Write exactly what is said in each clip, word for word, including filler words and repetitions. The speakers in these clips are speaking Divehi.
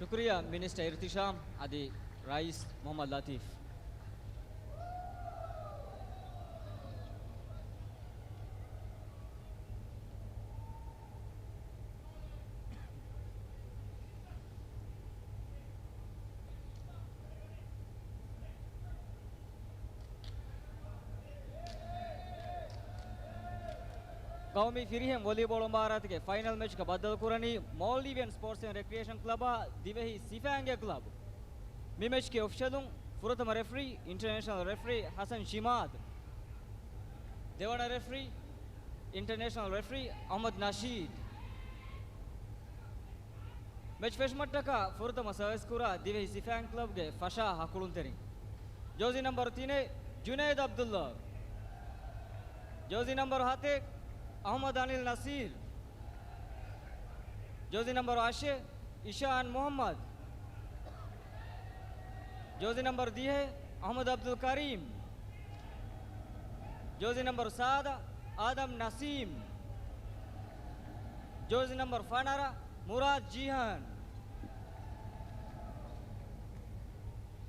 ޝުކުރިއްޔާ މިނިސްޓަރ އިރްތިޝާމް އަދި ރައީސް މުހައްމަދު ލަތީފް. ގައުމީ ފިރިހެން ވޮލީބޯޅަ މުބާރާތުގެ ފައިނަލް މެޗްގަ ބައްދަލުކުރަނީ މޯލްޑިވިއަން ސްޕޯޓްސް އެންޑް ރެކްރިއޭޝަން ކްލަބާ ދިވެހި ސިފައިންގެ ކްލަބު. މި މެޗްގެ އޮފިޝަލުން ފުރަތަމަ ރެފްރީ، އިންޓަރނޭޝަނަލް ރެފްރީ ހަސަން ޝިމާދު. ދެވަނަ ރެފްރީ، އިންޓަރނޭޝަނަލް ރެފްރީ އަޙްމަދު ނަޝީދު. މެޗް ފެށުމަށްޓަކާ ފުރަތަމަ ސާވިސް ކުރާ ދިވެހި ސިފައިން ކްލަބްގެ ފަށާ ހަކުޅުންތެރިން. ޖާޒީ ނަމްބަރު ތިނެއް، ޖުނައިދު އަބްދުﷲ. ޖާޒީ ނަމްބަރު ހަތެއް، އަޙްމަދު އަނިލް ނަސީރު. ޖާޒީ ނަމްބަރު އަށެއް، އިޝާން މުޙައްމަދު. ޖާޒީ ނަމްބަރު ދިހަ، އަޙްމަދު އަބްދުލް ކަރީމް. ޖާޒީ ނަމްބަރު ސާދަ، އާދަމް ނަސީމް. ޖާޒީ ނަމްބަރު ފަނަރަ، މުރާދް ޖީހާން.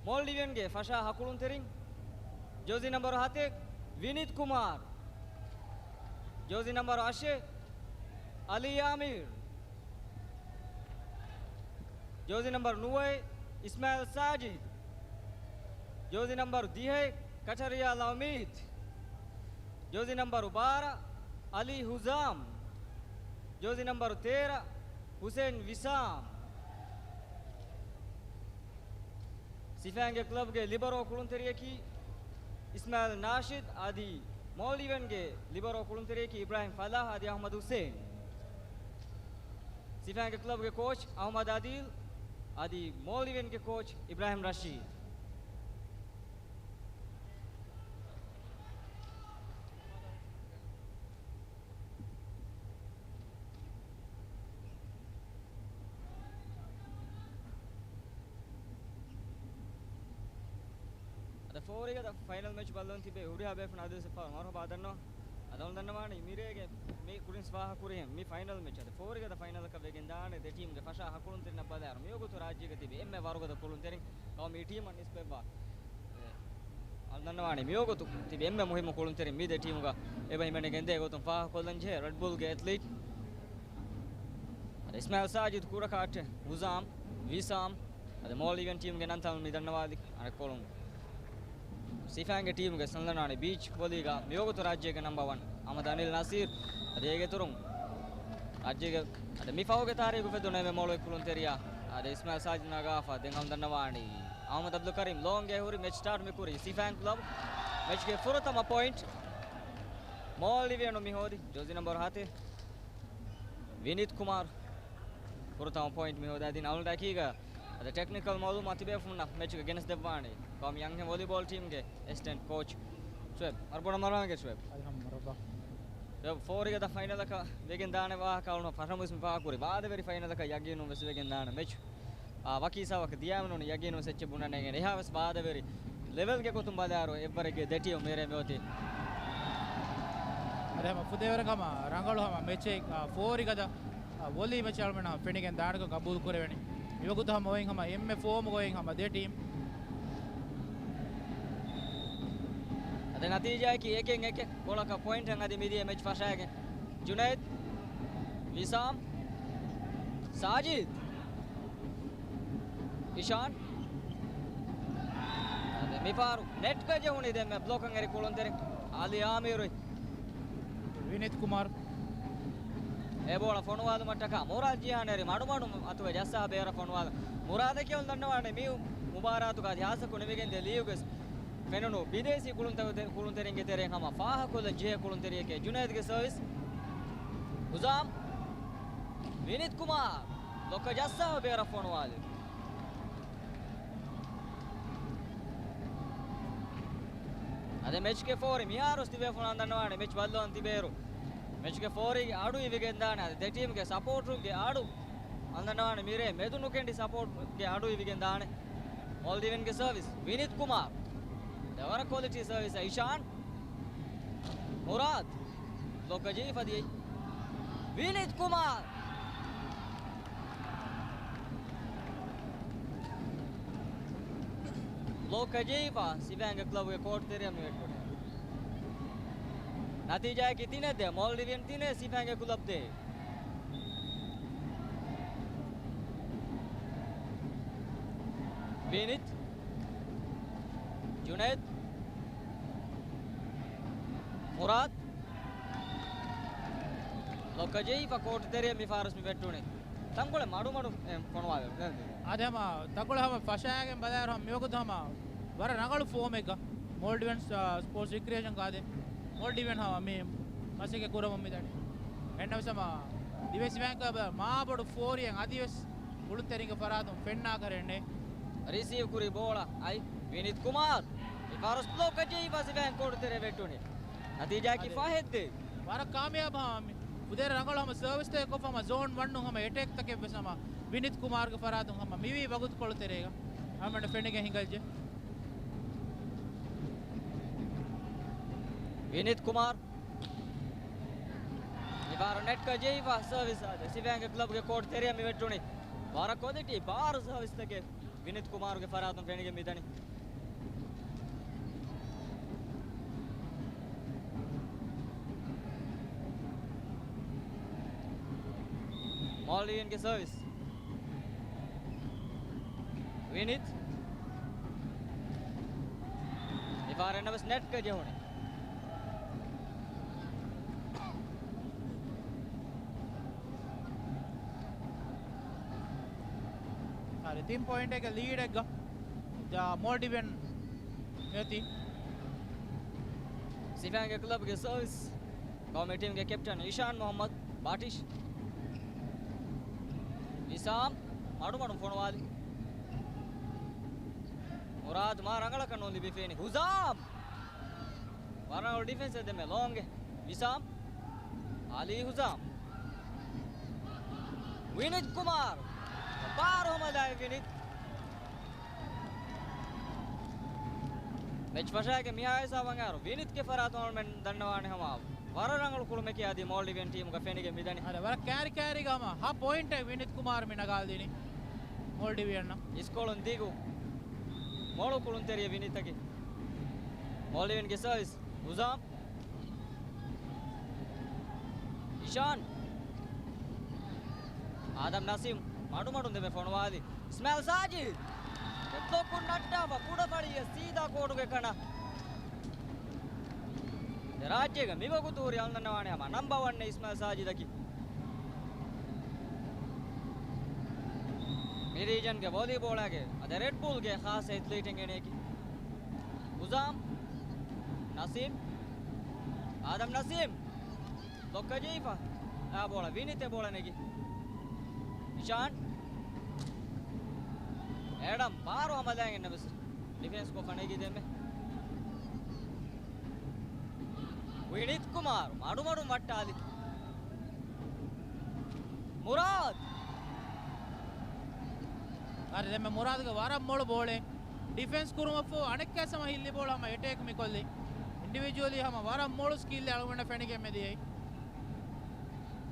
މޯލްޑިވިއަންގެ ފަށާ ހަކުޅުންތެރިން، ޖާޒީ ނަމްބަރު ހަތެއް، ވިނިތް ކުމާރު. ޖާޒީ ނަމްބަރު އަށެއް، އަލީ އާމިރު. ޖާޒީ ނަމްބަރު ނުވައެއް، އިސްމާއިލް ސާޖިދު. ޖާޒީ ނަމްބަރު ދިހައެއް، ކަޓަރިއާ ލައުމީދު. ޖާޒީ ނަމްބަރު ބާރަ، އަލީ ހުޒާމް. ޖާޒީ ނަމްބަރު ތޭރަ، ހުސެން ވިސާމް. ސިފައިންގެ ކްލަބްގެ ލިބަރޯ ކުޅުންތެރިޔަކީ އިސްމާއިލް ނާޝިދް އަދި މޯލްޑިވިއަންގެ ލިބަރޯ ކުޅުންތެރިޔަކީ އިބްރާހިމް ފަލާހް އަދި އަޙްމަދު ހުސެއިން. ސިފައިންގެ ކްލަބްގެ ކޯޗް އަޙްމަދު އަދީލް އަދި މޯލްޑިވިއަންގެ ކޯޗް އިބްރާހިމް ރަޝީދް. އަދި ފޯރީ ގަދަ ފައިނަލް މެޗް ބައްލަވަން ތިބޭ ހުރިހާ ބޭފުޅުން އަދިވެސް އެއްފަހަރު މަރުޙަބާ ދަންނަވަން. އަދި އަޅުން ދަންނަވާނީ މިރޭގެ މި ކުރިން ފާހަގަކުރިހެން މި ފައިނަލް މެޗް އަދި ފޯރީ ގަދަ ފައިނަލަކަށް ވެގެން ދާނެ ދެ ޓީމްގެ ފަށާ ހަކުޅުންތެރިންނަށް ބަލާއިރު މިވަގުތު ރާއްޖޭގަ ތިބި އެންމެ ވަރުގަދަ ކުޅުންތެރިން ގައުމީ ޓީމަށް ނިސްބަތްވާ އަޅުން ދަންނަވާނީ މިވަގުތު ތިބި އެންމެ މުހިއްމު ކުޅުންތެރިން މި ދެ ޓީމުގަ އެބަ ހިމެނިގެންދޭ ގޮތުން ފާހަގަކޮށްލަން ޖެހޭ ރެޑް ބުލްގެ އެތްލީޓް އަދި އިސްމާއިލް ސާޖިދު ކުރަކާއްޓެ ހުޒާމް، ވިސާމް އަދި މޯލްޑިވިއަން ޓީމްގެ ނަންތައް މި ދަންނަވާލި އަނެއްކޮޅުން. ސިފައިންގެ ޓީމުގެ ސަންލަނާނެ ބީޗް ވޮލީގަ މިވަގުތު ރާއްޖޭގެ ނަމްބަ ވަން އަޙްމަދު އަނިލް ނަސީރު އަދި އޭގެ އިތުރުން ރާއްޖޭގެ އަދި މި ފަހުގެ ތާރީޚު އުފެއްދުނު އެންމެ މޮޅުވި ކުޅުންތެރިޔާ އަދި އިސްމާއިލް ސާޖިދު ނަގާފަ ދެން އަޅުން ދަންނަވާނީ އަޙްމަދު އަބްދުލް ކަރީމް ލޯންގޭ ހުރި މެޗް ސްޓާޓް މި ކުރީ ސިފައިން ކްލަބް. މެޗްގެ ފުރަތަމަ ޕޮއިންޓް މޯލްޑިވިއަނު މި ހޯދި ޖާޒީ ނަމްބަރު ހަތެއް ވިނީތް ކުމާރު ފުރަތަމަ ޕޮއިންޓް މި ހޯދާ ދިން. އަޅުގަނޑު އެކީގަ އަދި ޓެކްނިކަލް މައުލޫމާތު ތިބޭފުޅުންނަށް މެޗުގަ ގެނެސްދެއްވާނީ ގައުމީ އަންހެން ވޮލީބޯލް ޓީމްގެ އެސިސްޓެންޓް ކޯޗް ޝުއޭބް. އަރުބޮޑަ މަރާނގެ ޝުއޭބް. އަލްހަމްދުލިއްލާ. ޝުއޭބް، ފޯރީ ގަދަ ފައިނަލަކަށް ވެގެން ދާނެ ވާހަކަ އަޅުން ފަށަމުވެސް މި ފާހަގަކުރި. ވާދަވެރި ފައިނަލަކަށް ޔަގީނުން ވެސް ވެގެން ދާނެ މެޗު. އާ، ވަކި ހިސާބަކަށް ދިޔާމެނުން ޔަގީނުން ސެއްޗެއް ބުނަން ނޭނގެން. އެހާވެސް ވާދަވެރި ލެވެލްގެ ގޮތުން ބަލާއިރު އެއްވަރެއްގެ ދެ ޓީމު މިރޭ މިއޮތީ. އަދި ހަމަ ފުދޭވަރަކަށް ހަމަ ރަނގަޅު ހަމަ މެޗެއް، އާ، ފޯރި ގަދަ، އާ، ވޮލީ މެޗް އަޅުމެން ފެނިގެން ދާނެކަން ގަބޫލު ކުރެވެނީ. މިވަގުތު ހަމަ އޮތް ހަމަ އެންމެ ފޯމުގަ އޮތް ހަމަ ދެ ޓީމް. އަދި ނަތީޖާއަކީ އެކެއް އެކެއް ކޮޅަކަށް ޕޮއިންޓެއް އަދި މިދިޔަ މެޗް ފަށާގެން. ޖުނައިދް، ވިސާމް، ސާޖިދް، އިޝާން. އަދި މިފަހަރު ނެޓްގަ ޖެހުނީ ދެންމެ ބްލޮކަށް އެރި ކުޅުންތެރި އަލީ އާމިރު. ވިނީތް ކުމާރު. އެ ބޯޅަ ފޮނުވާލުމަށްޓަކާ މުރާދް ޖީހާން އެރި މަޑުމަޑުން އަތުގަ ޖައްސާ ބޭރަށް ފޮނުވާލުން. މުރާދަކީ އަޅުން ދަންނަވާނެ މި މުބާރާތުގަ އަދި ހާއްސަކޮށް ނިމިގެންދިޔަ ލީގުގަ ފެނުނު ބިދޭސީ ކުޅުންތެރި-، ކުޅުންތެރިންގެ ތެރެއިން ހަމަ ފާހަގަކޮށްލަން ޖެހޭ ކުޅުންތެރިއެކޭ. ޖުނައިދްގެ ސަރވިސް. ހުޒާމް. ވިނީތް ކުމާރު. ބްލޮކަށް ޖައްސާފަ ބޭރަށް ފޮނުވާލި. އަދި މެޗްގެ ފޯރި މިހާރު ތިބޭފުޅުން ދަންނަވާނެ މެޗް ބައްލަވަން ތިބޭއިރު. މެޗްގެ ފޯރީގެ އަޑު އިވިގެން ދާނެ. އަދި ދެ ޓީމްގެ ސަޕޯޓުންގެ އަޑު އަންދަންނަވާނެ މިރޭ މެދު ނުކެނޑި ސަޕޯޓްގެ އަޑު އިވިގެން ދާނެ. މޯލްޑިވިއަންގެ ސަރވިސް. ވިނީތް ކުމާރު. ދެވަނަ ކޮލިޓީ ސަރވިސް އިޝާން. މުރާދް. ބްލޮކަށް ޖެހިފަ ދިޔައީ. ވިނީތް ކުމާރު. ބްލޮކް ކަޖެއިފާ ސިފައިންގެ ކްލަބުގެ ކޯޓް ތެރެއަށް މި ވެއްޓުނީ. ނަތީޖާއަކީ ތިނެއް ދޭއް، މޯލްޑިވިއަން ތިނެއް، ސިފައިންގެ ކްލަބް ދޭއް. ވިނިތް، ޖުނައިދް، މުރާދް، ބްލޮކް ކަޖެއިފާ ކޯޓް ތެރެއަށް މި ފާރަސް މި ވެއްޓުނީ. ތަންކޮޅެއް މަޑުމަޑުން އެ ފޮނުވާލެވުނު. އަދި ހަމަ ތަންކޮޅެއް ހަމަ ފަށާގެން ބަލާއިރު ހަމަ މިވަގުތު ހަމަ ވަރަށް ރަނގަޅު ފޯމެއްގަ މޯލްޑިވިއަން ސް-، އާ، ސްޕޯޓްސް ރިކްރިއޭޝަން ގާދެ މޯލްޑިވިއަން ހަމަ މި މަސައްކަތް ކުރަމުން މިދަނީ. އެންނަވެސް ހަމަ ދިވެހި ސިފައިން ކްލަބަށް މާ ބޮޑު ފޯރިއެއް އަދިވެސް ކުޅުންތެރިންގެ ފަރާތުން ފެންނާކަށް ރެންނޭ. ރިސީވް ކުރި ބޯޅަ އައި ވިނިތް ކުމާރް. މި ފާރަސް ބްލޮކް ކަޖެއިފާ ސިފައިން ކޯޓް ތެރެއަށް ވެއްޓުނީ. ނަތީޖާއަކީ އަދި ފަހެއް ދޭއް. ވަރަށް ކާމިޔާބު ހަމަ މި ފުދޭވަރަށް ރަނގަޅު ހަމަ ސަރވިސްތަކެއް ކޮށްފަ ހަމަ ޒޯން ވަންނު ހަމަ އެޓޭކްތަކެއް ވެސް ހަމަ ވިނިތް ކުމާރުގެ ފަރާތުން ހަމަ މިވީ ވަގުތުކޮޅު ތެރޭގަ ހަމަ ފެނިގެން ހިނގައްޖެ. ވިނިތް ކުމާރު މިފަހަރު ނެޓް ކަޖެއިފާ ސަރވިސް އާދެ ސިފައިންގެ ކްލަބްގެ ކޯޓް ތެރެއަށް މި ވެއްޓުނީ. ވަރަށް ކޮލިޓީ ބާރު ސަރވިސްތަކެއް ވިނިތް ކުމާރުގެ ފަރާތުން ފެނިގެން މިދަނީ. މޯލްޑިވިއަންގެ ސަރވިސް. ވިނިތް. މިފަހަރު އެންނަވެސް ނެޓްގަ ޖެހުނީ. އަދި ތިން ޕޮއިންޓެއްގެ ލީޑެއްގަ ދަ މޯލްޑިވިއަން އެތި. ސިފައިންގެ ކްލަބްގެ ސަރވިސް. ގައުމީ ޓީމްގެ ކެޕްޓަން އިޝާން މުހައްމަދު ބާޓިޝް. ވިސާމް މަޑުމަޑުން ފޮނުވާލި. މުރާދު މާ ރަނގަޅަކަށް ނޫން ލިބިފޭނެ. ހުޒާމް! ވަރަށް ރަނގަޅު ޑިފެންސެއް ދެމެ ލޯންގެ. ވިސާމް. އަލީ ހުޒާމް. ވިނިތް ކުމާރު. ބާރު ހަމަލާއި ވިނިތް. މެޗް ފަށާގެ މިހާ ހިސާބަށް އައިރު ވިނިތްގެ ފަރާތުން އަޅުމެން ދަންނަވާނެ ހަމަ ވަރަށް ރަނގަޅު ކުޅުމެކޭ އަދި މޯލްޑިވިއަން ޓީމުގަ ފެނިގެން މިދަނީ. އަދި ވަރަށް ކައިރި ކައިރީގަ ހަމަ ހަ ޕޮއިންޓެއް ވިނިތް ކުމާރު މި ނަގާލަދީނީ މޯލްޑިވިއަންނަށް. އިސްކޮޅުން ދިގު މޮޅު ކުޅުންތެރިޔަ ވިނިތަކީ. މޯލްޑިވިއަންގެ ސަރވިސް. ހުޒާމް. އިޝާން. އާދަމް ނަސީމް މަޑުމަޑުން ދެމެ ފޮނުވާލި. އިސްމާއިލް ސާޖިދް. ދެ ބްލޮކުން ނައްޓާފަ ކުޑަފަޅިއަށް ސީދާ ކޯޓުގެ ކަނަށް. ދެ ރާއްޖޭގަ މިވަގުތު ހުރި އަޅުގަނޑު ދަންނަވާނެ ހަމަ ނަމްބަ ވަން އިސްމާއިލް ސާޖިދަކީ. މި ރީޖަންގެ ވޮލީބޯޅާގެ އަދި ރެޑް ބުލްގެ ޚާއްޞަ އެތްލީޓެއް އޭނައަކީ. ހުޒާމް. ނަސީމް. އާދަމް ނަސީމް. ލޮއްކަ ޖެހިފަ. އާ ބޯޅަ ވިނިތެ ބޯޅަ ނެގި. އިޝާން. އެޑަމް ބާރު ހަމަލާގެން ނަމަސް ޑިފެންސް ކޮށްފަ ނެގި ދެމެ. ވިނިތް ކުމާރު މަޑުމަޑުން ވައްޓާލި. މުރާދް. އަރެ ދެމެ މުރާދްގެ ވަރަށް މޮޅު ބޯޅެއް. ޑިފެންސް ކުރުމަށްފަހު އަނެއްކާ ހަމަ ހިއްލި ބޯޅަ ހަމަ އެޓޭކް މިކޮށްލި. އިންޑިވިޖުއަލީ ހަމަ ވަރަށް މޮޅު ސްކިލް އަޅުގަނޑަށް ފެނިގެން މެދިޔައީ.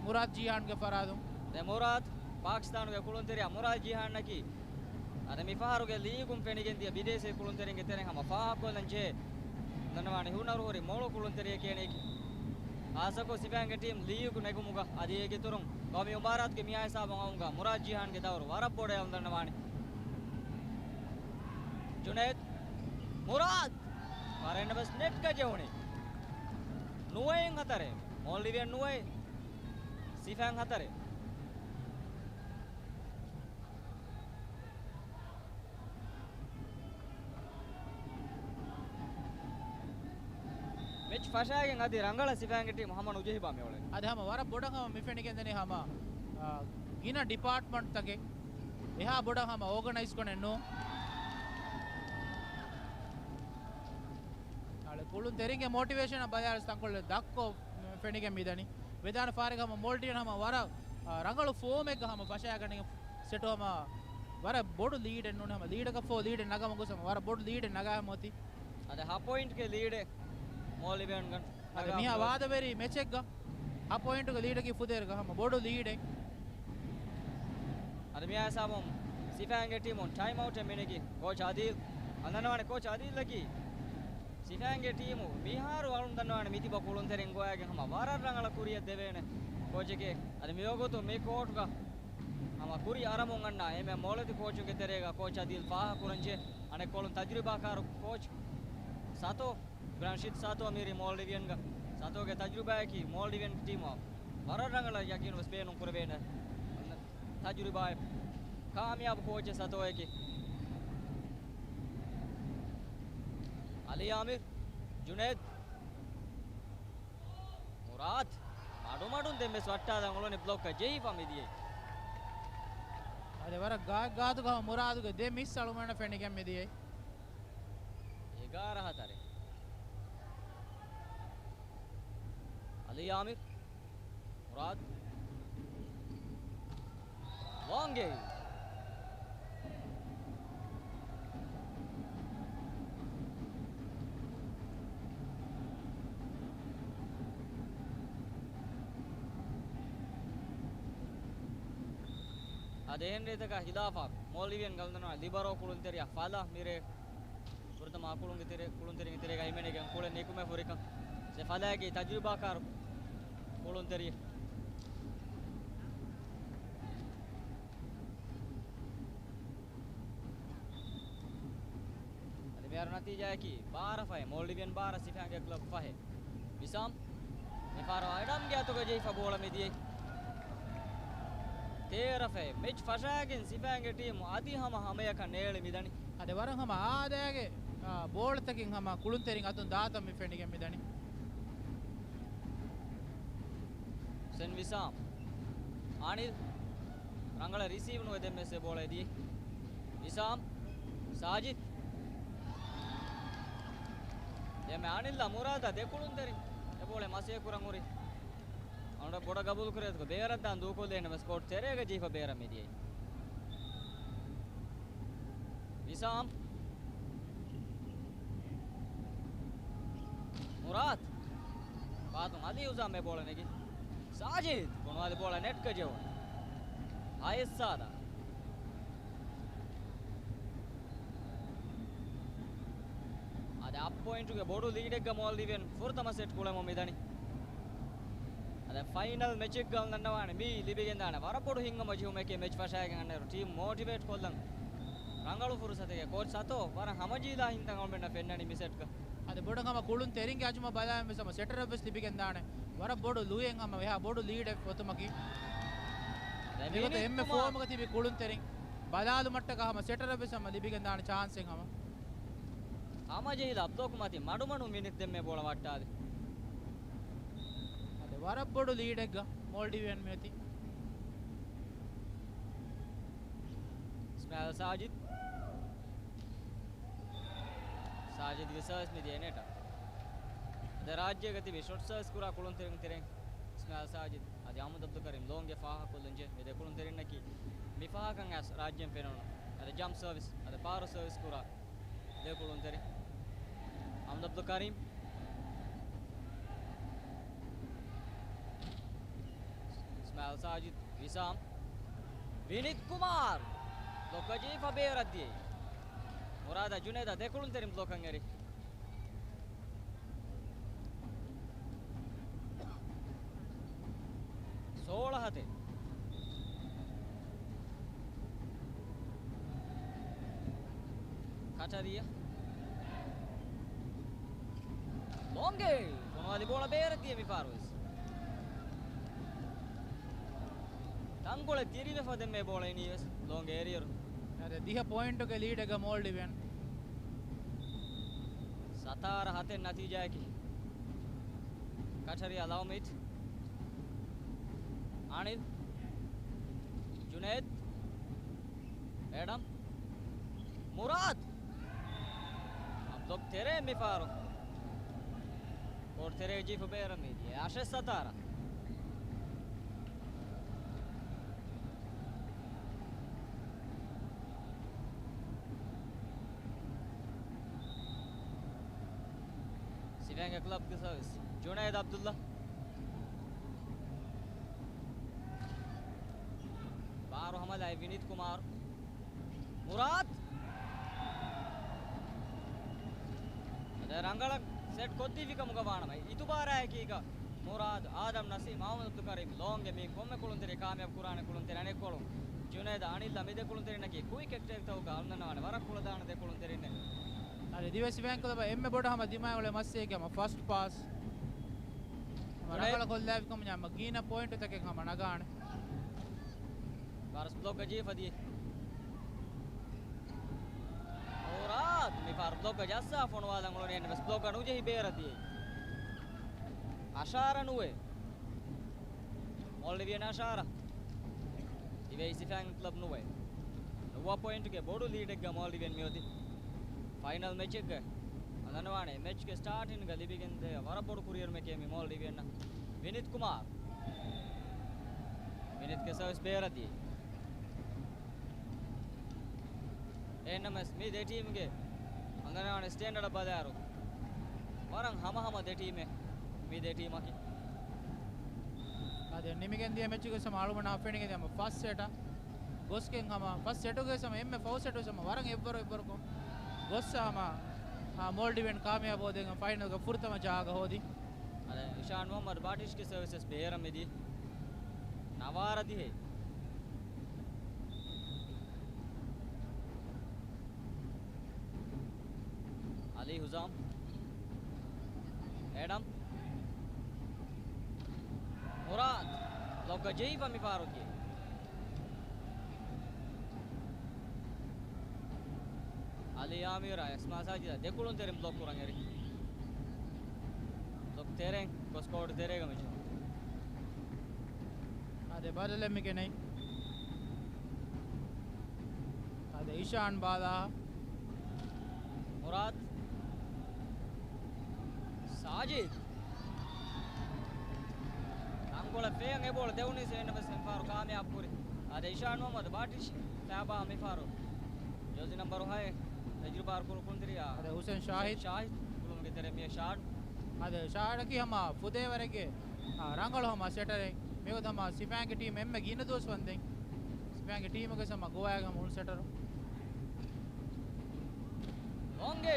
މުރާދް ޖީހާންގެ ފަރާތުން. ދެ މުރާދް ޕާކިސްތާނުގެ ކުޅުންތެރިޔާ މުރާދް ޖީހާންއަކީ. އަދި މި ފަހަރުގެ ލީގުން ފެނިގެން ދިޔަ ބިދޭސީ ކުޅުންތެރިންގެ ތެރެއިން ހަމަ ފާހަގަކޮށްލަން ޖެހޭ. ދަންނަވާނެ ހުނަރު ހުރި މޮޅު ކުޅުންތެރިޔެކޭ އޭނައަކީ. ޚާއްޞަކޮށް ސިފައިންގެ ޓީމް ލީގު ނެގުމުގަ އަދި އޭގެ އިތުރުން ގައުމީ މުބާރާތުގެ މިހާ ހިސާބަށް އައުމުގަ މުރާދް ޖީހާންގެ ދައުރު ވަރަށް ބޮޑަށް އަޅުގަނޑު ދަންނަވާނެ. ޖުނައިދް. މުރާދް. ވަރަށް އެންނަ ބަސް ނެޓްގަ ޖެހުނީ. ނުވައެއް ހަތަރެއް. މޯލްޑިވިއަން ނުވައެއް. ސިފައިން ހަތަރެއް. މެޗް ފަށާގެން އަދި ރަނގަޅަށް ސިފައިންގެ ޓީމު ހަމަ ނުޖެހިބާ މިއުޅެނީ. އަދި ހަމަ ވަރަށް ބޮޑަށް ހަމަ މި ފެނިގެންދަނީ ހަމަ، އާ، ގިނަ ޑިޕާޓްމަންޓްތަކެއް އެހާ ބޮޑަށް ހަމަ އޯގަނައިޒް ކޮށްނެއް ނޫން. އަޅެ ކުޅުން ތެރިންގެ މޯޓިވޭޝަނަށް ބަލާއިރު ތަންކޮޅެއް ދަށްކޮށް ފެނިގެން މިދަނީ. ވެދާނެ ފާރިގަ ހަމަ މޯލްޑިވިއަން ހަމަ ވަރަށް، އާ، ރަނގަޅު ފޯމެއްގަ ހަމަ ފަށާގަނެގެން ސެޓު ހަމަ ވަރަށް ބޮޑު ލީޑެއް ނޫން ހަމަ ލީޑަކަށް ފޯ ލީޑެއް ނަގަމުން ގޮސް ހަމަ ވަރަށް ބޮޑު ލީޑެއް ނަގާމަ އޮތީ. އަދި ހަ ޕޮއިންޓްގެ ލީޑެއް މޯލްޑިވިއަންގަން އަދި ނަގާ މިހާ ވާދަވެރި މެޗެއްގަ ހަ ޕޮއިންޓުގެ ލީޑަކީ ފުދޭވަރަށް ހަމަ ބޮޑު ލީޑެއް. އަދި މިހާ ހިސާބުން ސިފައިންގެ ޓީމުން ޓައިމް އައުޓެއް މިނެގި ކޯޗް އަދީލް. އަންނަންވާނެ ކޯޗް އަދީލްއަކީ ސިފައިންގެ ޓީމު މިހާރު އަޅުން ދަންނަވާނެ މިތިބަ ކުޅުންތެރިން ގޮވައިގެން ހަމަ ވަރަށް ރަނގަޅަށް ކުރިއަށް ދެވޭނެ ކޯޗެކޭ. އަދި މިވަގުތު މި ކޯޓުގަ ހަމަ ކުރި އަރަމުން އަންނަ އެންމެ މޮޅެތި ކޯޗުންގެ ތެރޭގަ ކޯޗް އަދީލް ފާހަގަކުރަންޖެ. އަނެއްކޮޅުން ތަޖުރިބާކާރު ކޯޗް ސަތޯ ގްރަންޝިދް ސާތޯ މީރި މޯލްޑިވިއަންގަ ސާތޯގެ ތަޖުރިބާއަކީ މޯލްޑިވިއަން ޓީމަށް ވަރަށް ރަނގަޅަށް ޔަގީނު ވެސް ބޭނުން ކުރެވޭނެ ތަޖުރިބާއެއް. ކާމިޔާބު ކޯޗެއް ސާތޯއަކީ. އަލީ އާމިރު، ޖުނޭދް، މުރާދު މަޑުމަޑުން ދެން ވެސް ވައްޓާލަން އުޅުނީ ބްލޮކަށް ޖެހިފަ މިދިޔައީ. އަދި ވަރަށް ގާތްގާތުގަ މުރާދުގެ ދެ މިސް އަޅުގަނޑަށް ފެނިގެން މިދިޔައީ. އެގާރަ ހަތަރެއް. އަލީ އާމިރު. މުރާދު. ލޯނގް އެއް. އަދި އެހެން ރީތަކާ ހިލާފަށް މޯލްޑިވިއަން ގަލުން ދަންނަވާ ލިބަރޯ ކުޅުންތެރިޔާ ފަލާ މިރޭ ފުރަތަމަ ކުޅުންގެ ތެރެ، ކުޅުންތެރިންގެ ތެރޭގަ ހިމެނިގެން ކުޅެން ނިކުމެ ފުރިކަން. ސެ ފަލާގެ ތަޖުރިބާކާރު ކުޅުންތެރި. އަދި މިހާރު ނަތީޖާއަކީ ބާރަ ފަހެއް، މޯލްޑިވިއަން ބާރަ، ސިފައިންގެ ކްލަބް ފަހެއް. ވިސާމް މިފަހަރު އެޑަމްގެ އަތުގަ ޖެހިފަ ބޯޅަ މިދިޔައީ. ތޭރަ ފަހެއް މެޗް ފަށާގެން ސިފައިންގެ ޓީމު އަދި ހަމަ ހަމަޔަކަށް ނޭޅި މިދަނީ. އަދި ވަރަށް ހަމަ އާދައިގެ، އާ، ބޯޅަތަކެއް ހަމަ ކުޅުންތެރިން އަތުން ދާތަން މި ފެނިގެން މިދަނީ. ސެން ވިސާމް. އާނިލް. ރަނގަޅަށް ރިސީވް ނުވެ ދެން މެސް އެ ބޯޅަ އެދިޔައީ. ވިސާމް. ސާޖިދް. ދެންމެ އާނިލްއާ މުރާދާ ދެ ކުޅުންތެރިން އެ ބޯޅަ މަސޭ ކުރަން ހުރި. އަނޑަ ބޮޑަށް ގަބޫލު ކުރޭތަ ބޭވަރަށް ދާން ދޫކޮށްލޭނެ ވެސް ކޯޓް ތެރޭގަ ޖެހިފަ ބޭރަށް މިދިޔައީ. ވިސާމް. މުރާދު. ފާތުން އަލީ ހުސާމް އެ ބޯޅަ ނެގި. ސާޖިދް ބުނުއަލި ބޯޅަ ނެޓްގަ ޖެހުނު. ހައެއްސާދާ. އަދި އަށް ޕޮއިންޓުގެ ބޮޑު ލީޑެއްގަ މޯލްޑިވިއަން ފުރަތަމަ ސެޓް ކުޅެމުން މިދަނީ. އަދި ފައިނަލް މެޗެއްގަ އަންނަންނަވާނެ މީ ލިބިގެންދާނެ ވަރަށް ބޮޑު ހިތްހަމަޖެހުމެކޭ މެޗް ފަށާގެން އަންނައިރު ޓީމް މޯޓިވޭޓް ކޮށްލަން ރަނގަޅު ފުރުސަތެކޭ. ކޯޗް ސަތޯ ވަރަށް ހަމަޖީލާ ހިނދަށް އަޅުމެންނަށް ފެންނަނީ މި ސެޓްގަ. އަދި ބޮޑަށް ހަމަ ކުޅުން ތެރިންގެ އަޒުމަށް ބަލާއިރު ވެސް ހަމަ ސެޓަރަށް ވެސް ލިބިގެން ދާނެ ވަރަށް ބޮޑު ލުއެއް ހަމަ އެހާ ބޮޑު ލީޑެއް ފޮތުމަކީ. އެގޮތަށް އެންމެ ފޯމުގަ ތިބި ކުޅުން ތެރިން ބަލާލުމަށްޓަކާ ހަމަ ސެޓަރަށް ވެސް ހަމަ ލިބިގެން ދާނެ ޗާންސެއް ހަމަ. ހަމަޖެހިލާ ބްލޮކު މަތި މަޑުމަޑުން ވިނިތް ދެންމެ ބޯޅަ ވައްޓާލި. އަދި ވަރަށް ބޮޑު ލީޑެއްގަ މޯލްޑިވިއަން މިއޮތީ. އިސްމާއިލް ސާޖިދް. ސާޖިދްގެ ސާވިސް މިދިޔަ ނެޓަށް. އަދި ރާއްޖޭގަ ތިބި ޝޮޓް ސާވިސް ކުރާ ކުޅުންތެރިން ތެރެއިން އިސްމާއިލް ސާޖިދް އަދި އަހްމަދު އަބްދުލް ކަރީމް ލޯންގެ ފާހަގަކޮށްލަންޖެ. މި ދެ ކުޅުންތެރިންނަކީ މި ފަހަކަށް އައިސް ރާއްޖެން ފެނުނު. އަދި ޖަމްޕް ސާވިސް އަދި ޕާރު ސާވިސް ކުރާ ދެ ކުޅުންތެރިން. އަހްމަދު އަބްދުލް ކަރީމް. އިސްމާއިލް ސާޖިދް. ވިސާމް. ވިނިތް ކުމާރު. ބްލޮކަށް ޖެހިފަ ބޭރަށް ދިޔައީ. މުރާދާ ޖުނޭދާ ދެ ކުޅުންތެރިން ބްލޮކަށް އެރި. ސޯޅަ ހަތެއް. ކަޓަރިއަށް. ލޯންގް އެއް. ބުނުއަލި ބޯޅަ ބޭރަށް ދިޔަ މިފަހަރު ވެސް. ތަންކޮޅެއް ތިރިވެފަ ދެންމެ ބޯޅަ އިނީ ވެސް ލޯންގް އެރިއަރު. އަދި ދިހަ ޕޮއިންޓުގެ ލީޑެއްގަ މޯލްޑިވިއަން. ސަތާރަ ހަތެއް ނަތީޖާއަކީ. ކަޓަރިއަށް ލަވަ މީޓް. އަނިލް. ޖުނޭދް. އެޑަމް. މުރާދު. ބްލޮކް ތެރޭ މިފަހަރު. ކޯޓް ތެރޭ ޖީފު ބޭރަށް މިދިޔަ. އަށެއް ސަތާރަ. ސިފައިންގެ ކްލަބްގެ ސާވިސް. ޖުނައިދް އަބްދުއްލާ. ބާރު ހަމަލާއި ވިނީތް ކުމާރު. މުރާދު. ރަނގަޅަށް ސެޓް ކޮށްދީފި ކަމުގަ ވާނަމަ، އިތުބާރާއެކީގަ މުރާދު، އާދަމް ނަސީމް، އަޙްމަދު އަބްދުލް ކަރީމް، ލޯންގެ މި ކޮންމެ ކުޅުންތެރި ކާމިޔާބު ކުރާނެ ކުޅުންތެރި އަނެއްކޮޅުން ޖުނޭދަ، އަނިލް މި ދެ ކުޅުންތެރިންނަކީ ކުއިކް އެކްޓެކްތަކުގަ އަޅުގަނޑު ވާނެ ވަރަށް ކުޅަދާނަ ދެ ކުޅުންތެރިންނެއް. އަދި ދިވެހި ސިފައިން ކުލަބަށް އެންމެ ބޮޑު ހަމަ ދިމާވެ އުޅޭ މައްސަލައެއްގެ ހަމަ ފަސްޓް ޕާސް ހަމަ ޖުނޭދް. ރަނގަޅަށް ކޮށްލާފި ކަމުން ހަމަ ގިނަ ޕޮއިންޓުތަކެއް ހަމަ ނަގާނެ. ފާރު ބްލޮކްގަ ޖެހިފަ ދިޔަ. މުރާދު މި ފާރު ބްލޮކްގަ ޖައްސާ ފޮނުވާލަން އުޅުނީ އެންމެ ވެސް ބްލޮކްގަ ނުޖެހި ބޭރަށް ދިޔައީ. އަށާރަ ނުވޭ. މޯލްޑިވިއަން އަށާރަ. ދިވެހި ސިފައިން ކްލަބް ނުވޭ. ނުވަ ޕޮއިންޓުގެ ބޮޑު ލީޑެއްގަ މޯލްޑިވިއަން މިއޮތީ. ފައިނަލް މެޗެއްގަ އަންނަންވާނެ މެޗްގެ ސްޓާޓިންގ ލިބިގެންދޭ ވަރަށް ބޮޑު ކުރިއެރުމެކޭ މި މޯލްޑިވިއަންނަށް. ވިނިތް ކުމާރު. ވިނިތްގެ ސަރވިސް ބޭރަށް ދިޔަ. އެހެންނަމަވެސް މި ދެ ޓީމްގެ އަންނަންވާނެ ސްޓޭންޑަޑަށް ބަލާއިރު ވަރަށް ހަމަހަމަ ދެ ޓީމެއް މި ދެ ޓީމަކީ. އާދެ، ނިމިގެން ދިޔަ މެޗުގެ ހަމަ އަޅުގަނޑަށް ފެނިގެން ދިޔަ ހަމަ ފަސް ސެޓަށް ގޮސްގެން ހަމަ ފަސް ސެޓުގެ ހަމަ އެންމެ ފަހު ސެޓު ހަމަ ވަރަށް އެއްވަރު އެއްވަރުކޮށް ގޮސް ހަމަ، އާ، މޯލްޑިވިއަން ކާމިޔާބު ހޯދެން ފައިނަލްގެ ފުރަތަމަ ޖާގަ ހޯދި. އަދެ، އިޝާން މުހައްމަދު ބާޓިޝްގެ ސަރވިސް ބޭރަށް މިދި. ނަވާރަ ދިހައެއް. އަލީ ހުޒާމް. އެޑަމް. މުރާދު. ބްލޮކްގަ ޖެހިފަ މި ފާރުގެ. އަލީ އާމިރާ އެސްމާ ސާޖިދާ ދެ ކުޅުންތެރިން ބްލޮކް ކުރަން އެރި. ބްލޮކް ތެރެއިން ގޮސް ކޯޓު ތެރޭގަ މެޗު. އާދެ، ބަދަލެއް މި ގެނައި. އާދެ، އިޝާން ބާލާ. މުރާދު. ސާޖިދް. ރަނގަޅަށް ފޭން އެ ބޯޅަ ދެވުނީސް އެންނަމަސް އެންފާރު ކާމިޔާބު ކުރި. އާދެ، އިޝާން މުހައްމަދު ބާޓިޝް ފައިބާ މިފާރު. ޖާޒީ ނަމްބަރު ހައެއް ތަޖުރިބާ ކުރު ކުޅުންތެރިޔާ. އާދެ، ހުސެން ޝާހިދް. ޝާހިދް ކުޅުމުގެ ތެރެ މި ޝާޓް. އާދެ، ޝާހިދަކީ ހަމަ ފުދޭވަރެއްގެ އާ، ރަނގަޅު ހަމަ ސެޓަރެއް. މިގޮތަށް ހަމަ ސިފައިންގެ ޓީމް އެންމެ ގިނަ ދުވަސް ވަންދެން. ސިފައިންގެ ޓީމުގެ ހަމަ ގޮވާގެ ހަމަ އުޅުނު ސެޓަރު. ލޯންގެ.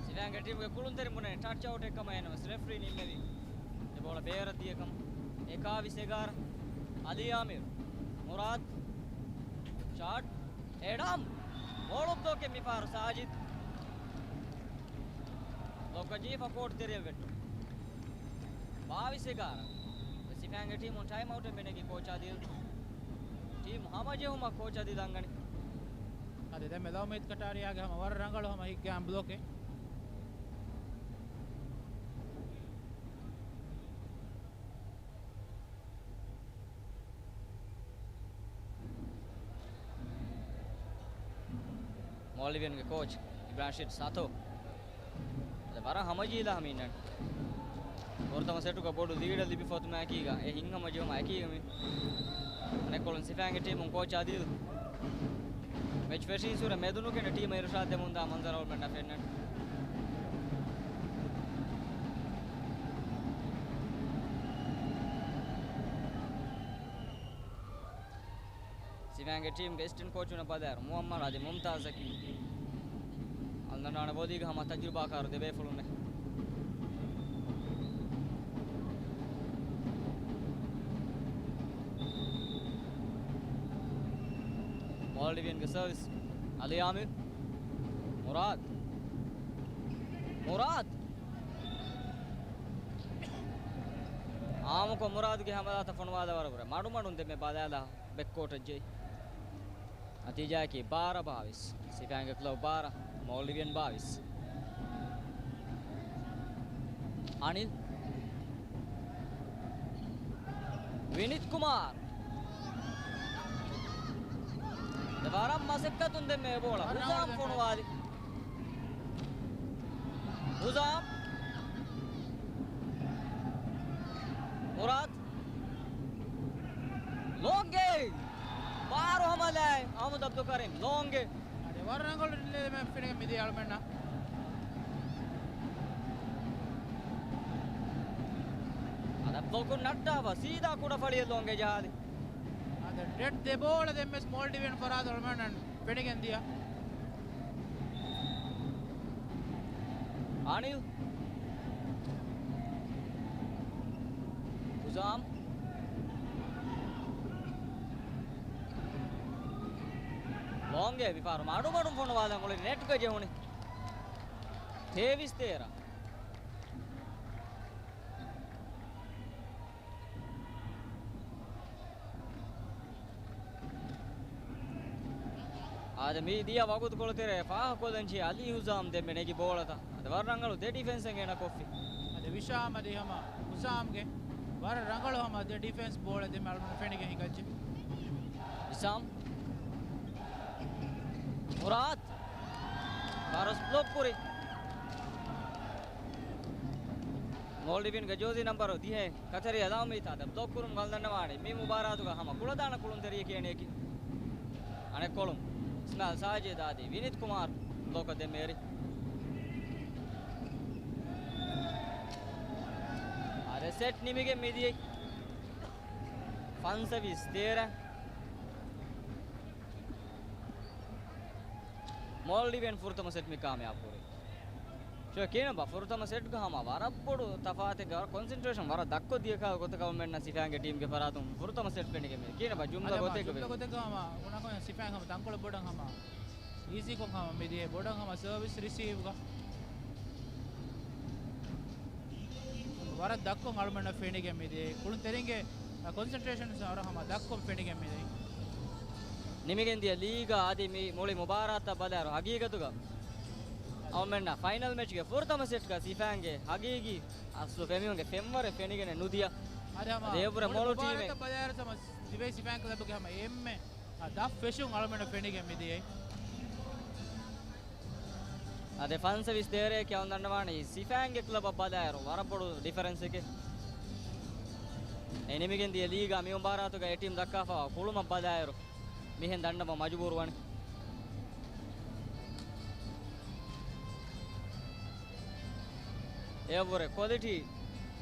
ސިފައިންގެ ޓީމުގެ ކުޅުންތެރިން ބުނެ ޓަޗް އައުޓެއް ކަމަށް އެންނަމަސް ރެފްރީ ނިންމެވި. އެ ބޯޅަ ބޭރަށް ދިޔަ ކަމަށް. އެކާވީސް އެގާރަ. އަލީ އާމިރު. މުރާދު. ޝާޓް. އެޑަމް. ބޯޅަ ބްލޮކެއް މިފާރު ސާޖިދް. ބްލޮކްގަ ޖެހިފަ ކޯޓު ތެރެއަށް ވެއްޓުން. ބާވީސް އެގާރަ. ސިފައިންގެ ޓީމުން ޓައިމް އައުޓެއް މެނެގި ކޯޗް އާދިލް. ޓީމް ހަމަޖެހުމަށް ކޯޗް އާދިލް އަންގަނީ. އަދި ދެންމެ ލަވްމީތް ކަޓާރިއާގެ ހަމަ ވަރަށް ރަނގަޅު ހަމަ ހިތްގައިމު ބްލޮކެއް. މޯލްޑިވިއަންގެ ކޯޗް އިބްރާހިމް ރަޝީދު ސާތޯ. އަދި ވަރަށް ހަމަޖެހިލާ ހަމަ އިންނަނީ. ފުރަތަމަ ސެޓުގަ ބޮޑު ލީޑެއް ލިބިފަ އޮތުމާ އެކީގަ އެ ހިތްހަމަޖެހުމާ އެކީގަ މި. އަނެއްކޮޅުން ސިފައިންގެ ޓީމުން ކޯޗް އާދިލް މެޗް ފެށީއްސުރެ މެދުނުކެނޑި ޓީމަށް އިރުޝާދު ދެމުންދާ މަންޒަރު އަޅުގަނޑަށް ފެންނަނީ. ސިފައިންގެ ޓީމްގެ އެސިސްޓެންޓް ކޯޗުންނަށް ބަލާއިރު، މުއައްމަރު އަދި މުމްތާޒަކީ އަޅުގަނޑު ވާނެ ވޮލީގެ ހަމަ ތަޖުރިބާކާރު ދެ ބޭފުޅުންނެއް. މޯލްޑިވިއަންގެ ސަރވިސް. އަލީ އާމިރު. މުރާދު. މުރާދު. އާއްމުކޮށް މުރާދުގެ ހަމަލާތައް ފޮނުވާލަވަރު ކުރޭ. މަޑުމަޑުން ދެންމެ ބަލާލާ ބެކްކޯޓަށް ޖެހި. ނަތީޖާއަކީ ބާރަ ބާވީސް. ސިފައިންގެ ކްލަބް ބާރަ، މޯލްޑިވިއަން ބާވީސް. އަނިލް. ވިނިތް ކުމާރު. ވަރަށް މަސައްކަތުން ދެންމެ ބޯޅަ. ހުޒާމް ފޮނުވާލި. ހުޒާމް. މުރާދު. ލޯންގެ. ބާރު ހަމަލާއި އަޙްމަދު އަބްދުލް ކަރީމް. ލޯންގެ. އަދި ވަރަށް ރަނގަޅު ރިލޭމެން ފިނިގެން މިދިޔަ އަޅުމެންނަށް. އަދި ބްލޮކުން ނައްޓާފަ ސީދާ ކުޑަ ފަޅިއެއް ލޯންގެ ޖަހާލި. ރެޑް ދެ ބޯޅަ ދެންވެސް މޯލްޑިވިއަން ފަރާތުން އަޅުގަނޑަށް ފެނިގެން ދިޔަ. އާނިލް. ހުޒާމް. ލޯނގޭ މިފަހަރު މަޑުމަޑުން ފޮނުވާލަން އުޅެނީ ނެޓްގަ ޖެހުނީ. ތޭވީސް ތޭރަ. އާދެ، މި ދިޔަ ވަގުތުކޮޅު ތެރޭ ފާހަގަކޮށްލަން ޖެހޭ އަލީ ހުޒާމް ދެންމެ ނެގި ބޯޅަތައް. އަދި ވަރަށް ރަނގަޅު ދެ ޑިފެންސެއް އޭނަ ކޮށްފި. އަދި ވިޝާމް އަދި ހަމަ ހުޒާމްގެ ވަރަށް ރަނގަޅު ހަމަ ދެ ޑިފެންސް ބޯޅަ ދެންމެ އަޅުގަނޑު ފެނިގެން ހިނގައްޖެ. ވިޝާމް. މުރާދް. ވަރަށް ބްލޮކް ކުރި. މޯލްޑިވިއަންގެ ޖޯސީ ނަމްބަރު ދިހައެއް ކަތަރިއަ ލައުމީތާ ދެ ބްލޮކް ކުރުމުގަ އަޅުގަނޑު ދަންނަވާނެ. މި މުބާރާތުގަ ހަމަ ކުޅަދާނަ ކުޅުންތެރިޔަކީ އޭނަޔަކީ. އަނެއްކޮޅުން އިސްމާއިލް ސާޖިދް އަދި ވިނީތް ކުމާރު ބްލޮކަށް ދެންމެ އެރި. އާދެ، ސެޓް ނިމިގެން މިދިޔައީ ފަންސަވީސް ތޭރަ. މޯލްޑިވިއަން ފުރަތަމަ ސެޓް މި ކާމިޔާބު ކުރީ. ޝޯ ކިޔަން ބާ، ފުރަތަމަ ސެޓްގަ ހަމަ ވަރަށް ބޮޑު ތަފާތެއްގަ ކޮންސެންޓްރޭޝަން ވަރަށް ދަށްކޮށް ދިޔަ ކަހަލަ ގޮތަކަށް އަޅުގަނޑުމެންނަށް ސިފައިންގެ ޓީމްގެ ފަރާތުން ފުރަތަމަ ސެޓް ފެނިގެން މި ކިޔަން ބާ، ޖުމްލަ އަދި ހަމަ ގޮތެއްގަ ޖުމްލަ ވެ. ގޮތެއްގަ ހަމަ އުނަކޮ ސިފައިން ހަމަ ތަންކޮޅެއް ބޮޑަށް ހަމަ އީޒީކޮށް ހަމަ މިދިޔަ ބޮޑަށް ހަމަ ސަރވިސް ރިސީވްގަ ވަރަށް ދަށްކޮށް އަޅުގަނޑަށް ފެނިގެން މިދިޔަ. ކުޅުންތެރިންގެ ކޮންސެންޓްރޭޝަން ވަރަށް ހަމަ ދަށްކޮށް ފެނިގެން މިދިޔަ. ނިމިގެން ދިޔަ ލީގަށް އަދި މި މުޅި މުބާރާތަށް ބަލާއިރު ހަގީގަތުގަ އަޅުގަނޑުމެންނަށް ފައިނަލް މެޗްގެ ފުރަތަމަ ސެޓްގަ ސިފައިންގެ ހަގީގީ އަސްލު ފެމިހުންގެ ފެންވަރެއް ފެނިގެނެއް ނުދިޔަ. އަދި ހަމަ އަދި އެއަށްވުރެ މޮޅު މޮޅު ޓީމެއް މުބާރާތަށް ބަލާއިރު ހަމަ ދިވެހި ސިފައިން ކްލަބުގެ ހަމަ އެންމެ އާ، ދަށް ފެށުން އަޅުގަނޑަށް ފެނިގެން މިދިޔައީ. އަދި ފަންސަވީސް ތޭރައަކީ އަޅުގަނޑު ދަންނަވާނީ ސިފައިންގެ ކްލަބަށް ބަލާއިރު ވަރަށް ބޮޑު ޑިފަރެންސެކޭ. އެ ނިމިގެން ދިޔަ ލީގާ މި މުބާރާތުގަ އެ ޓީމް ދައްކާފަވާ ކުޅުމަށް ބަލާއިރު މިހެން ދަންނަވަން މަޖުބޫރުވަނީ. އެއަށްވުރެ ކޮލިޓީ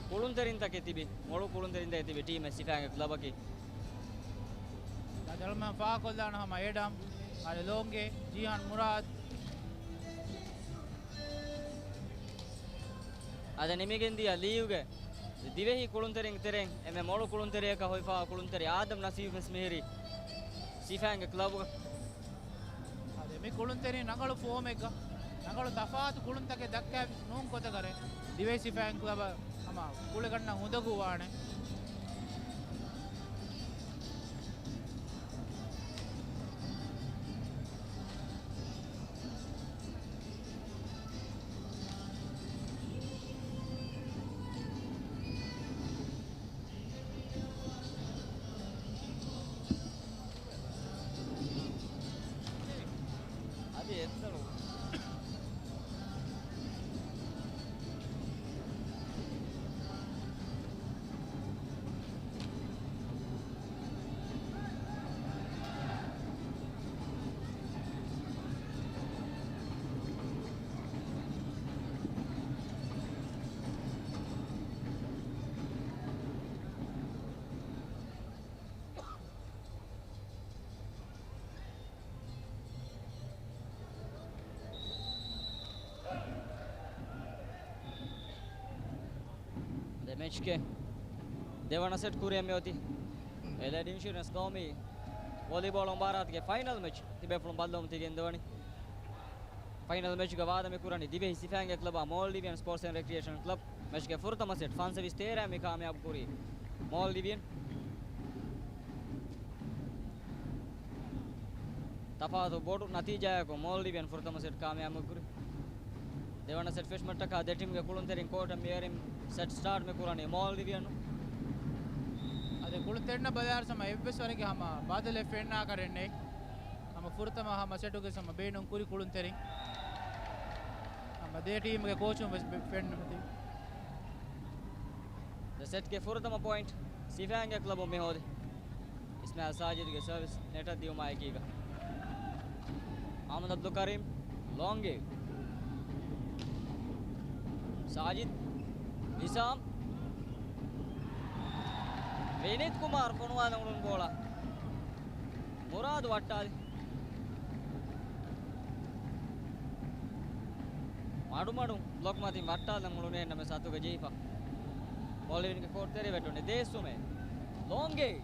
ކުޅުންތެރިންތަކެއް ތިބި، މޮޅު ކުޅުންތެރިންތަކެއް ތިބި ޓީމެއް ސިފައިންގެ ކްލަބަކީ. އަދި އަޅުގަނޑު ފާހަގަކޮށްލާނަން ހަމަ އޭޑަމް، އަދި ލޯނގޭ، ޖީހާން މުރާދް. އަދި ނިމިގެން ދިޔަ ލީގުގެ ދިވެހި ކުޅުންތެރިން ތެރެއިން އެންމެ މޮޅު ކުޅުންތެރިޔަކަށް ހޮވިފައިވާ ކުޅުންތެރި އާދަމް ނަސީމް ވެސް މިހިރީ ސިފައިންގެ ކްލަބުގަ. އަދި މި ކުޅުންތެރިން ރަނގަޅު ފޯމެއްގަ ރަނގަޅު ތަފާތު ކުޅުންތަކެއް ދައްކާ ނޫން ގޮތަކަށް ދިވެހި ސިފައިން ކްލަބަށް ހަމަ ކުޅިގަންނަ އުނދަގޫވާނެ. އަދި އެއްދަނު. ދެ މެޗްގެ ދެވަނަ ސެޓް ކުރިއަށް މިއޮތީ އެލައިޑް އިންޝުރެންސް ގައުމީ ވޮލީބޯޅަ މުބާރާތުގެ ފައިނަލް މެޗް ތިބޭފުޅުން ބައްލަވަމުން ތިގެންދަވަނީ. ފައިނަލް މެޗުގަ ވާދަ މިކުރަނީ ދިވެހި ސިފައިންގެ ކްލަބާ މޯލްޑިވިއަން ސްޕޯޓްސް އެންޑް ރެކްރިއޭޝަން ކްލަބް. މެޗުގެ ފުރަތަމަ ސެޓް ފަންސަވީސް ތޭރައިން މި ކާމިޔާބު ކުރީ މޯލްޑިވިއަން. ތަފާތު ބޮޑު ނަތީޖާއަކުން މޯލްޑިވިއަން ފުރަތަމަ ސެޓް ކާމިޔާބު ކުރި. ދެވަނަ ސެޓް ފެށުމަށްޓަކާ ދެ ޓީމްގެ ކުޅުންތެރިން ކޯޓަށް މިއަރިން ސެޓް ސްޓާޓް މި ކުރަނީ މޯލްޑިވިއަން. އަދި ކުޅުންތެރިންނަށް ބަލާއިރު ހަމަ އެއްވެސް ވަރެއްގެ ހަމަ ބަދަލެއް ފެންނާކަށް ނެތް. ހަމަ ފުރަތަމަ ހަމަ ސެޓުގެ ހަމަ ބޭނުން ކުރި ކުޅުންތެރިން. ހަމަ ދެ ޓީމްގެ ކޯޗުން ވެސް ބެ-، ފެންނަން ތި. ދެ ސެޓްގެ ފުރަތަމަ ޕޮއިންޓް ސިފައިންގެ ކްލަބުން މި ހޯދި. އިސްމާއިލް ސާޖިދުގެ ސަރވިސް ނެޓަށް ދިއުމާ އެކީގަ. އަހްމަދު އަބްދުލް ކަރީމް، ލޯނގް އެއް. ސާޖިދް، ހިސާމް، ވިނީތް ކުމާރު ފޮނުވާލަން އުޅުނު ބޯޅަ. މުރާދު ވައްޓާލި. މަޑުމަޑުން ބްލޮކް މަތިން ވައްޓާލަން އުޅުނޭ ނަމަ ސަތުގަ ޖެހިފަ. ބޯޅިވިންގެ ކޯޓް ތެރެ ވެއްޓުނެ ދޭއްސުމޭ. ލޯނގޭ.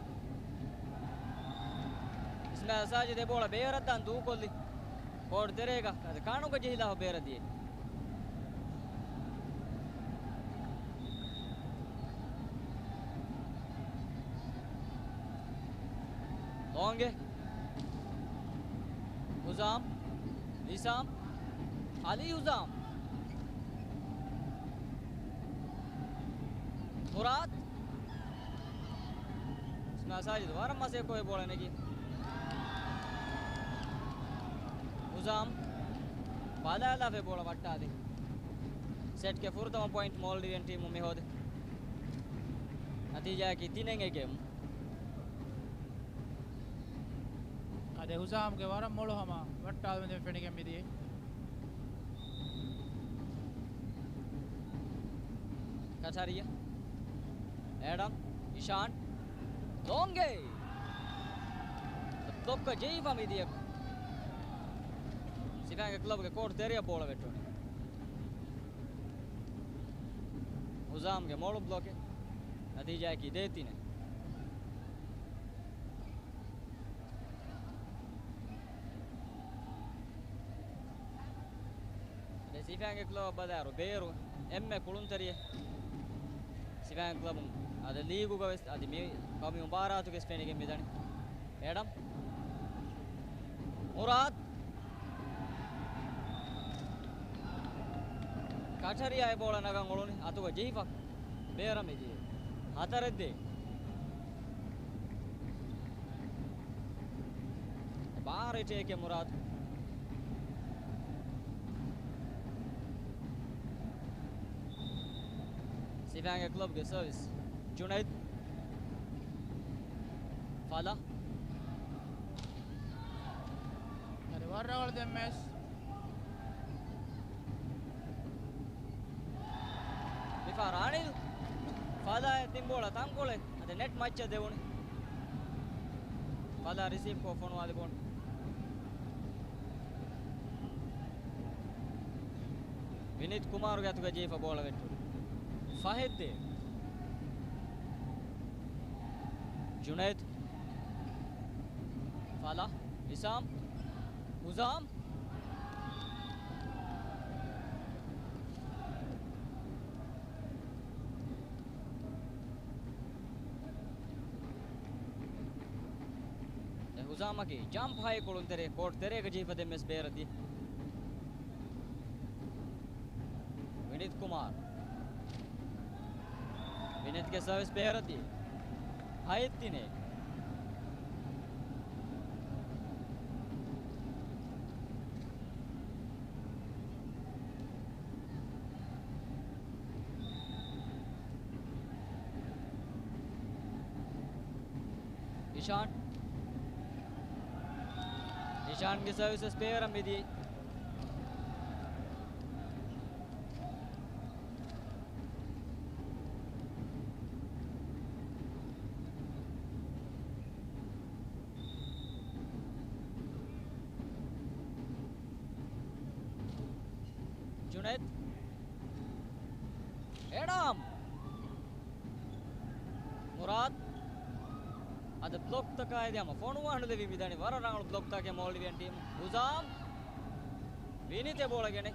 އިސްމާއިލް ސާޖިދު އެ ބޯޅަ ބޭރަށްދާން ދޫކޮށްލި. ކޯޓް ތެރޭގަ އަދި ކާނުގަ ޖެހިލާ ބޭރަށް ދިޔަ. ލޯނގެ. ހުޒާމް. ހިސާމް. އަލީ ހުޒާމް. މުރާދު. އިސްމާއިލް ސާޖިދު ވަރަށް މަސައްކަތް ކޮށް ބޯޅަ ނެގި. ހުޒާމް. ބަލާލާފަ ބޯޅަ ވައްޓާލި. ސެޓްގެ ފުރަތަމަ ޕޮއިންޓް މޯލްޑިވިއަން ޓީމު މިހޯދި. ނަތީޖާއަކީ ތިނެއް އެކެއް. އަދި ހުޒާމްގެ ވަރަށް މޮޅު ހަމަ ވައްޓާލުމެން ފެނިގެން މިދިޔަ. ކަޓަރިއަ. އެޑަމް. އިޝާން. ލޯނގޭ. ބްލޮކް ޖެހިފަ މިދިޔަ. ސިފައިންގެ ކްލަބުގެ ކޯޓް ތެރެއަށް ބޯޅަ ވެއްޓުނީ. ހުޒާމްގެ މޮޅު ބްލޮކެއް. ނަތީޖާއަކީ ދޭތިނެއް. އަދި ސިފައިންގެ ކްލަބަށް ބަލާއިރު ބޭރު އެންމެ ކުޅުންތެރިއެއް ސިފައިން ކްލަބުން އަދި ލީގުގަ ވެސް އަދި މި ކަމި މުބާރާތުގެ ވެސް ފެނިގެން މިދަނީ. އެޑަމް. މުރާދު. ކަޓަރިއާ އެ ބޯޅަ ނަގަން އުޅުނީ އަތުގަ ޖެހިފަ. ބޭރަށް މިދިޔަ. ހަތަރެއް ދޭއް. ބާރެ ޓޭކެއް މުރާދު. ސިފައިންގެ ކްލަބްގެ ސަރވިސް. ޖުނައިދު. ފަލަ. ހަރި ވަރަށް ރަނގަޅު ދެން މެސް. މިފަހަރު އަނިލް. ފަލާއަށް ތިން ބޯޅަ ތަންކޮޅެއް. އަދި ނެޓް މައްޗަށް ދެވުނު. ފަލާ ރިސީވް ކޮށް ފޮނުވާލި ބޯން. ވިނީތް ކުމާރުގެ އަތުގަ ޖެހިފަ ބޯޅަ ވެއްޓުން. ފަހެއް ދޭއް. ޖުނައިދު. ފަލާ. ހިސާމް. ހުޒާމް. އެ ހުޒާމަކީ ޖަމްޕް ހައި ކުޅުންތެރި ކޯޓް ތެރޭގަ ޖެހިފަ ދެން މެސް ބޭރަށް ދިޔަ. ވިނީތް ކުމާރު. ވިނީތްގެ ސަރވިސް ބޭރަށް ދިޔަ. ހައެއް ތިނެއް. އިޝާން. އިޝާންގެ ސަރވިސް ބޭރަށް މިދިޔަ. ޖުނައިދު. އެޑަމް. މުރާދު. އަދި ބްލޮކްތަކާއި ހަމަ ފޮނުވާނުލެވި މިދަނީ ވަރަށް ރަނގަޅު ބްލޮކްތަކެއް މޯލްޑިވިއަން ޓީމު. ހުޒާމް. ވިނީތް އެ ބޯޅަ ގެނެ.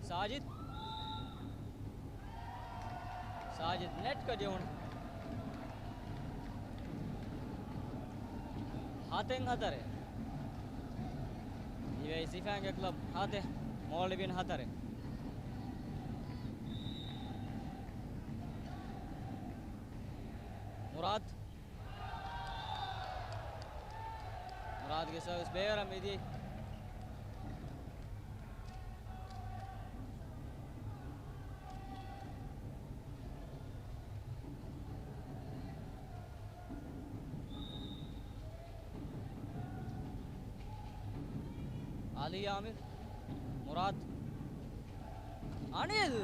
ސާޖިދު. ސާޖިދު ނެޓްގަ ޖެހުނު. ހަތެއް ހަތަރެއް. ދިވެހި ސިފައިންގެ ކްލަބް ހަތެއް، މޯލްޑިވިއަން ހަތަރެއް. މުރާދު. މުރާދުގެ ސަރވިސް ބޭރަށް މިދިޔަ. އަލީ އާމިރު. މުރާދު. އަނިލް.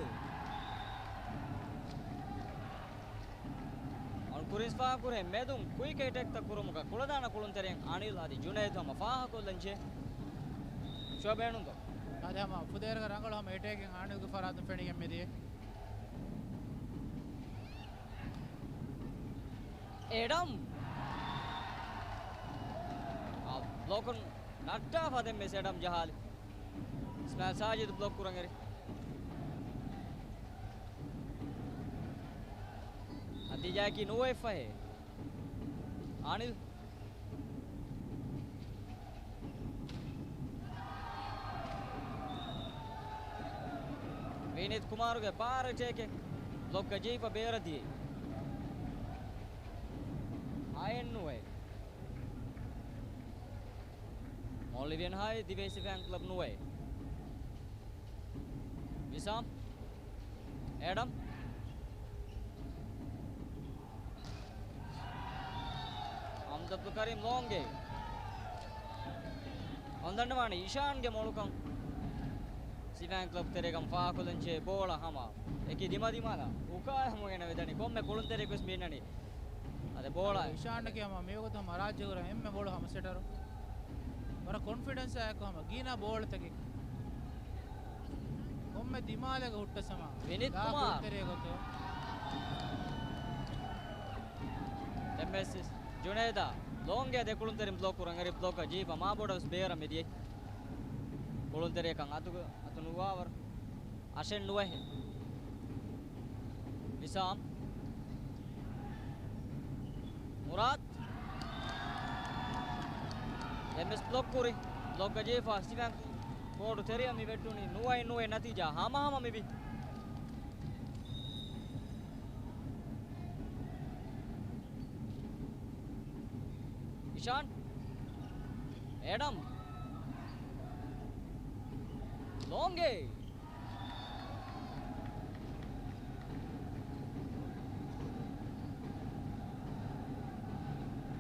އަނު ކުރިންސް ފާހަގަކުރޭ މެދުން ކުއިކް އެޓޭކްތައް ކުރުމުގަ ކުޅަދާނަ ކުޅުންތެރިން އަނިލް އަދި ޖުނައިދު ހަމަ ފާހަގަކޮށްލަންޖެހޭ. ޝޯ ބޭނުންތޯ؟ އަދި ހަމަ ފުދޭވަރަކަށް ރަނގަޅު ހަމަ އެޓޭކިން އަނިލްގެ ފަރާތުން ފެނިގެން މިދިޔަ. އެޑަމް. އާ، ބްލޮކުން ނައްޓާފަ ދެން މިސް އެޑަމް ޖަހާލި. އިސްމާއިލް ސާޖިދު ބްލޮކް ކުރަން އެރި. ނަތީޖާއަކީ ނުވައެއްފަހޭ. އަނިލް. ވިނީތް ކުމާރުގެ ބާރަށް ޓޭކެއް ބްލޮކްގަ ޖެހިފަ ބޭރަށް ދިޔައީ. ހައެއް ނުވައެއް. މޯލްޑިވިއަން ހައެއް، ދިވެހި ސިފައިން ކްލަބް ނުވައެއް. ވިސާމް. އެޑަމް. ހަމްޒަ އަބްދުލް ކަރީމް ލޯންގެ. އޮންދަންނަވާނީ އިޝާންގެ މޮޅުކަން. ސިފައިން ކްލަބް ތެރޭގަ ފާހަގަކޮށްލަންޖެހޭ ބޯޅަ ހަމަ އެކި ދިމަދިމާލަށް ހުކާ ހަމަ ގެނަވެދަނީ. ކޮންމެ ކުޅުންތެރިއަކުވެސް މި އިންނަނީ. އަދި ބޯޅަ. އިޝާންއަކީ ހަމަ މިވަގުތު ހަމަ ރާއްޖޭގަ ހުރި އެންމެ މޮޅު ހަމަ ސެޓަރު. ވަރަށް ކޮންފިޑެންސާ އެއްކޮށް ހަމަ ގިނަ ބޯޅަތަކެއް ކޮންމެ ދިމާލެއްގަ ހުއްޓަސް ހަމަ ވިނީތް ދާ ކުމާރު. ކުޅުންތެރިއެއް ގޮތުން. އެމްއެސް ޖުނޭދާ ލޯންގެ ދެ ކުޅުންތެރިން ބްލޮކް ކުރަން އެރި. ބްލޮކަށް ޖެހިފަ މާބޮޑަށް ވެސް ބޭރަށް މިދިޔައީ. ކުޅުންތެރިއަކަށް އަތުގަ އަތު ނުވާވަރު. އަށެއް ނުވަހެއް. ވިސާމް. މުރާދް. އެމްއެސް ބްލޮކް ކުރި. ބްލޮކްގަ ޖެހިފަ ސިފައިން ކޯޓު ތެރެއަށް މި ވެއްޓުނީ. ނުވައެއް ނުވައެއް ނަތީޖާ ހަމަހަމަ މިވީ. އިޝާން. އެޑަމް. ލޯންގެ.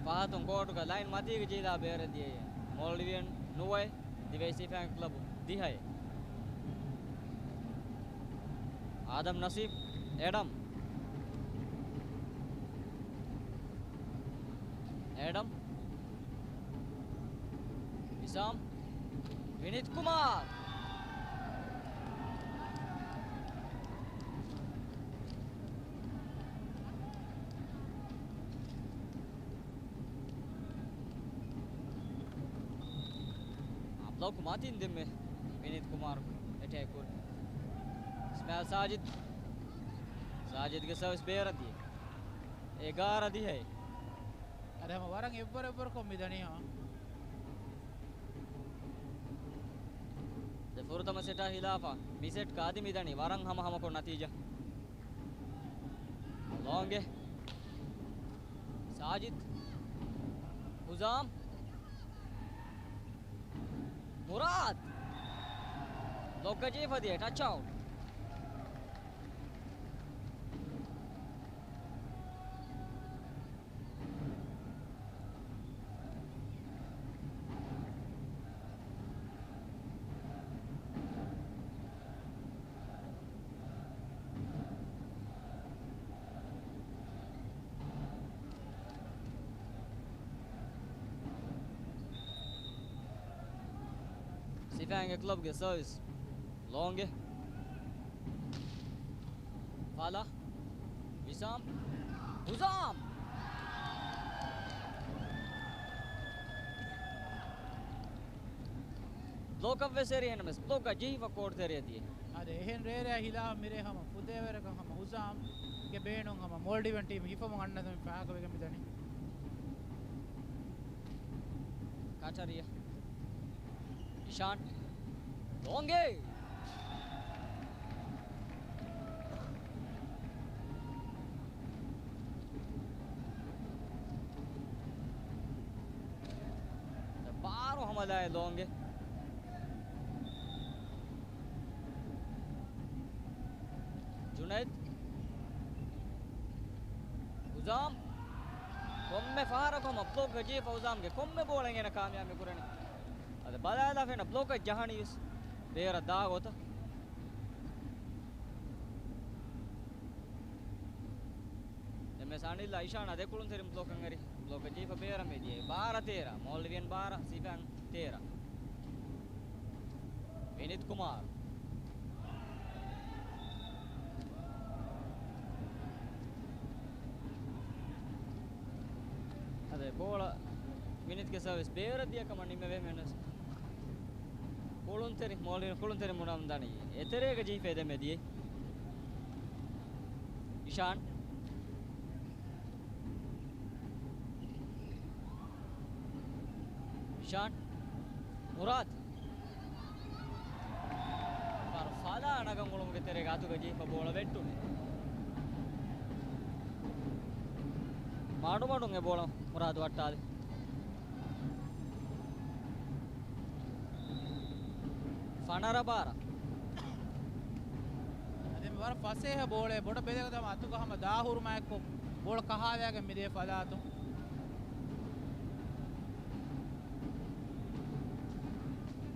ފަހަތުން ކޯޓުގަ ލައިން މަތީގަ ޖެހިލާ ބޭރަށް ދިޔައީ. މޯލްޑިވިއަން ނުވައެއް، ދިވެހި ސިފައިން ކްލަބު ދިހައެއް. އާދަމް ނަސީމް، އެޑަމް. އެޑަމް. ވިސާމް. ވިނީތް ކުމާރް. އާ، ބްލޮކް މަތިން ދެންމެ ވިނީތް ކުމާރު އެޓޭކް ކުރި. އިސްމާއިލް ސާޖިދް. ސާޖިދްގެ ސަރވިސް ބޭރަށް ދިޔަ. އެގާރަ ދިހައެއް. އަދި ހަމަ ވަރަށް އެއްވަރު އެއްވަރުކޮށް މިދަނީ ހަމަ. ދެ ފުރަތަމަ ސެޓާ ހިލާފަށް މި ސެޓް ކާދި މިދަނީ ވަރަށް ހަމަ ހަމަކޮށް ނަތީޖާ. ލޯންގެ. ސާޖިދް. ހުޒާމް. މުރާދް. ބްލޮކްގަ ޖެހިފަ ދިޔަ ޓަޗް އައުޓް. ސިފައިންގެ ކްލަބްގެ ސަރވިސް. ލޯންގެ. ފާލާ. ވިސާމް. ހުޒާމް. ބްލޮކަށް ވެސް އެރި އެހެންނަމަވެސް ބްލޮކްގަ ޖެހިފަ ކޯޓު ތެރެއަށް ދިޔަ. އަދި އެހެން ރޭރެއާ ހިލާފަށް މިރޭ ހަމަ ފުދޭވަރަކަށް ހަމަ ހުޒާމްގެ ބޭނުން ހަމަ މޯލްޑިވިއަން ޓީމް ހިފަމުން އަންނަ ދެން ފާހަގަވެގެން މިދަނީ. ކަޓަރިއަށް. އިޝާން. ލޯންގެ. ބާރު ހަމަލާއެއް ލޯންގެ. ޖުނައިދް. ހުޒާމް. ކޮންމެ ފަހަރަކު ހަމަ ބްލޮކްގަ ޖެހިފަ ހުޒާމްގެ ކޮންމެ ބޯޅައެއް އޭނަ ކާމިޔާބު ކުރަނީ. އަދި ބަލާލާފަ އޭނަ ބްލޮކަށް ޖަހަނީ ވެސް ބޭރަށް ދާ ގޮތަށް. ދެ މިސް އަނިލް އިޝާން އަދެ ކުޅުންތެރިން ބްލޮކަށް އެރި ބްލޮކަށް ޖެހިފަ ބޭރަށް މިދިޔައީ. ބާރަ ތޭރަ، މޯލްޑިވިއަން ބާރަ، ސިފަން ތޭރަ. ވިނިތް ކުމާރު. އަދެ ބޯޅަ ވިނިތްގެ ސަރވިސް ބޭރަށް ދިޔަ ކަމަށް ނިންމެވޭ މެންވެސް. ކުޅުންތެރި، މޯލްޑިވިއަން ކުޅުންތެރިން ބުނަމުން ދަނީ އެތެރޭގަ ޖެހިފަ އެދެމެ ދިޔައީ. އިޝާން. އިޝާން. މުރާދު. ފަރު ފަލާ ނަގަން އުޅުމުގެ ތެރޭގަ އަތުގަ ޖެހިފަ ބޯޅަ ވެއްޓުނީ. މަޑުމަޑުން އެ ބޯޅަ މުރާދު ވައްޓާލި. ފަނަރަ ބާރަ. އަދި މި ވަރަށް ފަސޭހަ ބޯޅައެއް، ބޮޑަށް ބެލޭގޮތަށް ހަމަ އަތުގަ ހަމަ ދާހުރުމާއެކު ބޯޅަ ކަހާލައިގެން މިދިޔަ ފަލާތުން.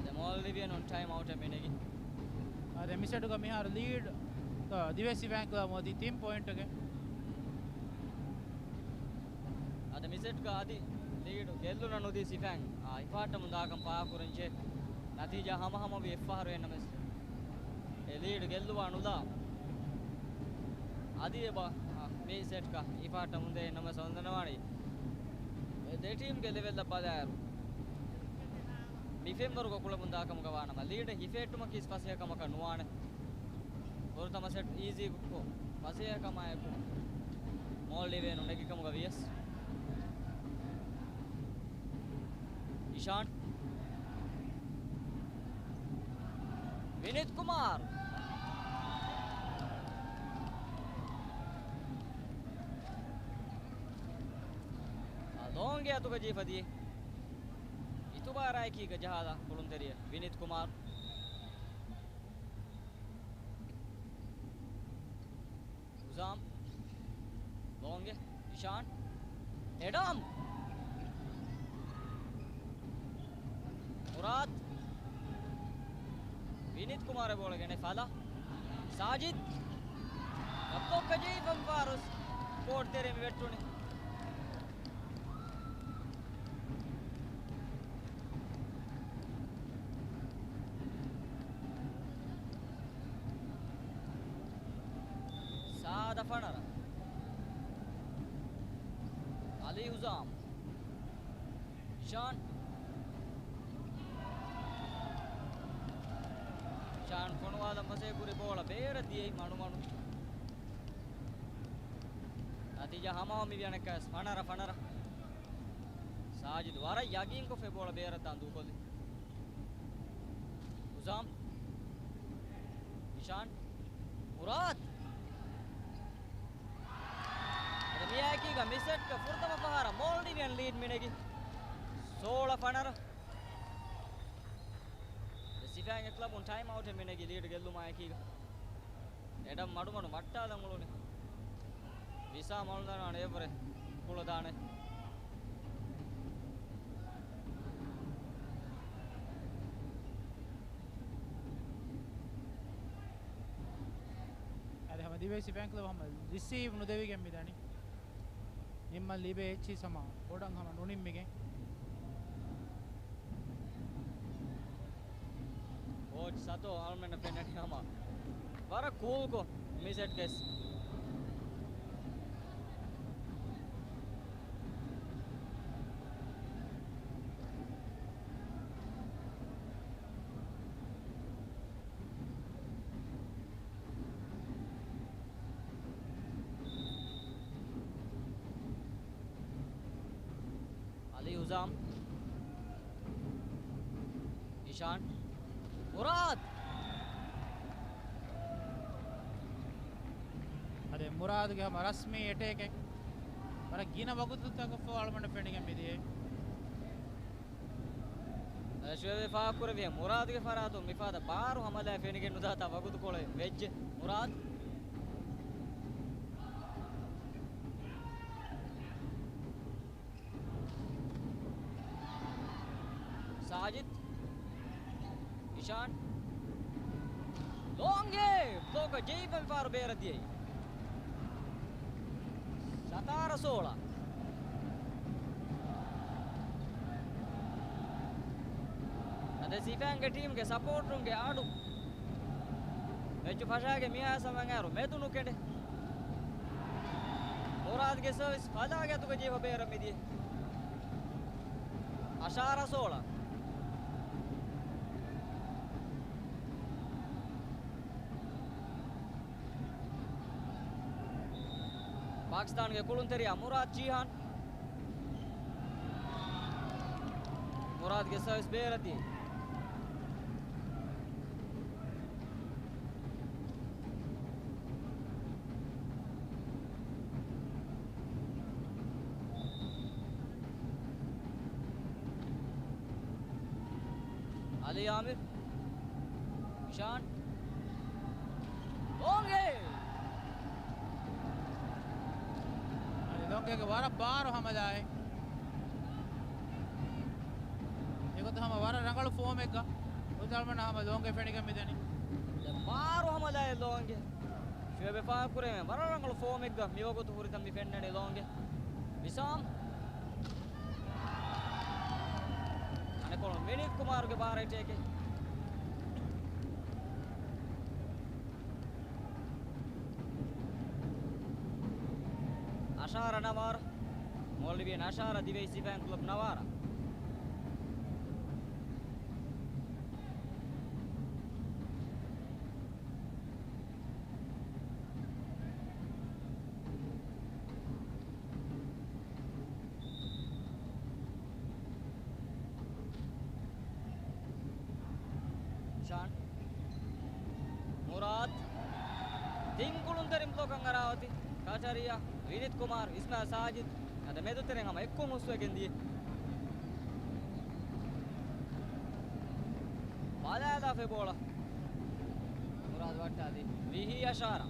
ދެ މޯލްޑިވިއަނުން ޓައިމް އައުޓެއް މިނެގި. އަދި މި ސެޓުގަ މިހާރު ލީޑް ދިވެހި ސިފައިން ކްލަބު އޮތީ ތިން ޕޮއިންޓުގެ. އަދި މި ސެޓްގަ އަދި ލީޑު ގެއްލުނަ ނުދީ ސިފައިން އާ އިފާއްޓަމުން ދާކަން ފާހަގަކުރަންޖެ. ނަތީޖާ ހަމަހަމަވި އެއްފަހަރު އެންނަމެސް އެ ލީޑު ގެއްލުވާ ނުލާ. އަދި އެބަ އާ މި ސެޓްގަ އިފާއްޓަމުންދޭ އެންނަމެސް އޮންނަންވާނީ އެ ދެ ޓީމްގެ ލެވެލްއަށް ބަލާއިރު މި ފެންވަރުގަ ކުޅެމުން ދާކަމުގަ ވާނަމަ ލީޑެއް ހިފެހެއްޓުމަކީ ފަސޭހަ ކަމަކަށް ނުވާނެ. ފުރަތަމަ ސެޓް އީޒީކޮށް، ފަސޭހަކަމާއެކު މޯލްޑިވިއަނުން ނެގިކަމުގަ ވިޔަސް. އިޝާން. ވިނިތް ކުމާރު. ލޯނގެ އަތުގަ ޖެހިފަ ދިޔައީ. އިތުބާރާއެކީގަ ޖަހާލާ ކުޅުންތެރިޔާ ވިނިތް ކުމާރު. ހުޒާމް. ލޯނގެ. އިޝާން. އެޑަމް. މުރާދު. ވިނިތް ކުމާރު ބޯޅަ ގެނެ ފަލަ. ސާޖިދް. ބްލޮކް ޖެހިފަ މިފަހަރު ކޯޓް ތެރޭ މި ވެއްޓުނީ. ސާދަ ފަނަރަ. އަލީ ހުޒާމް. ޝާން. ޝާން ފޮނުވާލަން މަސޭ ކުރި ބޯޅަ ބޭރަށް ދިޔައީ މަނުމަނު. ނަތީޖާ ހަމަހަމަ މިވި އަނެއްކާސް ފަނަރަ ފަނަރަ. ސާޖިދު ވަރަށް ޔަގީންކޮށްފައި ބޯޅަ ބޭރަށް ދާން ދޫކޮށްލި. ހުޒާމް. އިޝާން. މުރާދު. އަދި މިއާއެކީގަ މި ސެޓްގަ ފުރަތަމަ ފަހަރަށް މޯލްޑިވިއަން ލީޑް މިނެގި. ސޯޅަ ފަނަރަ. ސިފައިންގެ ކްލަބުން ޓައިމް އައުޓެއް މިނެގި ލީޑް ގެއްލުމާއެކީގަ. އެޑަމް މަޑުމަޑު ވައްޓާލަން އުޅުނި. ވިސާ މޮޅުން ދާނެ އެއްވަރެ ކުޅަދާނެ. އަދި ހަމަ ދިވެހި ސިފައިން ކްލަބު ހަމަ ރިސީވް ނުދެވިގެން މިދަނީ. ނިންމަން ލިބޭ އެއްޗިސް ހަމަ ބޮޑަށް ހަމަ ނުނިންމިގެން. ކޯޗް ސަތޯ އަޅުމެންނަށް ފެންނަނީ ހަމަ ވަރަށް ކޫލްކޮށް މި ސެޓް ގެސް. އަލީ ހުޒާމް. އިޝާން. މުރާދު. އަދި މުރާދުގެ ހަމަ ރަސްމީ އެޓޭކެއް. ވަރަށް ގިނަ ވަގުތުތަކަށްފަހު އަޅުގަނޑަށް ފެނިގެން މިދިޔައީ. އަދި ޝުއޭބެ ފާހަގަކުރެއްވިއޭ، މުރާދުގެ ފަރާތުން މިފަދަ ބާރު ހަމަލާ ފެނިގެން ނުދާތާ ވަގުތުކޮޅެއް ވެއްޖެ. މުރާދު. ސާޖިދް. އިޝާން. ލޯނގް އެ ބްލޮކަށް ޖެހިފަ މިފަހަރު ބޭރަށް ދިޔައީ. ލަތާރަ ސޯޅަ. އަދި ސިފައިންގެ ޓީމްގެ ސަޕޯޓުންގެ އަޑު މެޗު ފަށާގެ މިހާ ސަމަން އައިރު މެދު ނުކެނޑެ. މުރާދްގެ ސަރވިސް ފަލާގެ އަތުގަ ޖެހިފަ ބޭރަށް މިދިޔަ. އަށާރަ ސޯޅަ. ޕާކިސްތާންގެ ކުޅުންތެރިޔާ މުރާދް ޖީހާން. މުރާދްގެ ސަރވިސް ބޭރަށް ދިޔަ. އަލީ އާމިރު. އިޝާން. ލޯނގް އެއް. އަދި ލޯންގް އެއްގެ ވަރަށް ބާރު ހަމަލާއެއް. އެގޮތަށް ހަމަ ވަރަށް ރަނގަޅު ފޯމެއްގަ އުދަލްމަން ހަމަ ލޯންގް އެއް ފެނިގެން މިދަނީ. ދެ ބާރު ހަމަލާއެއް ލޯންގް އެއް. ޝުއޭބެ ފާހަގަކުރެވެން ވަރަށް ރަނގަޅު ފޯމެއްގަ މިވަގުތު ހުރިތަން މި ފެންނަނީ ލޯންގް އެއް. ވިސާމް. އަނެކޮޅު ވިނީތް ކުމާރުގެ ބާރަށް ޓޭކެއް. އަށާރަ ނަވާރަ. މޯލްޑިވިއަން އަށާރަ، ދިވެހި ސިފައިން ކްލަބް ނަވާރަ. ޝާން. މުރާދް. ތިން ކުޅުންތެރިން ބްލޮކަށް އަރާ އޮތީ ކަޓަރިއާ، ވިނީތް ކުމާރު، އިސްމާއިލް ސާޖިދު. އަދި މެދުތެރެއިން ހަމަ އެއްކޮށް ހުސްވެގެން ދިޔަ. ބަލާލާފަ ބޯޅަ. މުރާދް ވައްޓާލީ. ވިހީ އަށާރަ.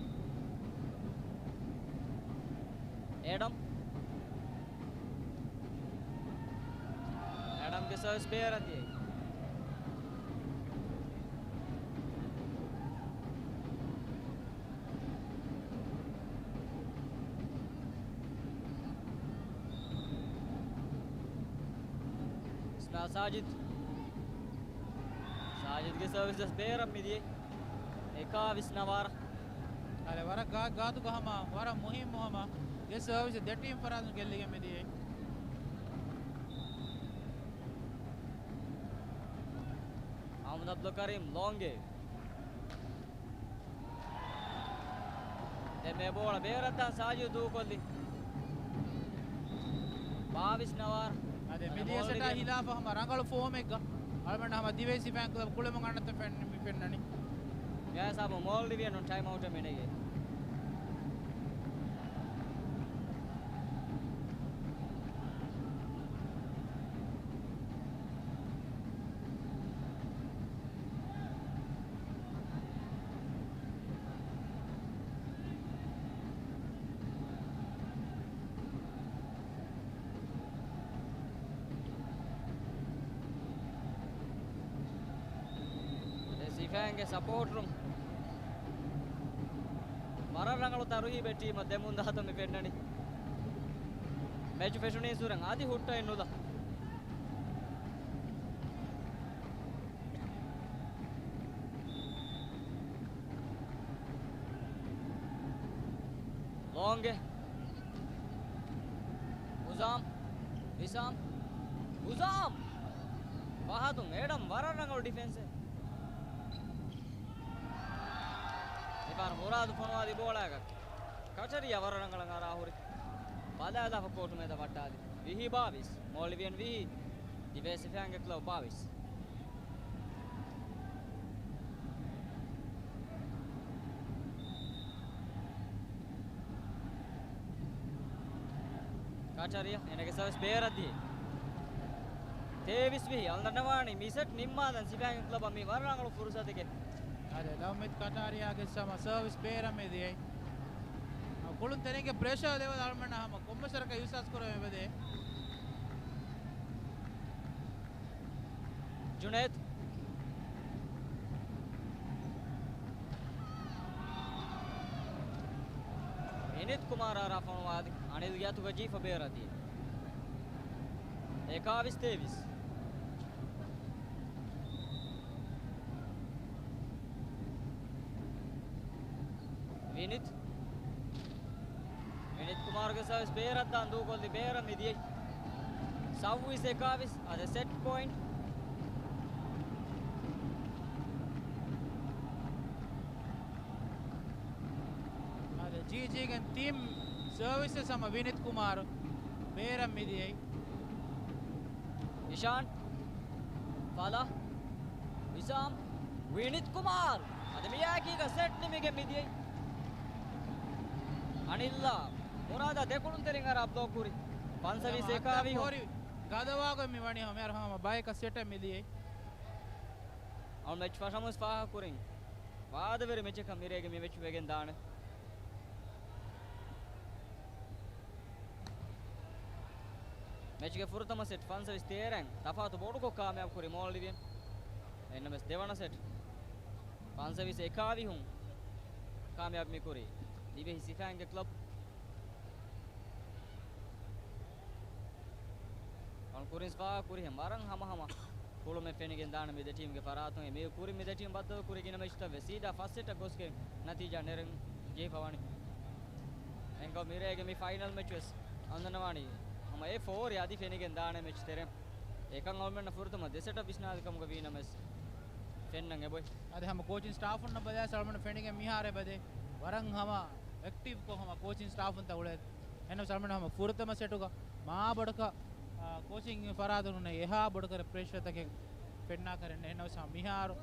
އެޑަމް. އެޑަމްގެ ސަރވިސް ބޭރަށް ދިޔައީ. އިސްމާއިލް ސާޖިދު. ސާޖިދުގެ ސަރވިސް ވެސް ބޭރަށް މިދިޔައީ. އެކާވީސް ނަވާރަ. އަދި ވަރަށް ގާތް ގާތުގަ ހަމަ ވަރަށް މުހިއްމު ހަމަ ގެ ސަރވިސް ދެ ޓީމް ފަރާތުން ގެއްލިގެން މިދިޔައީ. އަހުމަދު އަބްދުލް ކަރީމް ލޯންގް އެއް. ދެން މި ބޯޅަ ބޭރަށްދާން ސާޖިދު ދޫކޮށްލި. ބާވީސް ނަވާރަ. އަދި މިދިޔަ ސެޓާ ހިލާފަށް ހަމަ ރަނގަޅު ފޯމެއްގަ އަޅުމެން ހަމަ ދިވެހި ސިފައިން ކްލަބް ކުޅެމުން އަންނަތަން ފެން-، މި ފެންނަނީ. މި ހިސާބުން މޯލްޑިވިއަނުން ޓައިމް އައުޓެއް މިނެގޭ. ސިފައިންގެ ސަޕޯޓުން ވަރަށް ރަނގަޅު ތަރުހީބެއް ޓީމަށް ދެމުން ދާތަން މި ފެންނަނީ. މެޗު ފެށުނީ ސުރެން އަދި ހުއްޓައެއް ނުލާ. ލޯންގް އެއް. ހުޒާމް. ވިސާމް. ހުޒާމް. ފަހަތުން އެޑަމް ވަރަށް ރަނގަޅު ޑިފެންސެއް. މިފަހަރު މުރާދު ފޮނުވާލި ބޯޅައަކަށް ކަޓަރިއާ ވަރަށް ރަނގަޅަށް އަރާ ހުރި. ބަލާލާފަ ކޯޓު މެދަށް ވައްޓާލި. ވިހި ބާވީސް. މޯލްޑިވިއަން ވިހި. ދިވެހި ސިފައިންގެ ކްލަބް ބާވީސް. ކަޓަރިއާ އޭނަގެ ސަރވިސް ބޭރަށް ދިޔައީ. ތޭވީސް ވިހި. އަޅުގަނޑަށް ވާނީ މި ސެޓް ނިންމާލަން ސިފައިންގެ ކްލަބަށް މީ ވަރަށް ރަނގަޅު ފުރުސަތެކޭ. އަދި ލަވްމިތް ކަޓާރިއާގެ ހަމަ ސަރވިސް ބޭރަށް މި ދިޔައީ. ކުޅުންތެރިންގެ ޕްރެޝަރ ލެވެލް އަޅުގަނޑަށް ހަމަ ކޮންމެސް ވަރަކަށް އިހްސާސް ކުރެވޭ އެބަދޭ. ޖުނޭދް. މި ވިނިތް ކުމާރާ ރާ ފޮނުވާލި އަނިލްގެ އަތުގަ ޖީފަ ބޭރަށް ދިޔަ. އެކާވީސް ތޭވީސް. ވިނިތް. ވިނިތް ކުމާރުގެ ސަވިސް ބޭރަށް ދާން ދޫކޮށްލި ބޭރަށް މިދިޔައީ. ސައްވީސް އެކާވީސް އަދި ސެޓް ޕޮއިންޓް. އަދި ޖީޖީގެ ތިން ސަރވިސް ހަމަ ވިނިތް ކުމާރު ބޭރަށް މިދިޔައީ. އިޝާން، ފަލާ، ވިސާމް، ވިނިތް ކުމާރު. އަދި މިޔާކީގަ ސެޓް ނިމިގެން މިދިޔައީ. އަނިލްއާ މުރާދާ ދެކުޅުންތެރިން އަރާ ބްލޮކް ކުރި. ފަންސަވީސް އެކާވީސް. ގަދަވާގޮތް މި ވަނީ ހަމަ ބަޔަކަށް ސެޓެއް މިދިޔައީ. އަޅު މެޗް ފަށަމުސް ފާހަގަކުރިން. ވާދަވެރި މެޗަކަށް މިރޭގެ މި މެޗް ވެގެން ދާނެ. މެޗްގެ ފުރަތަމަ ސެޓް ފަންސަވީސް ތޭރައިން ތަފާތު ބޮޑުކޮށް ކާމިޔާބު ކުރި މޯލްޑިވިއަން. އެހެންނަމަވެސް ދެވަނަ ސެޓް ފަންސަވީސް އެކާވީހުން ކާމިޔާބު މި ކުރީ ދިވެހި ސިފައިންގެ ކްލަބް. އަޅު ކުރިންސް ފާހަގަ ކުރިހެން ވަރަށް ހަމަ ހަމަ ކުޅުމެއް ފެނިގެން ދާނެ މި ދެ ޓީމްގެ ފަރާތުން. މި ކުރިން މި ދެ ޓީމް ބައްދަލު ކުރި ގިނަ މެޗްތައް ވެސް ސީދާ ފަސް ސެޓަށް ގޮސްގެން ނަތީޖާ ނެރެން ޖެހިފަ ވަނީ. އެހެންކަމުން މިރޭގެ މި ފައިނަލް މެޗް ވެސް އަންނަންވާނީ ހަމަ އެ ފޯރެއް އަދި ފެނިގެން ދާނެ މެޗް ތެރެއިން. އެކަން އަޅުމެންނަށް ފުރަތަމަ ދެ ސެޓަށް ވިސްނާލި ކަމުގަ ވީނަމަވެސް ފެންނަން އެބޮތް. އަދި ހަމަ ކޯޗިން ސްޓާފުންނަށް ބަލާ ސަލްމަން ފެނިގެން މިހާރު އެބަދޭ ވަރަށް ހަމަ އެކްޓިވްކޮށް ހަމަ ކޯޗިން ސްޓާފުންތައް އުޅޭ. އެހެންނަމަ ސަލްމަން ހަމަ ފުރަތަމަ ސެޓުގަ މާ ބޮޑަކަށް، އާ، ކޯޗިން ފަރާތުން އެހާ ބޮޑުކަރ ޕްރެޝަރތަކެއް ފެންނާކަށް ނެއް. އެހެންނަމަ މިހާރު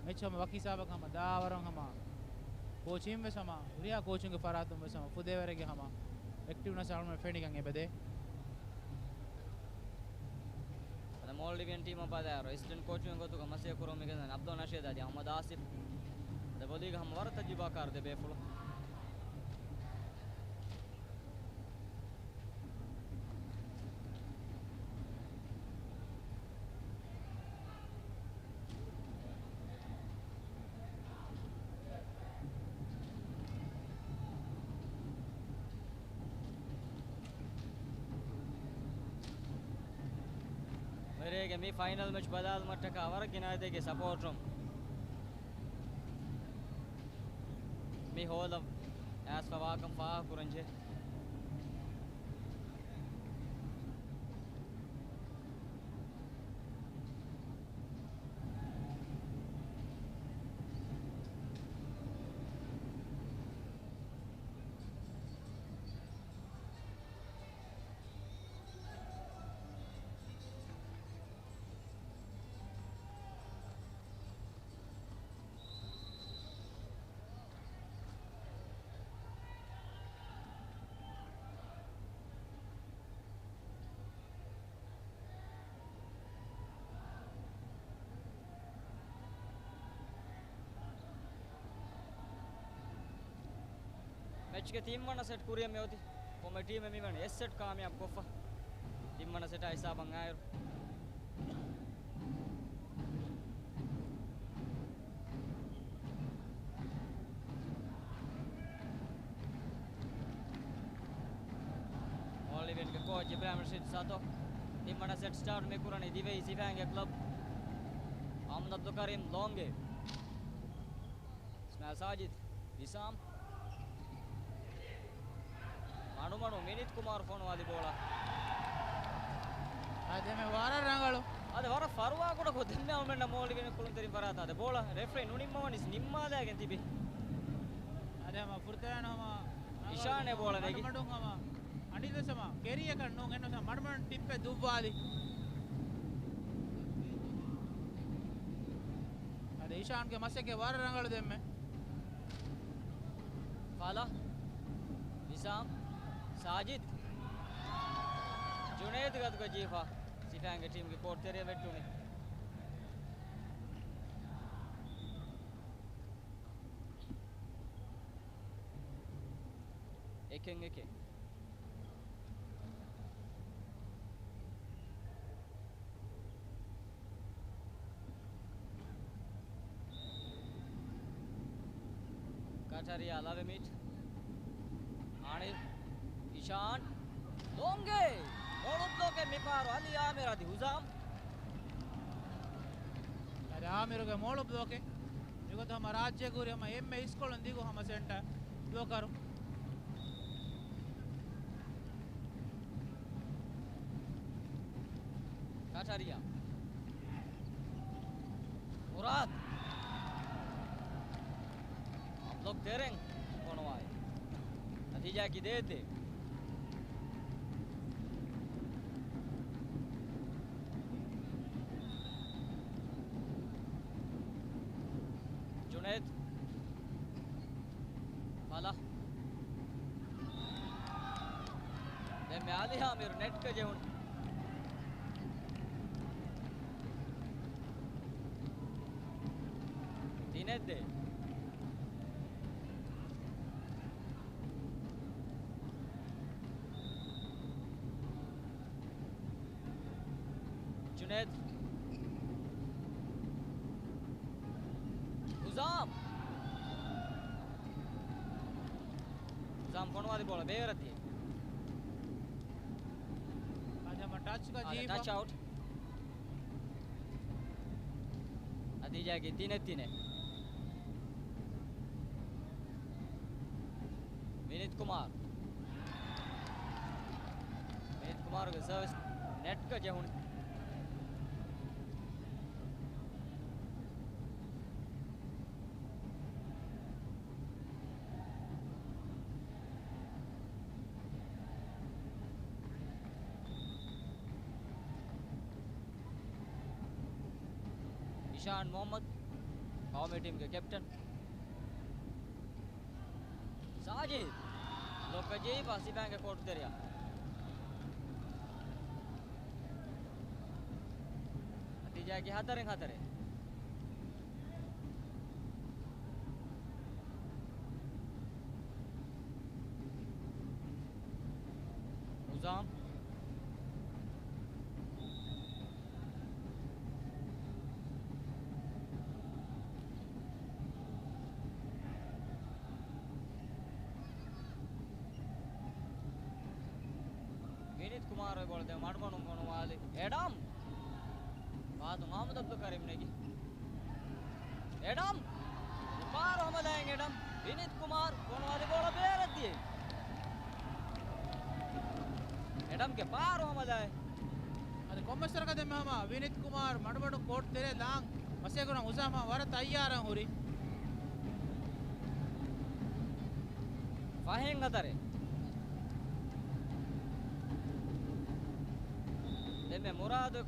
މެޗް ހަމަ ވަކި ހިސާބަކަށް ހަމަ ދާވަރަށް ހަމަ ކޯޗިން ވެސް ހަމަ ހުރިހާ ކޯޗުންގެ ފަރާތުން ވެސް ހަމަ ފުދޭވަރެއްގެ ހަމަ އެކްޓިވްނަސް އަޅުގަނޑު ފެނިގެން އެބަދޭ. އަދި މޯލްޑިވިއަން ޓީމަށް ބަލާއިރު އެސިސްޓެންޓް ކޯޗުންގެ ގޮތުގަ މަސައްކަތް ކުރަމުން މިގެންދަނީ އަބްދުލް ނަޝީދު އަދި އަޙްމަދު އާސިފް. އަދި ބޮލީގަ ހަމަ ވަރަށް ތަޖުރިބާކާރު ދެ ބޭފުޅުން. މިރޭގެ މި ފައިނަލް މެޗް ބަލާލުމަށްޓަކާ ވަރަށް ގިނަ އަދަދެއްގެ ސަޕޯޓުން މި ހޯލަށް އައިސްފަ ވާކަން ފާހަގަކުރަންޖެހޭ. މެޗްގެ ތިންވަނަ ސެޓް ކުރިއަށް މިއޮތީ. ކޮމެ ޓީމެއް މިވަނީ އެއް ސެޓް ކާމިޔާބު ކޮށްފަ. ތިންވަނަ ސެޓާ ހިސާބަށް އާއިރު. މޯލްޑިވިއަންގެ ކޯޗް އިބްރާހިމް ރަޝީދު ސާތޯ. ތިންވަނަ ސެޓް ސްޓާޓް މި ކުރަނީ ދިވެހި ސިފައިންގެ ކްލަބް އަޙްމަދު އަބްދުލް ކަރީމް ލޯނގޭ. އިސްމާއިލް ސާޖިދް، ވިސާމް. މަޑުމަޑު ވިނިތް ކުމާރު ފޮނުވާލި ބޯޅަ. އާ، ދެމެ ވަރަށް ރަނގަޅު. އާދެ، ވަރަށް ފަރުވާ ކުޑަކޮށް ދެންމެ އަޅުމެންނަށް މޯލްޑިވިއަން ކުޅުންތެރިން ފަރާތާ ދެ ބޯޅަ ރެފްރީ ނުނިންމަވަނީސް ނިންމާލައިގެން ތިބި. އާދެ، ހަމަ ފުރަތަމަ ހަމަ އިޝާން އެ ބޯޅަ ނެގި. މަޑުމަޑުން ހަމަ އަނިލް ވެސް ހަމަ ކެރީއަކަށް ނޫން، އެންނަ ހަމަ މަޑުމަޑުން ޓިއްޕެއް ދުއްވާލި. އާދެ، އިޝާންގެ މަސައްކަތް ވަރަށް ރަނގަޅު ދެންމެ. ފަލާ، ވިސާމް، ސާޖިދް، ޖުނައިދުގެ އަތުގަ ޖީފާ. ސިފައިންގެ ޓީމްގެ ކޯޓް ތެރެއަށް ވެއްޓުނީ. އެކެއް އެކެއް. ކަޓަރިއާ ލަވެމީޓް. އިޝާން ލޯނގެ މޮޅު ބްލޮކެއް މިފަހަރު އަލީ އާމިރު އަދި ހުޒާމް. އަދި އާމިރުގެ މޮޅު ބްލޮކެއް މިގޮތަށް ހަމަ ރާއްޖޭގަ ހުރި ހަމަ އެންމެ އިސްކޮޅުން ދިގު ހަމަ ސެންޓަރ ބްލޮކަރު. ކަޓަރިއާ. މުރާދު. ބްލޮކް ތެރެއިން ފޮނުވާލި. ނަތީޖާއަކީ ދޭއް ދޭއް. ޖުނޭދު. ފަލަ. ދެންމެ އަލީ އާމިރު ނެޓްގަ ޖެހުނު. ތިނެއް ދޭއް. ޖުނޭދު. ހުޒާމް. ހުޒާމް ފޮނުވާލި ބޯޅަ ބޭރަށް ދިޔަ. އަދި ހަމަ ޓަޗްގަ އާދެ، ޖީފަ. ޓަޗް އައުޓް. ނަތީޖާއަކީ ތިނެއް ތިނެއް. ވިނިތް ކުމާރު. ވިނިތް ކުމާރުގެ ސަރވިސް ނެޓްގަ ޖެހުނު. އިޝާން މުހައްމަދު، ޤައުމީ ޓީމްގެ ކެޕްޓަން. ސާޖިދު ބްލޮކް ޖެހިފަ ސިފައިންގެ ކޯޓު ތެރެއަށް. ނަތީޖާއަކީ ހަތަރެއް ހަތަރެއް. ހުޒާމް. ވިނިތް ކުމާރު އެ ބޯޅަ ދެން މަޑުމަޑުން ފޮނުވާލި. އެޑަމް. ފާދު މުހައްމަދު އަބްދުލް ކަރީމް ނެގި. އެޑަމް. ޕާރު ހަމަލާއިން އެޑަމް. ވިނިތް ކުމާރު ފޮނުވާލި ބޯޅަ ބޭރަށް ދިޔައީ. އެޑަމްގެ ޕާރު ހަމަލާއެއް. އަދި ކޮންމެސް ވަރަކަށް ދެންމެ ހަމަ ވިނިތް ކުމާރު މަޑުމަޑުން ކޯޓް ތެރޭ ލާން މަސޭ ކުރަން ހުޒާމް ހަމަ ވަރަށް ތައްޔާރަށް ހުރި. ފަހެއް ހަތަރެއް. ދެންމެ މުރާދު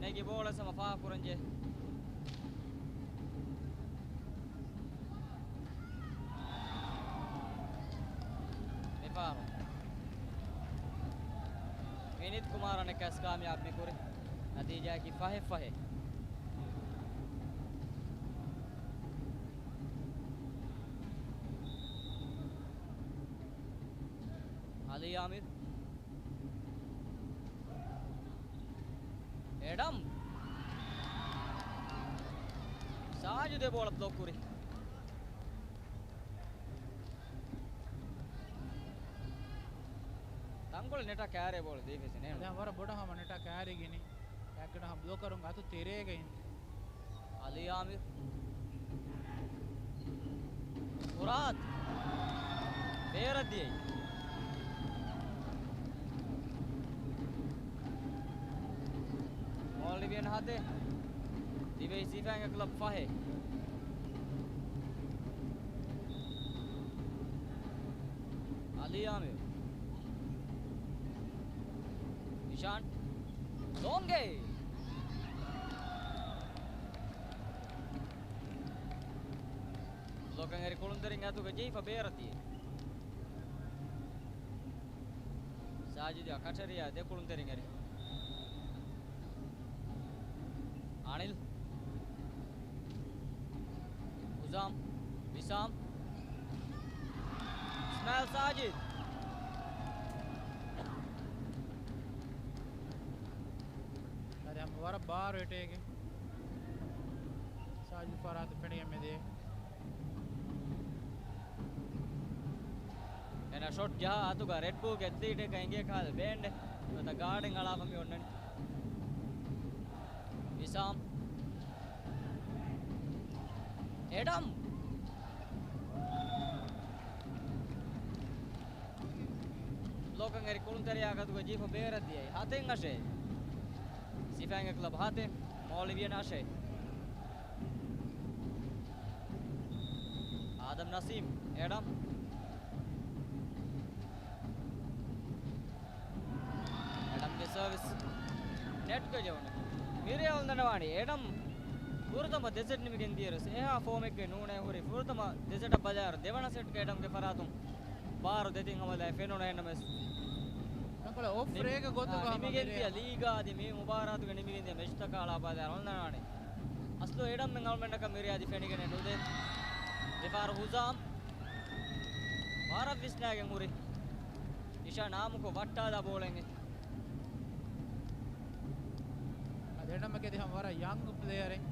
ނެގި ބޯޅަ ސަމަ ފާކުރަންޖެ. މިފާރު ވިނިތް ކުމާރު އަނެއްކާސް ކާމިޔާބު މިކުރި. ނަތީޖާއަކީ ފަހެއް ފަހެއް. އަލީ އާމިރު. އެޑަމް. ސާޖިދު އެ ބޯޅަ ބްލޮކް ކުރި. ތަންކޮޅެއް ނެޓަށް ކާރި ބޯޅަ ދީފައިސް ނޭނގު. ދެން ވަރަށް ބޮޑަށް ހަމަ ނެޓަށް ކާރި ގިނި. އެކަޑަ ހަމަ ބްލޮކަރުން އަތު ތެރޭގައި. އަލީ އާމިރު. މުރާދު. ބޭރަށް ދިޔައީ. މޯލްޑިވިއަން ހަތެއް. ދިވެހި ސިފައިންގެ ކްލަބް ފަހެއް. އަލީ އާމިރު. ނިޝާން. ލޯނގެ. ބްލޮކަށް އެރި ކުޅުންތެރިން އަތުގަ ޖެހިފަ ބޭރަށް ދިޔަ. ސާޖިދާ ކަޓަރިއާ ދެ ކުޅުންތެރިން އެރި. އަނިލް. ހުޒާމް. ވިސާމް. އިސްމާއިލް ސާޖިދް. އަދި ހަމަ ވަރަށް ބާރު އެޓޭގެ. ސާޖިދް ފަރާތު ފެނިގެން މެދޭ. އޭނާ ޝޮޓް ޖަހާ އަތުގަ ރެޑް ބޫލްގެ އެތްލީޓެއްގަ އެނގޭ ކަހަލަ ބޭންޑެއް ނުވަތަ ގާޑެއް އަޅާފަ މި އޮންނަނީ. ވިސާމް. އެޑަމް. ބްލޮކަށް އެރި ކުޅުންތެރިޔާ ގަދުގަ ޖީފަ ބޭރަށް ދިޔައީ. ހަތެއް އަށޭ. ސިފައިންގެ ކްލަބް ހަތެއް، މޯލިވިއަން އަށެއް. އާދަމް ނަސީމް، އެޑަމް. އެޑަމްގެ ސަރވިސް ނެޓްގަ ޖެހުނު. މިރޭ އޮންނަންވާނީ އެޑަމް ފުރަތަމަ ދެ ސެޓް ނިމިގެން ދިޔައިރު އެހާ ފޯމެއްގައި ނޫނޭ ހުރީ. ފުރަތަމަ ދެ ސެޓަށް ބަލާއިރު ދެވަނަ ސެޓްގަ އެޑަމްގެ ފަރާތުން ބާރު ދެތިން ހަމަލާ ފެނުނު. އެހެންނަމަވެސް ތަންކޮޅެއް އޮފް ރޭގަ ގޮތުގަ ނިމިގެން ދިޔަ ލީގާ އަދި މި މުބާރާތުގަ ނިމިގެން ދިޔަ މެޗްތަކާ އަޅާ ބަލާއިރު އޮންނަންވާނެ. އަސްލު އެޑަމްމެން އަޅުމެންނަކަށް މިރޭ އަދި ފެނިގެނެއް ނުދޭ. ދެފާރު ހުޒާމް ވަރަށް ވިސްނާގެން ހުރި. އިޝާ ނާމުކޮށް ވައްޓާލާ ބޯޅައެއް. އަދި އެޑަމްގެ ދިހަ ވަރަށް ޔަންގް ޕްލޭޔަރެއް.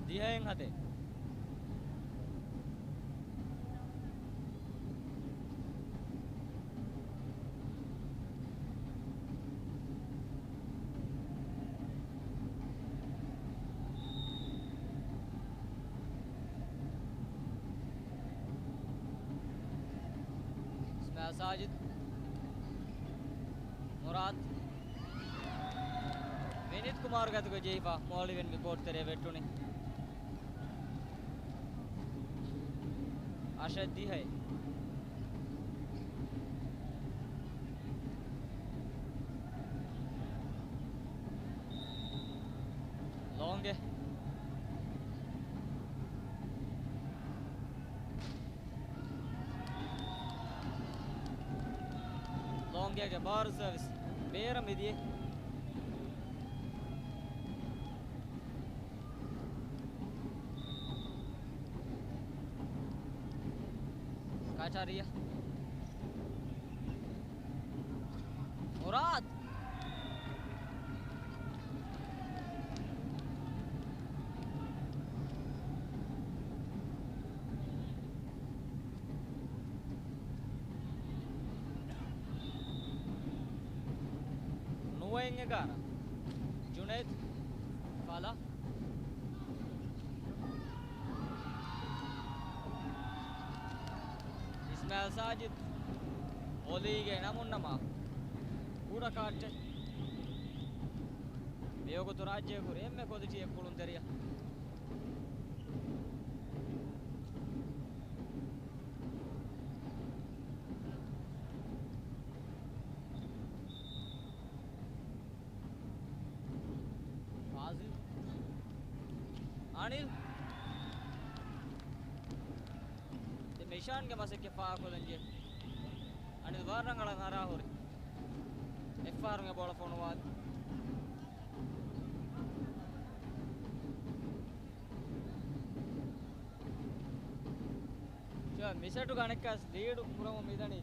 ދިހައިން ހަތެއް. އިސްމާއިލް ސާޖިދް. މުރާދް. ވިނީތް ކުމާރުގެ އަތުގަ ޖެހިފަ މޯލިވިއަންގެ ކޯޓް ތެރެއަށް ވެއްޓުނީ. އަށެއް ދިހައެއް. ލޯނގެ. ލޯނގެގެ ބާރު ސަރވިސް ބޭރަށް މިދިޔަ. ކަޗަރިޔަ. މުރާދް. ނުވައިން އެގާރަ. ޖުނައިދް. ފަލަ. އިސްމާއިލް ސާޖިދް. އޮލީގެ ނަމުންނަމާ ކުޑަ ކާއްޓެއް. މިވަގުތު ރާއްޖޭގެ ކުރި އެންމެ ކޮލިޓީއެއް ކުޅުންތެރިޔާ. ފާޒިލް. އަނިލް. ދެން މިޝާންގެ މަސައްކަތް ފާހަގަކޮށްލަން ޖެހޭ. އަނިލް ވަރަށް ރަނގަޅަށް އަރާ ހުރި. އެއްފަހަރު އެ ބޯޅަ ފޮނުވާލި. މި ސެޓުގަ އަނެއްކާސް ލީޑު ކުރަމުން މިދަނީ،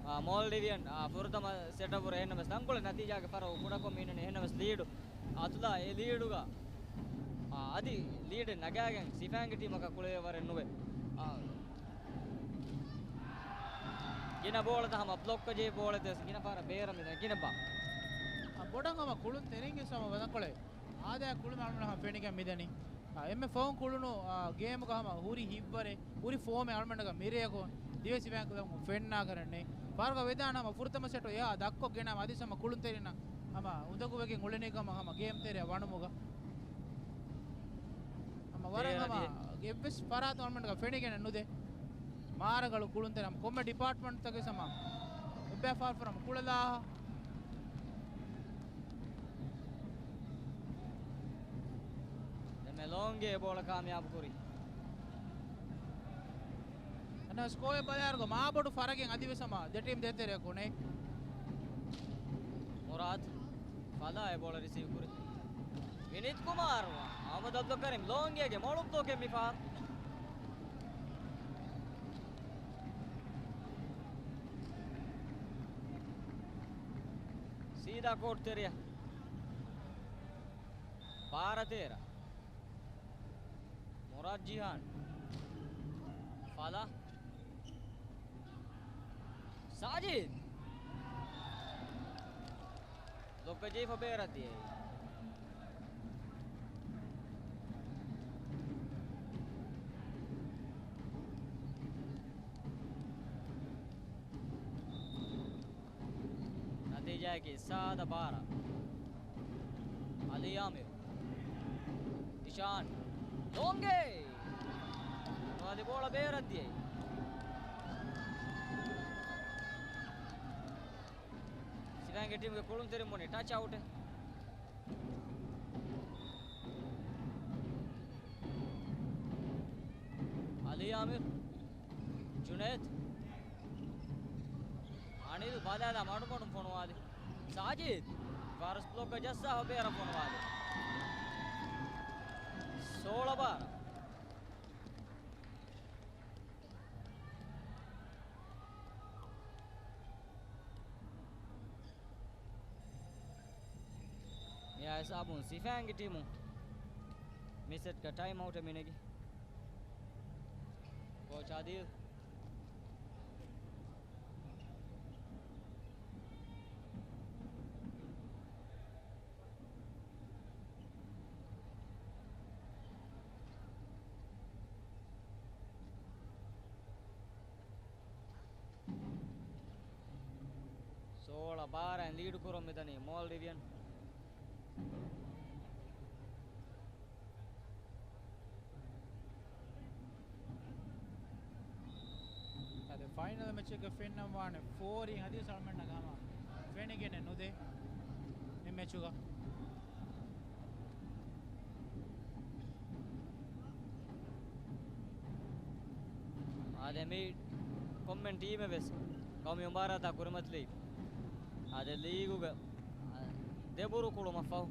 އާ، މޯލްޑިވިއަން، އާ، ފުރަތަމަ ސެޓަށް ވުރެ. އެހެންނަމަވެސް ތަންކޮޅެއް ނަތީޖާގެ ފަރަކު ކުޑަކޮށް މިދަނީ. އެހެންނަމަވެސް ލީޑު އަތުލާ އެ ލީޑުގަ، އާ، އަދި ލީޑެއް ނަގާގެން ސިފައިންގެ ޓީމަކަށް ކުޅެވޭ ވަރެއް ނުވޭ. އާ، ގިނަ ބޯޅަތައް ހަމަ ބްލޮކްކޮށް ޖެހި ބޯޅަތައް ގިނަ ފަހަރަށް ބޭރަށް މިދަނީ ގިނަ ބާ. އާ، ބޮޑަށް ހަމަ ކުޅުން ތެރެއިން ވެސް ހަމަ ވަދަންކޮޅެއް އާދަޔާ ކުޅުން އަޅުގަނޑަށް ހަމަ ފެނިގެން މިދަނީ. އާ، އެންމެ ފަހުން ކުޅުނު، އާ، ގޭމުގަ ހަމަ ހުރި ހިތްވަރެއް، ހުރި ފޯމެއް އަޅުގަނޑަކަށް މިރޭއަކު ދިވެހި ސިފައިން ކުލަބުން ފެންނާކަށް ނެތް. ފަހަރަކަށް ވެދާނެ ހަމަ ފުރަތަމަ ސެޓު އެއާ ދަށްކޮށް ގެނައިމަ އަދި ހަމަ ކުޅުންތެރިންނަށް ހަމަ އުނދަގޫވެގެން އުޅެނީ ކަމަށް ހަމަ ގޭމް ތެރެއަށް ވަނުމުގަ. ހަމަ ވަރަށް ހަމަ އެއްވެސް ފަރާތު އަޅުގަނޑަކަށް ފެނިގެނެއް ނުދޭ. މާރަގަޅު ކުޅުންތެރި ހަމަ ކޮންމެ ޑިޕާޓްމަންޓްތަކެއް ހަމަ އެއްބައި ފާފަރަމަ ކުޅެލާ. ދެމެ ލޯންގެ ބޯޅަ ކާމިޔާބު ކުރި. އަންނަ ސްކޯއެއް ބަލާއިރުގަ މާބޮޑު ފަރަގެއް އަދިވެސް ހަމަ ދެ ޓީމް ދޭތެރެއަކު ނެތް. މުރާދް ފަލާ އެ ބޯޅަ ރިސީވް ކުރި. ވިނީތް ކުމާރު އަހްމަދު އަބްދުލް ކަރީމް ލޯންގެގެ މޮޅު ބްލޮކެއް މިފަހަރު. ސީދާ ކޯޓް ތެރެއަށް. ބާރަ ތޭރަ. މުރާދް ޖިހާން. ފަލާ. ސާޖިދް. ލޮއްކަ ޖެހިފަ ބޭރަށް ދިޔައީ. ނަތީޖާއަކީ ސާދަ ބާރަ. އަލީ އާމިރު. އިޝާން. ލޯނގެ. ނުވާލި ބޯޅަ ބޭރަށް ދިޔައީ. ސިފައިންގެ ޓީމުގެ ކުޅުންތެރިން ބުނި ޓަޗް އައުޓެއް. އަލީ އާމިރު. ޖުނޭދް. އަނިލް ބަލާލާ މަޑުމަޑުން ފޮނުވާލި. ސާޖިދް. ފާރުސް ބްލޮކަށް ޖައްސާފަ ބޭރަށް ފޮނުވާލި. ސޯޅަ ބާރަ. މިއާ ހިސާބުން ސިފައިންގެ ޓީމު މި ސެޓްގަ ޓައިމް އައުޓެއް މިނެގި. ކޯޗް އާދިލް. ސޯޅަ ބާރައިން ލީޑު ކުރަން މިދަނީ މޯލްޑިވިއަން. އަދި ފައިނަލް މެޗެއްގަ ފެންނަން ވާނެ ފޯރިން އަދި ސަލްމަންނަށް ހަމަ ފެނިގެނެއް ނުދޭ މި މެޗުގަ. އާދެ، މި ކޮންމެ ޓީމެއް ވެސް ގައުމީ މުބާރާތާ ކުރިމަތިލީ. އާދެ، ލީގުގެ ދެބުރު ކުޅުމަށްފަހު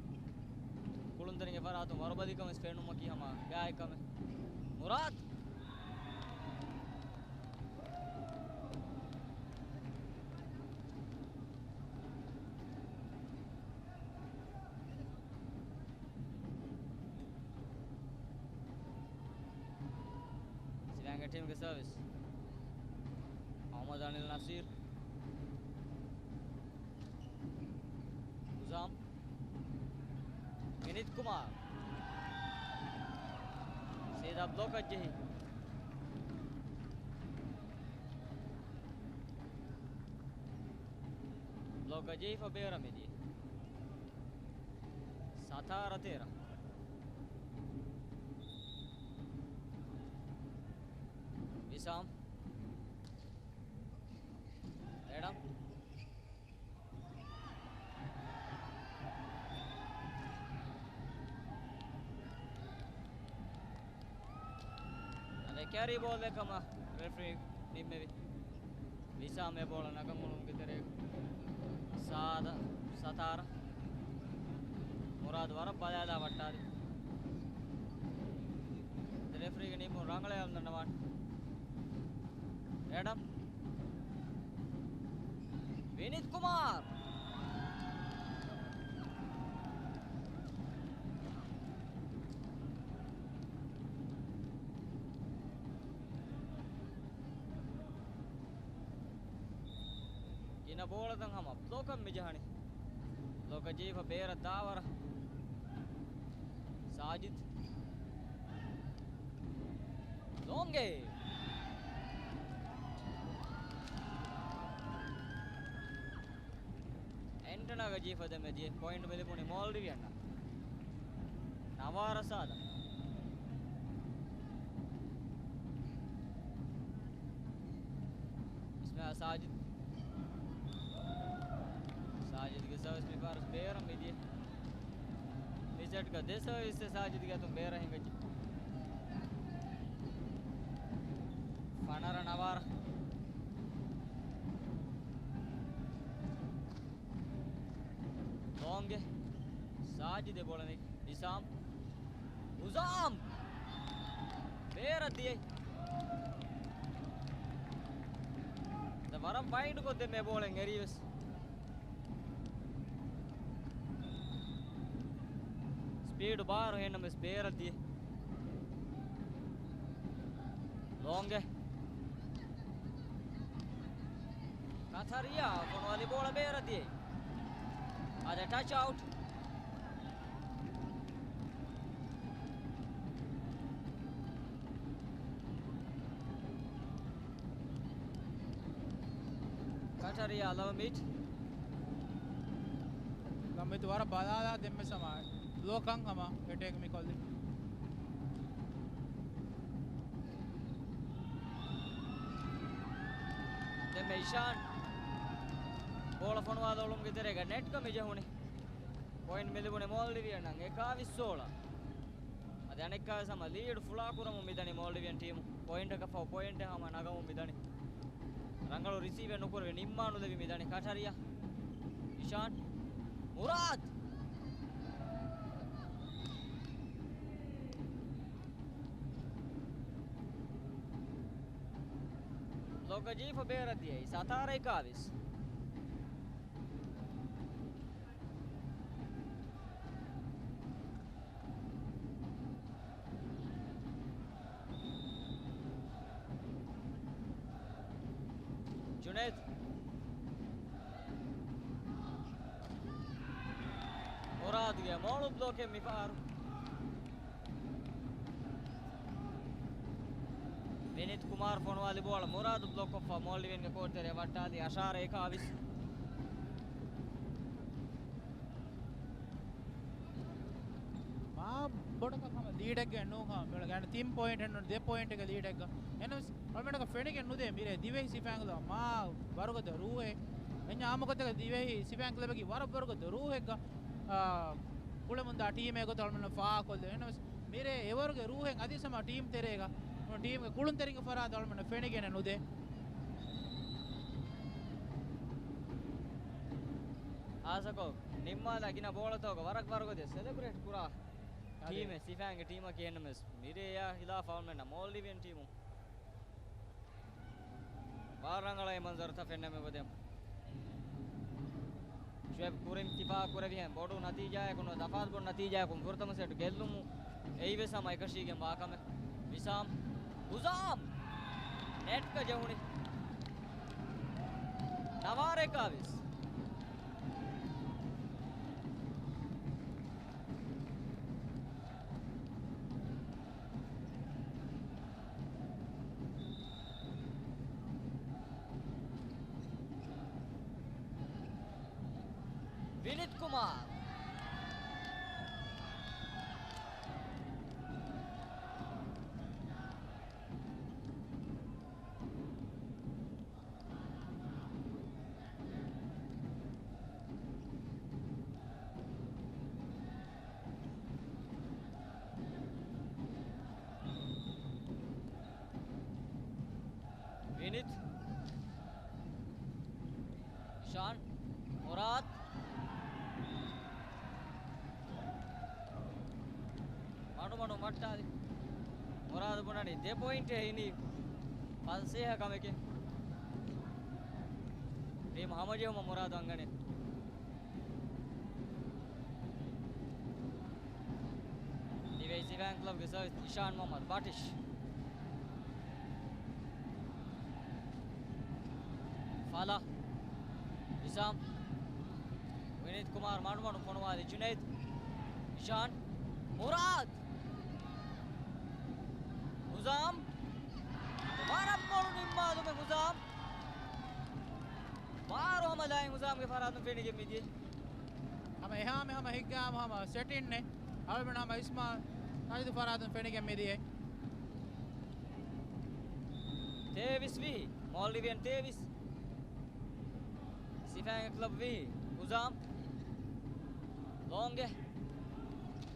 ކުޅުންތެރިންގެ ފަރާތުން ވަރުބަލިކަމެއް ފެނުމަކީ ހަމަ ގާތްކަމެއް. މުރާދު. ސިފައިންގެ ޓީމުގެ ސަރވިސް. މުހައްމަދު އަނިލް ނަސީރު. ހުޒާމް. ވިނީތް ކުމާރު. ސީދާ ބްލޮކަށް ޖެހި. ބްލޮކަށް ޖެހިފަ ބޭރަށް މިދިޔަ. ސަތާރަ ތޭރަ. ވިސާމް. އެޑަމް. އަދި ކެރީ ބޯލް ކަމަށް ރެފްރީ ނިންމެވި. ވިސާމް އެ ބޯޅަ ނަގަން އުޅުމުގެ ތެރޭގަ. ސާދަ ސަތާރަ. މުރާދު ވަރަށް ބަލާލާ ވައްޓާލި. ރެފްރީގެ ނިންމުން ރަނގަޅަށް އަޅަން ދަންނަވާނެ. އެޑަމް. ވިނީތް ކުމާރު. ގިނަ ބޯޅަތައް ހަމަ ބްލޮކަށް މި ޖަހަނީ. ބްލޮކަށް ޖެހިފަ ބޭރަށް ދާވަރަށް. ސާޖިދް. ލޯނގެ. އެންޓަނާގަ ޖެހިފަ ދެމެދިޔަ ޕޮއިންޓް މި ލިބުނީ މޯލްޑިވިއަންނަށް. ނަވާރަ ސާދަ. އިސްމާއިލް ސާޖިދް. ސާޖިދްގެ ސަރވިސް މި ފާރުސް ބޭރަށް މިދިޔަ. މި ސެޓްގަ ދެ ސަރވިސް ސާޖިދްގެ އަތުން ބޭރަށް ހިނގައްޖެ. ފަނަރަ ނަވާރަ. ލޯނގެ. ސާޖިދެ ބޯޅަ ނެގި. ވިސާމް. ހުޒާމް. ބޭރަށް ދިޔައީ. ދަ ވަރަށް ވައިޑް ކޮށްދެއްމެ ބޯޅެއް އެރީވެސް. ސްޕީޑު ބާރު ހެންނަމެސް ބޭރަށް ދިޔަ. ލޯނގެ. ކަތް ކަޓަރިއާ ފޮނުވާލި ބޯޅަ ބޭރަށް ދިޔައީ. އަދި ޓަޗް އައުޓް. ކަޓަރިއާ ލަމިޓް. ލަމިޓް ވަރަށް ބަލާލާ ދެންމެ ސަމާ ބްލޮކަށް ހަމަ އެޓޭކް މި ކޮށްލި. ދެންމެ އިޝާން ބޯޅަ ފޮނުވާލުމުގެ ތެރޭގަ ނެޓްގަ މި ޖެހުނީ. ޕޮއިންޓް މި ލިބުނީ މޯލްޑިވިއަންނަށް އެކާވީސް ސޯޅަ. އަދި އަނެއްކާވެސް ހަމަ ލީޑް ފުޅާކުރަމުން މިދަނީ މޯލްޑިވިއަން ޓީމު. ޕޮއިންޓަކަށް ފަހު ޕޮއިންޓެއް ހަމަ ނަގަމުން މިދަނީ. ރަނގަޅު ރިސީވެއް ނުކުރެވި ނިންމާނުލެވި މިދަނީ ކަޓަރިއާ. އިޝާން. މުރާދު. ބްލޮކަށް ޖީފަ ބޭރަށް ދިޔައީ ސަތާރަ އެކާވީސް. ޖުނައިދު. މުރާދުގެ މޮޅު ބްލޮކެއް މިފަހަރު. ވިނިތް ކުމާރު ފޮނުވާލި ބޯޅަ މުރާދު ބްލޮކްކޮށްފަ މޯލްޑިވިއަންގެ ކޯޓްތެރެއަށް ވައްޓާލި އަށާރަ އެކާވީސް. މާ ބޮޑަކަށް ހަމަ ލީޑެއްގައެއް ނޫން ހަމަ މިއުޅެނީ ތިން ޕޮއިންޓެއް ނޫން ދެ ޕޮއިންޓެއްގެ ލީޑެއްގަ. އެހެނަސް އަޅުމެންނަކަށް ފެނިގެން ނުދޭ މިރޭ ދިވެހި ސިފައިން ކްލަބަށް މާ ވަރުގަދަ ރޫހެއް. އެންޏާ އާއްމުގޮތަކަށް ދިވެހި ސިފައިން ކްލަބަކީ ވަރަށް ވަރުގަދަ ރޫހެއްގަ، އާ، ކުޅެމުންދާ ޓީމެއް ގޮތަށް އަޅުމެންނަށް ފާހަގަކޮށްލެވޭ. އެހެނަސް މިރޭ އެވަރުގެ ރޫހެއް އަދި ސަމާ ޓީމް ތެރޭގަ، ޓީމްގެ ކުޅުންތެރިންގެ ފަރާތުން އަޅުމެންނަށް ފެނިގެން ނުދޭ. އާސަކޮށް ނިންމާލާ ގިނަ ބޯޅަތަކުގަ ވަރަށް ވަރުގަދަ ސެލެބްރޭޓް ކުރާ އަދި. ޓީމެއް ސިފައިންގެ ޓީމަކީ. އެހެންނަމަވެސް މިރޭއާ ހިލާފަށް އަޅުމެންނަށް މޯލްޑިވިއަން ޓީމުން ވަރަށް ރަނގަޅަށް މަންޒަރުތައް ފެންނަމެވެ. ޝުއެބް ކުރިން ތިފާ ކުރެވިހެން ބޮޑު ނަތީޖާއަކު ނުވެ ތަފާތު ބޮޑު ނަތީޖާއަކުން ފުރަތަމަ ސެޓް ގެއްލުމު އެއީވެސް ހަމަ އެކަށީގެން ވާކަމެއް. ވިސާމް. ހުޒާމް. ނެޓްގަ ޖެހުނީ. ނަވާރަ އެކާވީސް. ވިނިތް ކުމާރު. ވިނިތް. ޝާން. މުރާދު. މަޑުމަޑު މައްޓާލި. މުރާދު ބުނަނީ ދެ ޕޮއިންޓެއް އިނީ ފަސޭހަ ކަމެކޭ. ޓީމް ހަމަޖެހުމަށް މުރާދު އަންގަނީ. ދިވެހި ސިފައިން ކްލަބްގެ ސަރވިސް އިޝާން މުހައްމަދު ބާޓިޝް. ފަލަ. ވިސާމް. ވިނީތް ކުމާރު މަޑުމަޑުން ފޮނުވާލި ޖުނައިދު. އިޝާން. މުރާދު. ހުޒާމް. ވަރަށް މޮޅު ނިންމާލުމެއް ހުޒާމް. ބާރު ހަމަލާއިން ހުޒާމްގެ ފަރާތުން ފެނިގެން މިދިޔަ. ހަމަ އެހާމެ ހަމަ ހިއްގާމަ ހަމަ ސެޓިންނެ. އަޅުމެން ހަމަ އިސްމާ ސާޖިދު ފަރާތުން ފެނިގެން މިދިޔަ. ތޭވީސް ވިހި. މޯލްޑިވިއަން ތޭވީސް. ސިފައިން ކްލަބް ވިހި. ހުޒާމް. ލޯނގެ.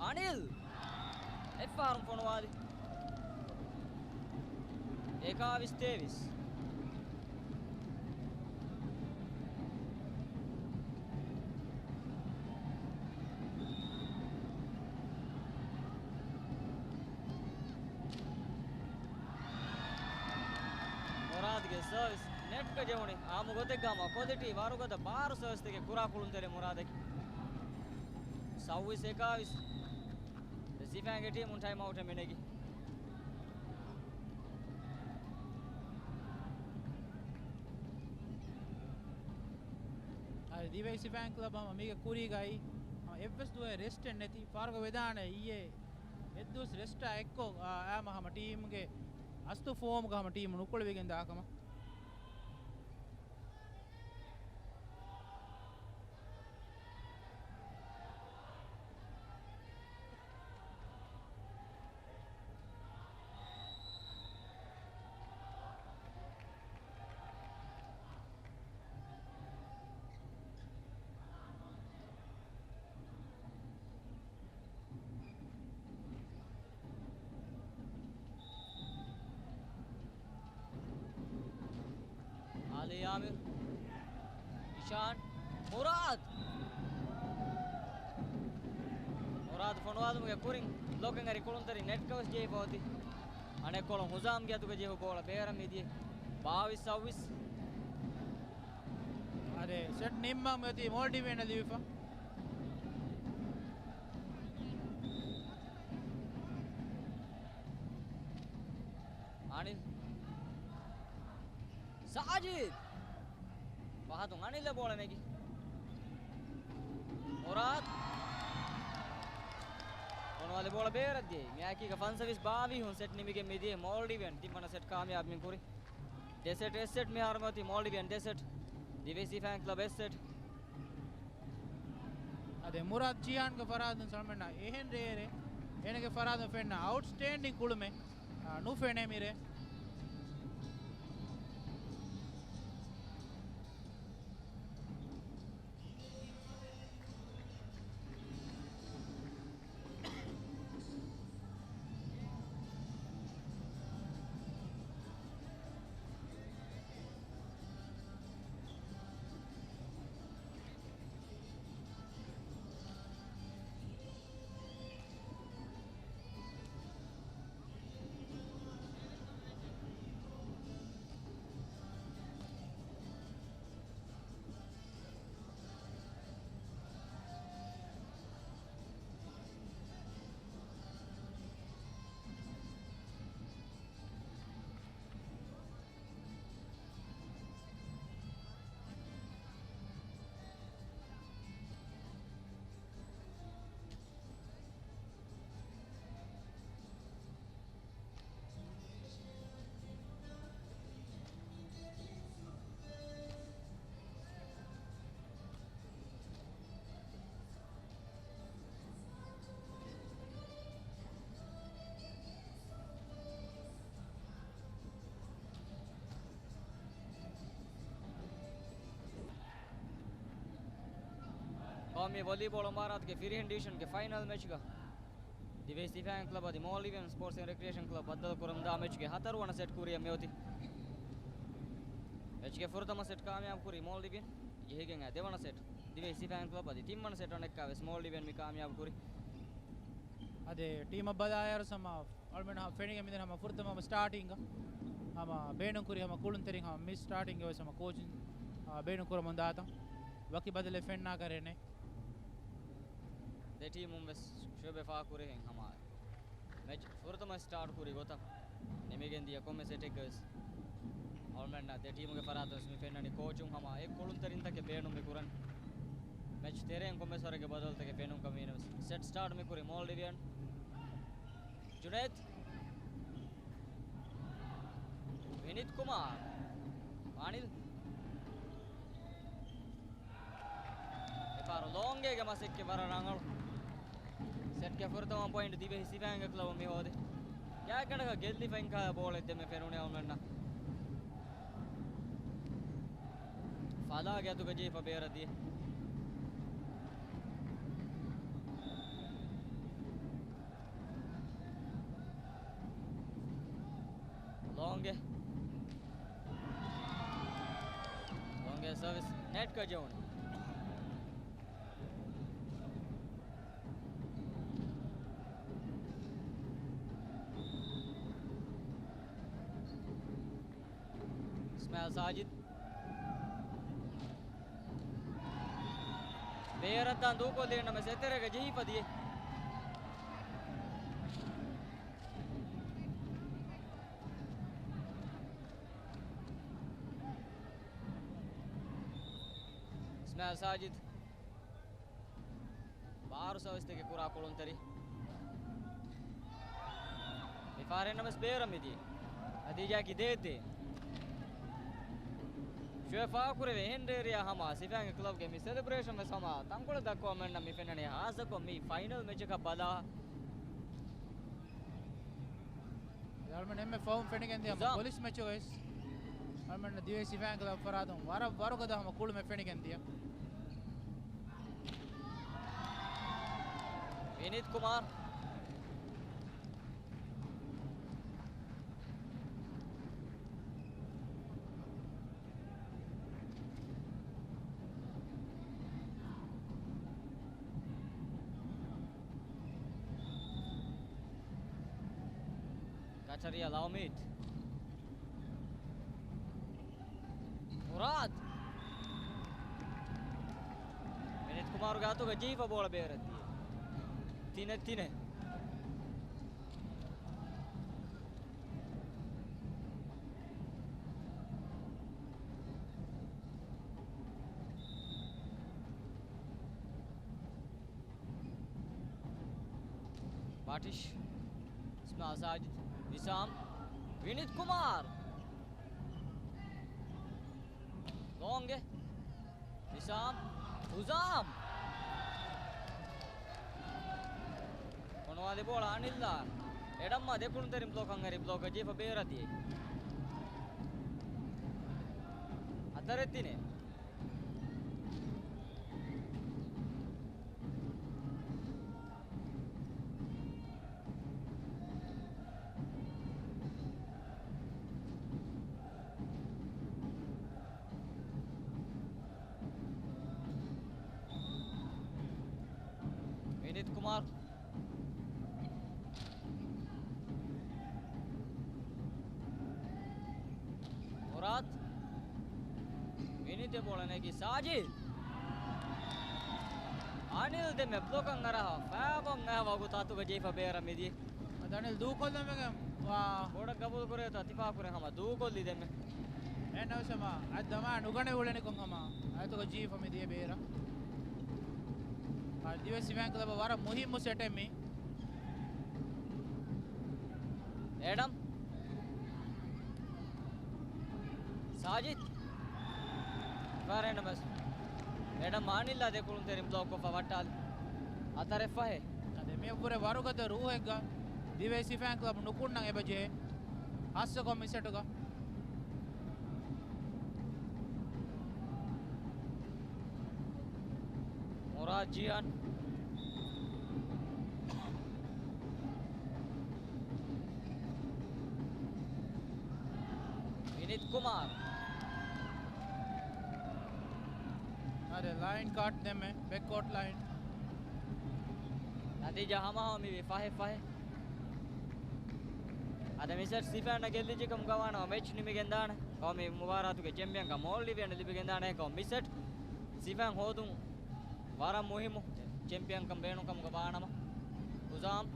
އަނިލް. އެއްފަހަރު ފޮނުވާލި. އެކާވީސް ތޭވީސް. މުރާދުގެ ސަރވިސް ނެޓްގަ ޖެހުނީ. އާއްމު ގޮތެއްގަ ހަމަ ކޮލިޓީ ވަރުގަދަ ބާރު ސަރވިސްތަކެއް ކުރާ ކުޅުންތެރި މުރާދަކީ. ސައުވީސް އެކާވީސް. ސިފައިންގެ ޓީމުން ޓައިމް އައުޓެއް މިނެގި. ދިވެހި ސިފައިން ކްލަބް ހަމަ މީގެ ކުރީގައި ހަމަ އެއްވެސް ދުވަހެއް ރެސްޓެއް ނެތި ފާރުގަ ވެދާނެ. އިއްޔެ އެއްދުވަސް ރެސްޓާ އެއްކޮށް، އާ، އާމަ ހަމަ ޓީމްގެ އަސްލު ފޯމްގަ ހަމަ ޓީމް ނުކުޅެވިގެން ދާކަމަށް. އާލީ އާމިރު، އިޝާން، މުރާދު. މުރާދު ފޮނުވާލުމުގެ ކުރިން ބްލޮކެއް އަރި ކުޅުންތެރި ނެޓްކަވެސް ޖެހިފަ އޮތީ. އަނެއްކޮޅުން ހުޒާމްގެ އަތުގަ ޖެހި ބޯޅަ ބޭރަށް މިދިޔަ. ބާވީސް ސައުވީސް. އަދެ ސެޓް ނިންމަން އޮތީ މޯލްޑިވިއަން ލިބިފަ. އަނިލް. ސާޖިދް. ފަހަތުން އަނިލް ބޯޅަ ނެގި. މުރާދު. ފޮނުވާލި ބޯޅަ ބޭރަށް ދިޔައީ. މިއާއެކީގަ ފަންސަވީސް ބާވީހުން ސެޓް ނިމިގެން މިދިޔަ މޯލްޑިވިއަން ޓީމް ވަނަ ސެޓް ކާމިޔާބު މި ކުރި. ދެ ސެޓް އެއް ސެޓް މިހާރު މި އޮތީ މޯލްޑިވިއަން ދެ ސެޓް. ދިވެހި ސިފައިން ކްލަބް އެއް ސެޓް. އަދެ މުރާދު ޖިހާންގެ ފަރާތުން ސަލްމަން އެހެން ރޭރެއް އޭނަގެ ފަރާތުން ފެންނަ އައުޓްސްޓޭންޑިން ކުޅުމެއް، އާ، ނުފެނޭ މިރޭ. ޤައުމީ ވޮލީބޯޅަ މާރާތުގެ ފިރިހެން ޑިވިޝަންގެ ފައިނަލް މެޗްގަ ދިވެހި ސިފައިން ކްލަބް އަދި މޯލްޑިވިއަން ސްޕޯޓްސް އެންޑް ރެކްރިއޭޝަން ކްލަބް ބައްދަލުކުރަމުންދާ މެޗްގެ ހަތަރުވަނަ ސެޓް ކުރިއަށް މިއޮތީ. މެޗްގެ ފުރަތަމަ ސެޓް ކާމިޔާބު ކުރީ މޯލްޑިވިއަން. ޖެހިގެން އައި ދެވަނަ ސެޓް ދިވެހި ސިފައިން ކްލަބް އަދި ތިންވަނަ ސެޓް އަނެއްކާވެސް މޯލްޑިވިއަން މި ކާމިޔާބު ކުރި. އަދި ޓީމަށް ބަލާއިރު ހަމަ އަޅުމެން ހަމަ ފެނިގެން މިދަނީ ހަމަ ފުރަތަމަ ހަމަ ސްޓާޓިންގ ހަމަ ބޭނުން ކުރި ހަމަ ކުޅުންތެރިން ހަމަ މި ސްޓާޓިންގ ވެސް ހަމަ ކޯޗިން، އާ، ބޭނުން ކުރަމުން ދާތަން ވަކި ބަދަލެއް ފެންނާކަށް ނެތް. ދެ ޓީމުން ވެސް ޝޯބެ ފާކުރިހެން ހަމަ މެޗް ފުރަތަމަ ސްޓާޓް ކުރި ގޮތަށް ނިމިގެން ދިޔަ ކޮންމެ ސެޓެއްގަ ވެސް އަޅުމެންނަށް ދެ ޓީމުގެ ފަރާތުން ވެސް މި ފެންނަނީ ކޯޗުން ހަމަ އެއް ކުޅުންތެރިންތަކެއް ބޭނުން މި ކުރަން. މެޗް ތެރެއިން ކޮންމެސް ވަރެއްގެ ބަދަލުތަކެއް ފެނުން ކަމީނަ ވެސް. ސެޓް ސްޓާޓް މި ކުރީ މޯލްޑިވިއަން. ޖުނައިދް. ވިނިތް ކުމާރް. އަނިލް. އެފާރު ލޯނގޭގެ މަސައްކަތް ވަރަށް ރަނގަޅު. ސެޓްގެ ފުރަތަމަ ޕޮއިންޓް ދިވެހި ސިފައިންގެ ކްލަބު މި ހޯދި. ގާތްގަނޑަކަށް ގެއްލިފަ އިންކާ ބޯޅަ ދެމެ ފެނުނެ އަޅުމެންނަށް. ފަލާގެ އަތުގަ ޖެހިފަ ބޭރަށް ދިޔަ. ލޯނގެ. ލޯނގެ ސަރވިސް ނެޓްގަ ޖެހުނު. އިސްމާއިލް ސާޖިދް. ބޭރަށްދާން ދޫކޮށްލި ނަމަ ސެތެރޭގަ ޖެހިފަ ދިޔަ. ސާޖިދު ބާރު ސާވިސްތަކެއް ކުރާ ކުޅުންތެރި. މި ފަހަރެއް ނަމަސް ބޭރަށް މިދިޔަ. ނަތީޖާއަކީ ދޭއް ދޭއް. ޝޮއެ ފާކުރެވޭ އެހެން ރޭރިޔާ ހަމަ ސިފައިންގެ ކްލަބްގެ މި ސެލެބްރޭޝަން ވެސް ހަމަ ތަންކޮޅެއް ދައްކަވަމެންނަށް މި ފެންނަނީ. ހާއްސަކޮށް މި ފައިނަލް މެޗަކަށް ބަލާ. އަޅުމެން އެންމެ ފަހުން ފެނިގެން ދިޔަ ހަމަ ނިޒާމް. ޕޮލިސް މެޗުގައި ވެސް އަޅުމެން ދިވެހި ސިފައިން ކްލަބް ފަރާތުން ވަރަށް ވަރުގަދަ ހަމަ ކުޅުމެއް ފެނިގެން ދިޔަ. ވިނީތް ކުމާރު. ކަޗަރިއަށް ލަވަ މީޓް. މުރާދު. ވިނީތް ކުމާރުގެ އަތުގަ ޖެހިފަ ބޯޅަ ބޭރަށް ދިޔަ. ތިނެއް ތިނެއް. ބާޓިޝް. އިސްމާ ސާޖިދު. ވިސާމް. ވިނީތް ކުމާރު. ލޯނގެ. ވިސާމް. ހުޒާމް. ފޮނުވާލި ބޯޅަ އަނިލްއާ. އެޑަމްއާ ދެކުނުތެރިން ބްލޮކަށް އެރި ބްލޮކަށް ޖެހިފަ ބޭރަށް ދިޔައީ. ހަތަރެއް ތިނެއް. ވިނީތް ކުމާރު. މުރާދު. ވިނީތް ދެ ބޯޅަ ނެގި ސާޖިދު. އަނިލް ދެމެ ބްލޮކަށް އަރާ ފައިބަން އަހަ ވަގުތު އަތުގަ ޖެހިފަ ބޭރަށް މިދިޔަ. އަދި އަނިލް ދޫކޮށްލަމެގެ ވާ. ބޯޑަށް ގަބޫލު ކުރޭތޯ ތިފާ ކުރެ ހަމަ ދޫކޮށްލި ދެމެ. އެން އަވަސަމާ އަދި ދަމާ ނުގަނެ އުޅެނިކޮށް ހަމަ އަތުގަ ޖެހިފަ މިދިޔަ ބޭރަށް. އަދި ދިވެހި ސިފައިން ކްލަބަށް ވަރަށް މުހިއްމު ސެޓެއް މީ. އެޑަމް. ސާޖިދު. ފަރެން ނަމަސް. އެޑަމް އަނިލްއާ ދެ ކުޅުންތެރިން ބްލޮކް ކޮށްފަ ވައްޓާލި. ހަތަރެއް ފަހެއް. އަދި މިއަށްވުރެ ވަރުގަދަ ރޫހެއްގަ ދިވެހި ސިފައިން ކްލަބު ނުކުންނަން އެބަޖެހޭ. ހާއްސަކޮށް މި ސެޓުގަ. މުރާދު ޖީހާން. ވިނީތް ކުމާރު. އަދި ލައިން ކާޓް ދެމެ، ބެކް ކޯޓް ލައިން. ނަތީޖާ ހަމަހަމަ މިވީ ފަހެއް ފަހެއް. އަދި މި ސެޓް ސިފައިންނަށް ގެއްލިއްޖެކަމުގަ ވާނަމަ މެޗް ނިމިގެންދާނެ. ކަމު މި މުބާރާތުގެ ޗެމްޕިއަންކަން މޯލްޑިވިއަން ލިބިގެންދާނެ. ކަމު މި ސެޓް ސިފައިން ހޯދުން ވަރަށް މުހިއްމު. ޗެމްޕިއަންކަން ބޭނުންކަމުގަ ވާނަމަ. ހުޒާމް.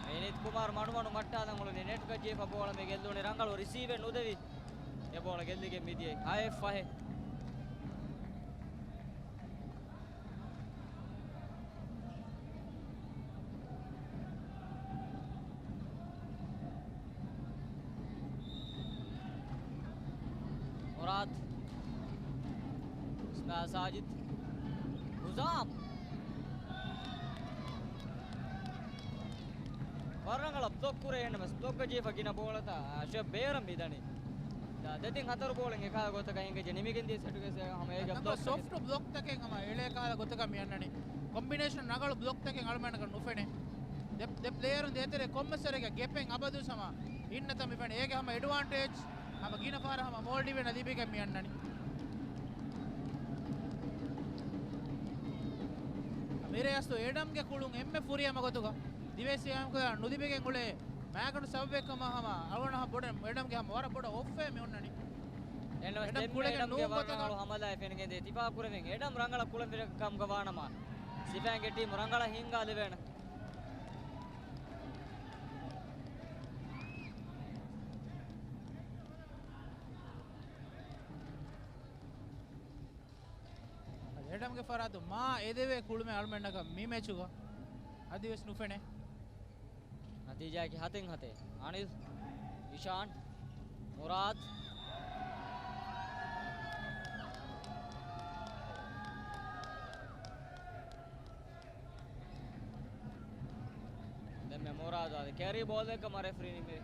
ވިނީތް ކުމާރު މަޑުމަޑުން ވައްޓާލަން އުޅުނީ ނެޓްގަ ޖެހިފަ ބޯޅަ މި ގެއްލުނީ ރަނގަޅު ރިސީވެއް ނުދެވި. އެ ބޯޅަ ގެއްލިގެން މިދިޔައީ ހައެއް ފަހެއް. މުރާދު. ސާ-، ސާޖިދު. ހުޒާމް. ވަރަށް ރަނގަޅަށް ބްލޮކް ކުރޭ ނަމަސް ބްލޮކްގަ ޖެހިފަ ގިނަ ބޯޅަތައް ޝޮއެ ބޭރަށް މިދަނީ. ދެތިން ހަތަރު ބޯޅަ އެކާ ގޮތަކަށް ހިނގައްޖެ ނިމިގެން ދިޔަ ސެޓުގެ ސެ-، ހަމަ އޭގެ ނަމަ ބްލޮކް ސޮފްޓް ބްލޮކްތަކެއް ހަމަ އެޅޭ ކަހަލަ ގޮތަކަށް މި އަންނަނީ. ކޮމްބިނޭޝަން ރަނގަޅު ބްލޮކްތަކެއް އަޅުމެންނަކަށް ނުފެނޭ. ދެ، ދެ ޕްލޭޔަރުން ދޭތެރޭ ކޮންމެސް ވަރެއްގަ ގެޕެއް އަބަދުވެސް ހަމަ އިންނަތަން މި ފެނޭ. އޭގެ ހަމަ އެޑްވާންޓޭޖް ހަމަ ގިނަ ފަހަރަށް ހަމަ މޯލްޑިވިއަން ލިބިގެން މި އަންނަނީ. މިރޭ އަސްތު އެޑަމްގެ ކުޅުން އެންމެ ފުރިހަމަ ގޮތުގަ ދިވެހި ސިފައިން ކުޅަ ނުލިބިގެން އުޅޭ މާގަނޑު ސަބަބެއް ކަމަށް ހަމަ އަޅުގަނޑު ހަމަ ބޮޑަށް އެޑަމްގެ ހަމަ ވަރަށް ބޮޑަށް އޮފްވޭ މި އޮންނަނީ. އެން އެޑަމް ދެންމެ ކުޅެގެން އެޑަމްގެ ނޫން ވަރަށް ގޮތަކަށް ރަނގަޅު ހަމަލާއެއް ފެނިގެންދޭ. ތިފާ ކުރެވެން އެޑަމް ރަނގަޅަށް ކުޅެން ފިރި ކަމުގަ ވާނަމަ، ސިފައިންގެ ޓީމު ރަނގަޅަށް ހިންގާލެވޭނެ. ގެ ފަރާތު މާ އެދެވޭ ކުޅުމެއް އަޅުމެންނަކަށް މި މެޗުގަ އަދިވެސް ނުފެނޭ. ނަތީޖާއަކީ ހަތެއް ހަތެއް. އަނިލް، އިޝާން، މުރާދް. ދެންމެ މުރާދު އާދެ ކެރީ ބޯލެއްކަމަށް ރެފްރީ ނިންމެވި.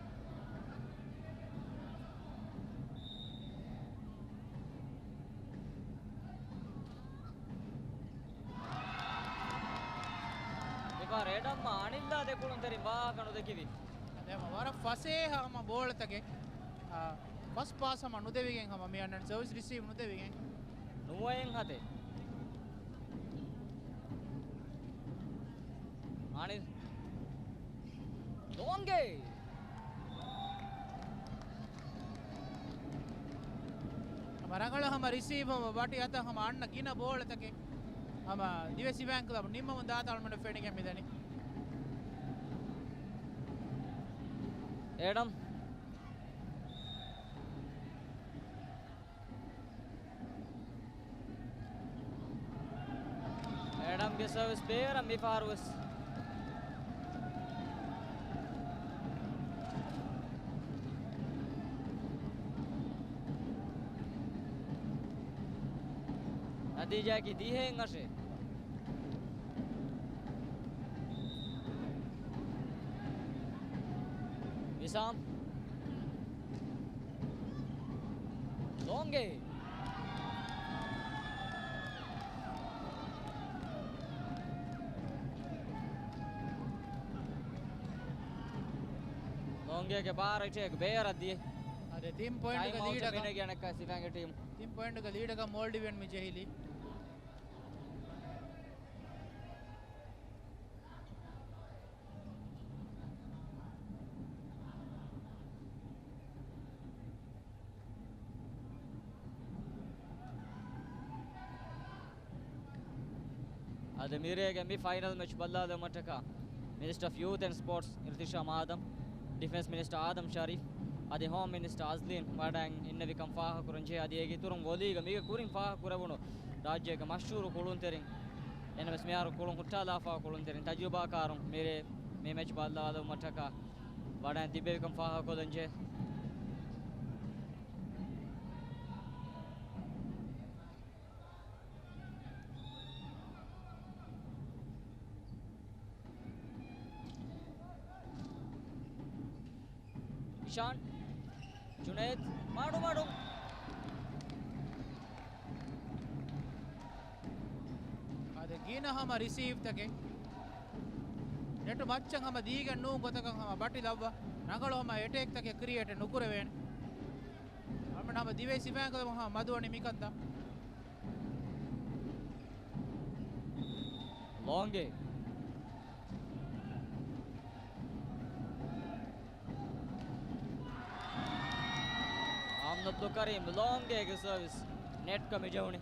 މިފަހަރު އެޑަމް އަނިލްއާ ދެ ކުޅުންތެރިން ވާހަކަ ނުދެކެވި. އަދެ ހަމަ ވަރަށް ފަސޭހަ ހަމަ ބޯޅަތަކެއް. އާ، ފަސް ޕާސް ހަމަ ނުދެވިގެން ހަމަ މި އަންނަން ސަރވިސް ރިސީވް ނުދެވިގެން. ނުވައެއް ހަތެއް. އަނިލް. ލޯންގޭ. ހަމަ ރަނގަޅަށް ހަމަ ރިސީވް ހަމަ ބަޓި އަތަށް ހަމަ އަންނަ ގިނަ ބޯޅަތަކެއް ހަމަ ދިވެހި ސިފައިން ކްލަބު ނިންމަމުން ދާތާ އަޅުމެންނަށް ފެނިގެން މިދަނީ. އެޑަމް. އެޑަމްގެ ސަރވިސް ބޭރަށް މިފަހަރުވެސް. ނަތީޖާއަކީ ދިހައެއް އަށެއް. ވިސާމް. ލޯންގޭ. ލޯންގޭގެ ބާރަށް އެޓޭކް ބޭރަށް ދިޔަ. އަދި ތިން ޕޮއިންޓުގެ ޓައިމް އައުޓް ލީޑަކަށް މިނެގެން އަނެއްކާ ސިފައިންގެ ޓީމް. ތިން ޕޮއިންޓުގެ ލީޑަކަށް މޯލްޑިވިއަން މި ޖެހިލީ. އަދި މިރޭގެ މި ފައިނަލް މެޗް ބައްލާލުމަށްޓަކާ މިނިސްޓަރ އޮފް ޔޫތް އެންޑް ސްޕޯޓްސް އިރްތިޝާމް އާދަމް، ޑިފެންސް މިނިސްޓަރ އާދަމް ޝަރީފް، އަދި ހޯމް މިނިސްޓަރ އަޒްލީން ވަޑައިން އިންނެވިކަން ފާހަގަކުރަންޖެހޭ. އަދި އޭގެ އިތުރުން ވޮލީގަ މީގެ ކުރިން ފާހަގަކުރެވުނު ރާއްޖޭގެ މަޝްހޫރު ކުޅުންތެރިން، އެންމެސް މިހާރު ކުޅުން ހުއްޓާލާފަ ކުޅުންތެރިން ތަޖުރިބާކާރުން މިރޭ މި މެޗް ބައްލާލުމަށްޓަކާ ވަޑައިން ތިއްބެވިކަން ފާހަގަކޮށްލަންޖެހޭ. އިޝާން، ޖުނައިދް، މަޑުމަޑުން. އަދި ގިނަ ހަމަ ރިސީވްތަކެއް ނެޓު މައްޗަށް ހަމަ ދީގެން ނޫން ގޮތަކަށް ހަމަ ބަޓި ލައްވާ ރަނގަޅު ހަމަ އެޓޭކްތަކެއް ކްރިއޭޓެއް ނުކުރެވޭނެ. އަޅުމެން ހަމަ ދިވެހި ސިފައިން ކަލަމުން ހަމަ މަދުވަނީ މިކަންތައް. ލޯންގޭ. އަހްމަދު ކަރީމް ލޯންގޭގެ ސަރވިސް ނެޓްގަ މި ޖެހުނީ.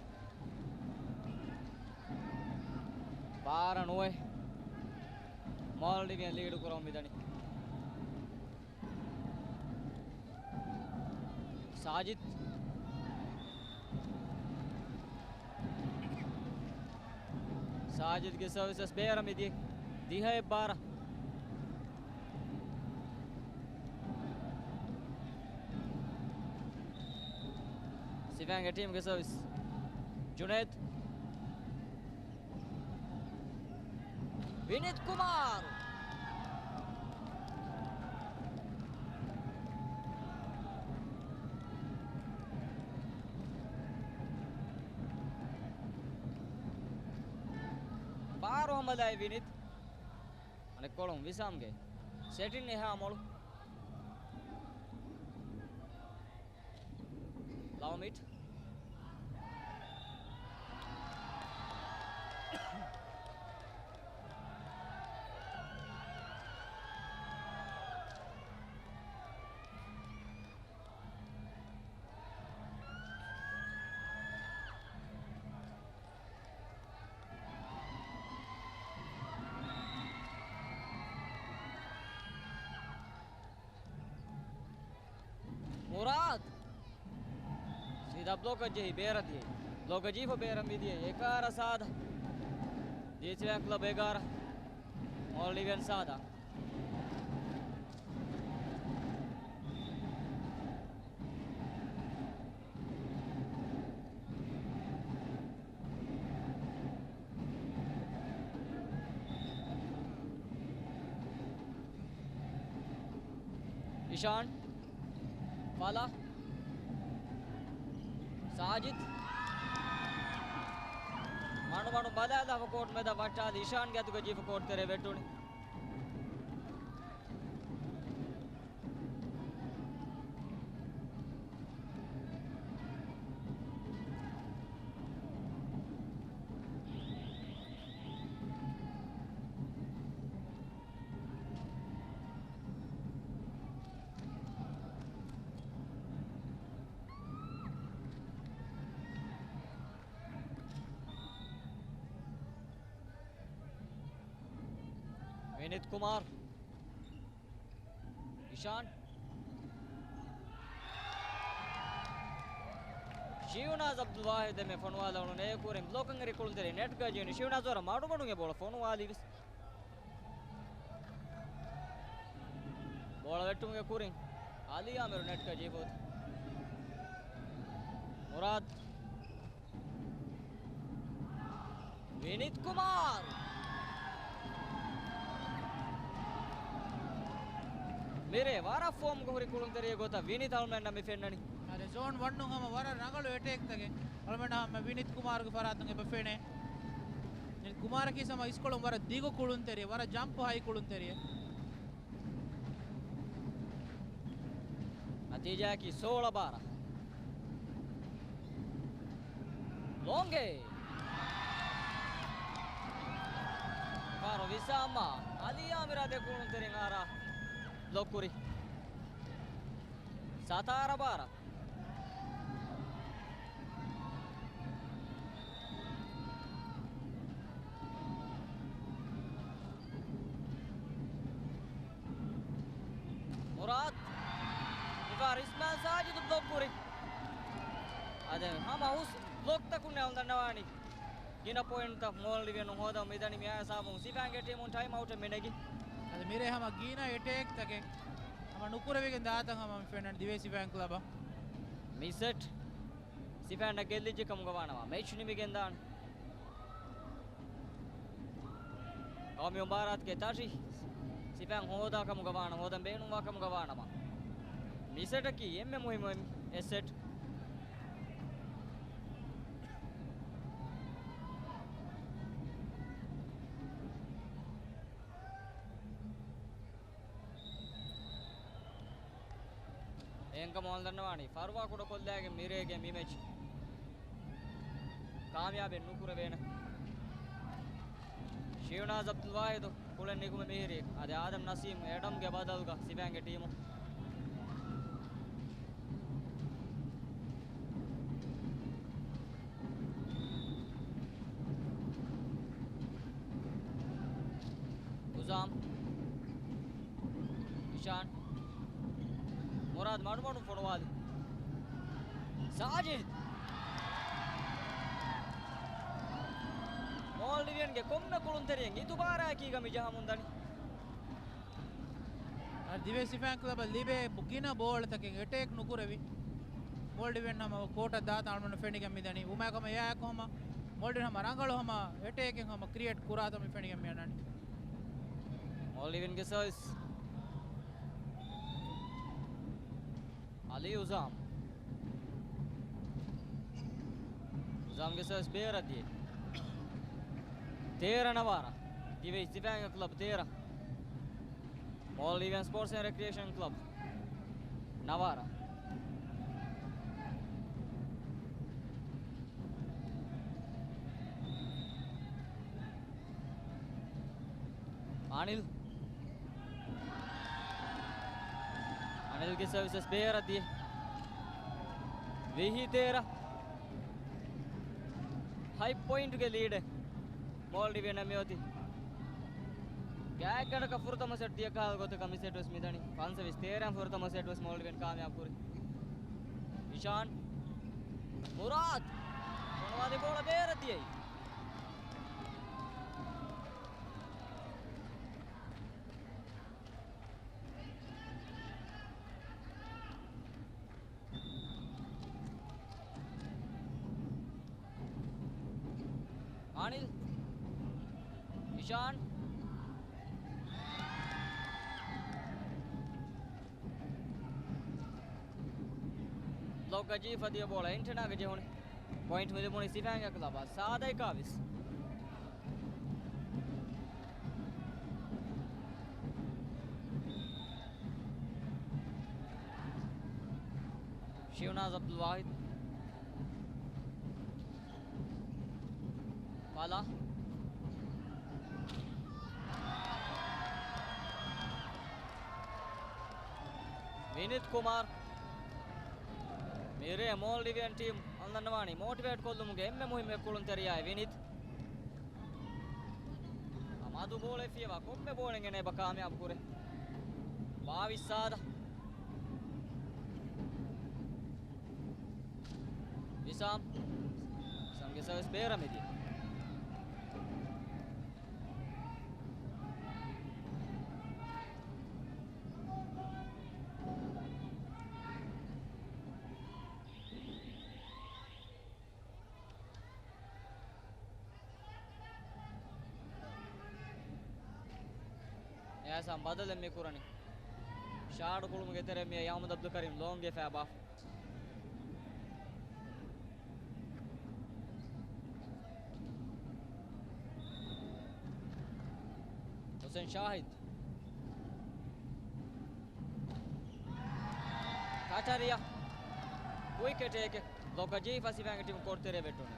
ބާރަށް ނުވައެއް. މޯލްޑިވިއަން ލީޑު ކުރަމުން މިދަނީ. ސާޖިދް. ސާޖިދްގެ ސަރވިސް ވެސް ބޭރަށް މިދިޔަ. ދިހައެއް ބާރަށް. ސިފައިންގެ ޓީމްގެ ސަރވިސް. ޖުނައިދް. ވިނިތް ކުމާރު. ބާރު ހަމަލާއި ވިނިތް. އަނެއްކޮޅުން ވިސާމްގެ ސެޓިން އެހާ މޮޅު. ލަވަ މިޓް. މުރާދު. ސީދާ ބްލޮކަށް ޖެހި ބޭރަށް ދިޔައީ. ލޮގަ ޖީފަ ބޭރަށް މިދިޔަ އެގާރަ ސާދަ. ދީސިވެ ކްލަބް އެގާރަ. މޯލްޑިވިއަން ސާދަ. އިޝާން. ފަލާ. ސާޖިދް. މަނުމަނު ބަލާލާފަ ކޯޓް މެދަށް ވައްޓާލި އިޝާންގެ އަތުގަ ޖީފަ ކޯޓް ތެރޭ ވެއްޓުނި. ވިނިތް ކުމާރު. އިޝާން. ޝިޔުނާޒް އަބްދުލް ވާހިދު އެންމެ ފޮނުވާލަވަނު ނޭ ކުރިން ބްލޮކަށް އެރި ކުޅުންތެރި ނެޓް ގަޖީނު ޝިޔުނާޒް ވަރަށް މަޑުމަޑުން އެ ބޯޅަ ފޮނުވާލީވެސް. ބޯޅަ ވެއްޓުމުގެ ކުރިން އަލީ އާމިރު ނެޓްގަ ޖީފަ އޮތީ. މުރާދު. ވިނިތް ކުމާރު. މިރޭ ވަރަށް ފޯމްގަ ހުރި ކުޅުންތެރިއެއް ގޮތަށް ވިނިތް އަޅުމެންނަށް މި ފެންނަނީ. އަދި ޒޯން ވަންނުން ހަމަ ވަރަށް ރަނގަޅު އެޓޭކްތަކެއް އަޅުމެންނަށް ހަމަ ވިނިތް ކުމާރުގެ ފަރާތުން އެބަ ފެނޭ. ވިނިތް ކުމާރަކީ ހަމަ އިސްކޮޅުން ވަރަށް ދިގު ކުޅުންތެރިއެއް، ވަރަށް ޖަމްޕް ހައި ކުޅުންތެރިއެއް. ނަތީޖާއަކީ ސޯޅަ ބާރަ. ލޯނގޭ. ފާރު ވިސާމާ. އަލީ އާމިރާ ދެ ކުޅުންތެރިން އާރާ ބްލޮކް ކުރި. ސަތާރަ ބާރަ. މުރާދު. މިފަހަރު އިސްމާއިލް ސާޖިދު ބްލޮކް ކުރި. އަދި ހަމަ ހުސް ބްލޮކްތަކުން އަޅުގަނޑު ދަންނަވާނީ. ގިނަ ޕޮއިންޓްތައް މޯލްޑިވިއަނުން ހޯދަމުން މިދަނީ މިއާ ހިސާބުން ސިފައިންގެ ޓީމުން ޓައިމް އައުޓެއް މިނެގި. އަދި މިރޭ ހަމަ ގިނަ އެޓޭކްތަކެއް ހަމަ ނުކުރެވިގެން ދާތަން ހަމަ މި ފެންނަނީ ދިވެހި ސިފައިން ކްލަބަށް. މި ސެޓް ސިފައިންނަށް ގެއްލިއްޖެ ކަމުގަ ވާނަމަ މެޗް ނިމިގެން ދާނެ. ގައުމީ މުބާރާތުގެ ތަށި ސިފައިން ހޯދާ ކަމުގަ ވާނަމަ، ހޯދަން ބޭނުންވާ ކަމުގަ ވާނަމަ، މި ސެޓަކީ އެންމެ މުހިއްމު އެއް ސެޓް. އެހެންކަމުން އަޅުގަނޑު ދަންނަވާނީ ފަރުވާ ކުޑަކޮށްލައިގެން މިރޭގެ މި މެޗް ކާމިޔާބެއް ނުކުރެވޭނެ. ޝިޔުނާޒް އަބްދުލް ވާހިދު ކުޅެން ނިކުމެ މިހިރީ. އަދި އާދަމް ނަސީމް އެޑަމްގެ ބަދަލުގަ ސިފައިންގެ ޓީމު. އުޒާމް. އިޝާން. މުރާދު މަޑުމަޑުން ފޮނުވާލި. ސާޖިދް. މޯލްޑިވިއަންގެ ކޮންމެ ކުޅުންތެރިއެއް އިތުބާރާއެކީގަ މި ޖަހަމުން ދަނީ. އަދި ދިވެހި ސިފައިން ކްލަބަށް ލިބޭ ގިނަ ބޯޅަތަކެއް އެޓޭކް ނުކުރެވި. މޯލްޑިވިއަން ހަމަ ކޯޓަށް ދާތަން އަޅުގަނޑު ފެނިގެން މިދަނީ. ވުމާކަމަށް އެއާއެކު ހަމަ މޯލްޑިވިއަން ހަމަ ރަނގަޅު ހަމަ އެޓޭކެއް ހަމަ ކްރިއޭޓް ކުރާތަން މި ފެނިގެން މިއަންނަނީ. މޯލްޑިވިއަންގެ ސަރވިސް. އަލީ އުޒާމް. އުޒާމްގެ ސަރވިސް ބޭރަށް ދިޔަ. ތޭރަ ނަވާރަ. ދިވެހި ސިފައިންގެ ކްލަބް ތޭރަ. މޯލްޑިވިއަން ސްޕޯޓްސް އެންޑް ރެކްރިއޭޝަން ކްލަބް ނަވާރަ. އަނިލް. އަނިލްގެ ސަރވިސް ބޭރަށް ދިޔަ. ވިހި ތޭރަ. ހައި ޕޮއިންޓްގެ ލީޑެއް މޯލްޑިވިއަން މިއޮތީ. ގާތްގަނޑަކަށް ފުރަތަމަ ސެޓް ދިޔަ ކަހަލަ ގޮތަކަށް މި ސެޓް ވެސް މިދަނީ. ފަންސަވީސް ތޭރައިން ފުރަތަމަ ސެޓް ވެސް މޯލްޑިވިއަން ކާމިޔާބު ކުރި. އިޝާން. މުރާދު. ވާދެ ބޯޅަ ބޭރަށް ދިޔައީ. އަނިލް. އިޝާން. ލޮގަޖީ ފަދިޔަ ބޯޅަ އެންޓެނާގެ ޖެހުނު. ޕޮއިންޓް މި ލިބުނީ ސިފައިންގެ ކްލަބަށް. ސާދައިކާވެސް. ޝިއުނާޒް އަބްދުލް ވާހިދް. ފަލާ. ވިނިތް ކުމާރް. މިރޭ މޯލްޑިވިއަން ޓީމް އަންނަންވާނީ މޯޓިވޭޓް ކޮށްލުމުގެ އެންމެ މުހިއްމު އެއްކުޅުންތެރިޔާއެއް ވިނިތް. އަމާދު ބޯޅަ ފިޔަވާ ކޮންމެ ބޯޅައެއް އޭނަ އެބަ ކާމިޔާބު ކުރޭ. ބާވީސް ސާދަ. ވިސާމް. ވިސާމްގެ ސަވިސް ބޭރަށް މިދިޔަ. އެއާސާ ބަދަލެއް މި ކުރަނީ. ޝާޓް ކުޅުމުގެ ތެރެއަށް މިއައީ އަޙްމަދު އަބްދުލް ކަރީމް ލޯންގެ ފައިބާ. ހުސެން ޝާހިދް. ކަޓަރިއަށް ކުއިކް އެޓޭކެއް ލޮކަޖީ ފަސިފައިންގެ ޓީމު ކޯޓް ތެރޭ ވެއްޓުނީ.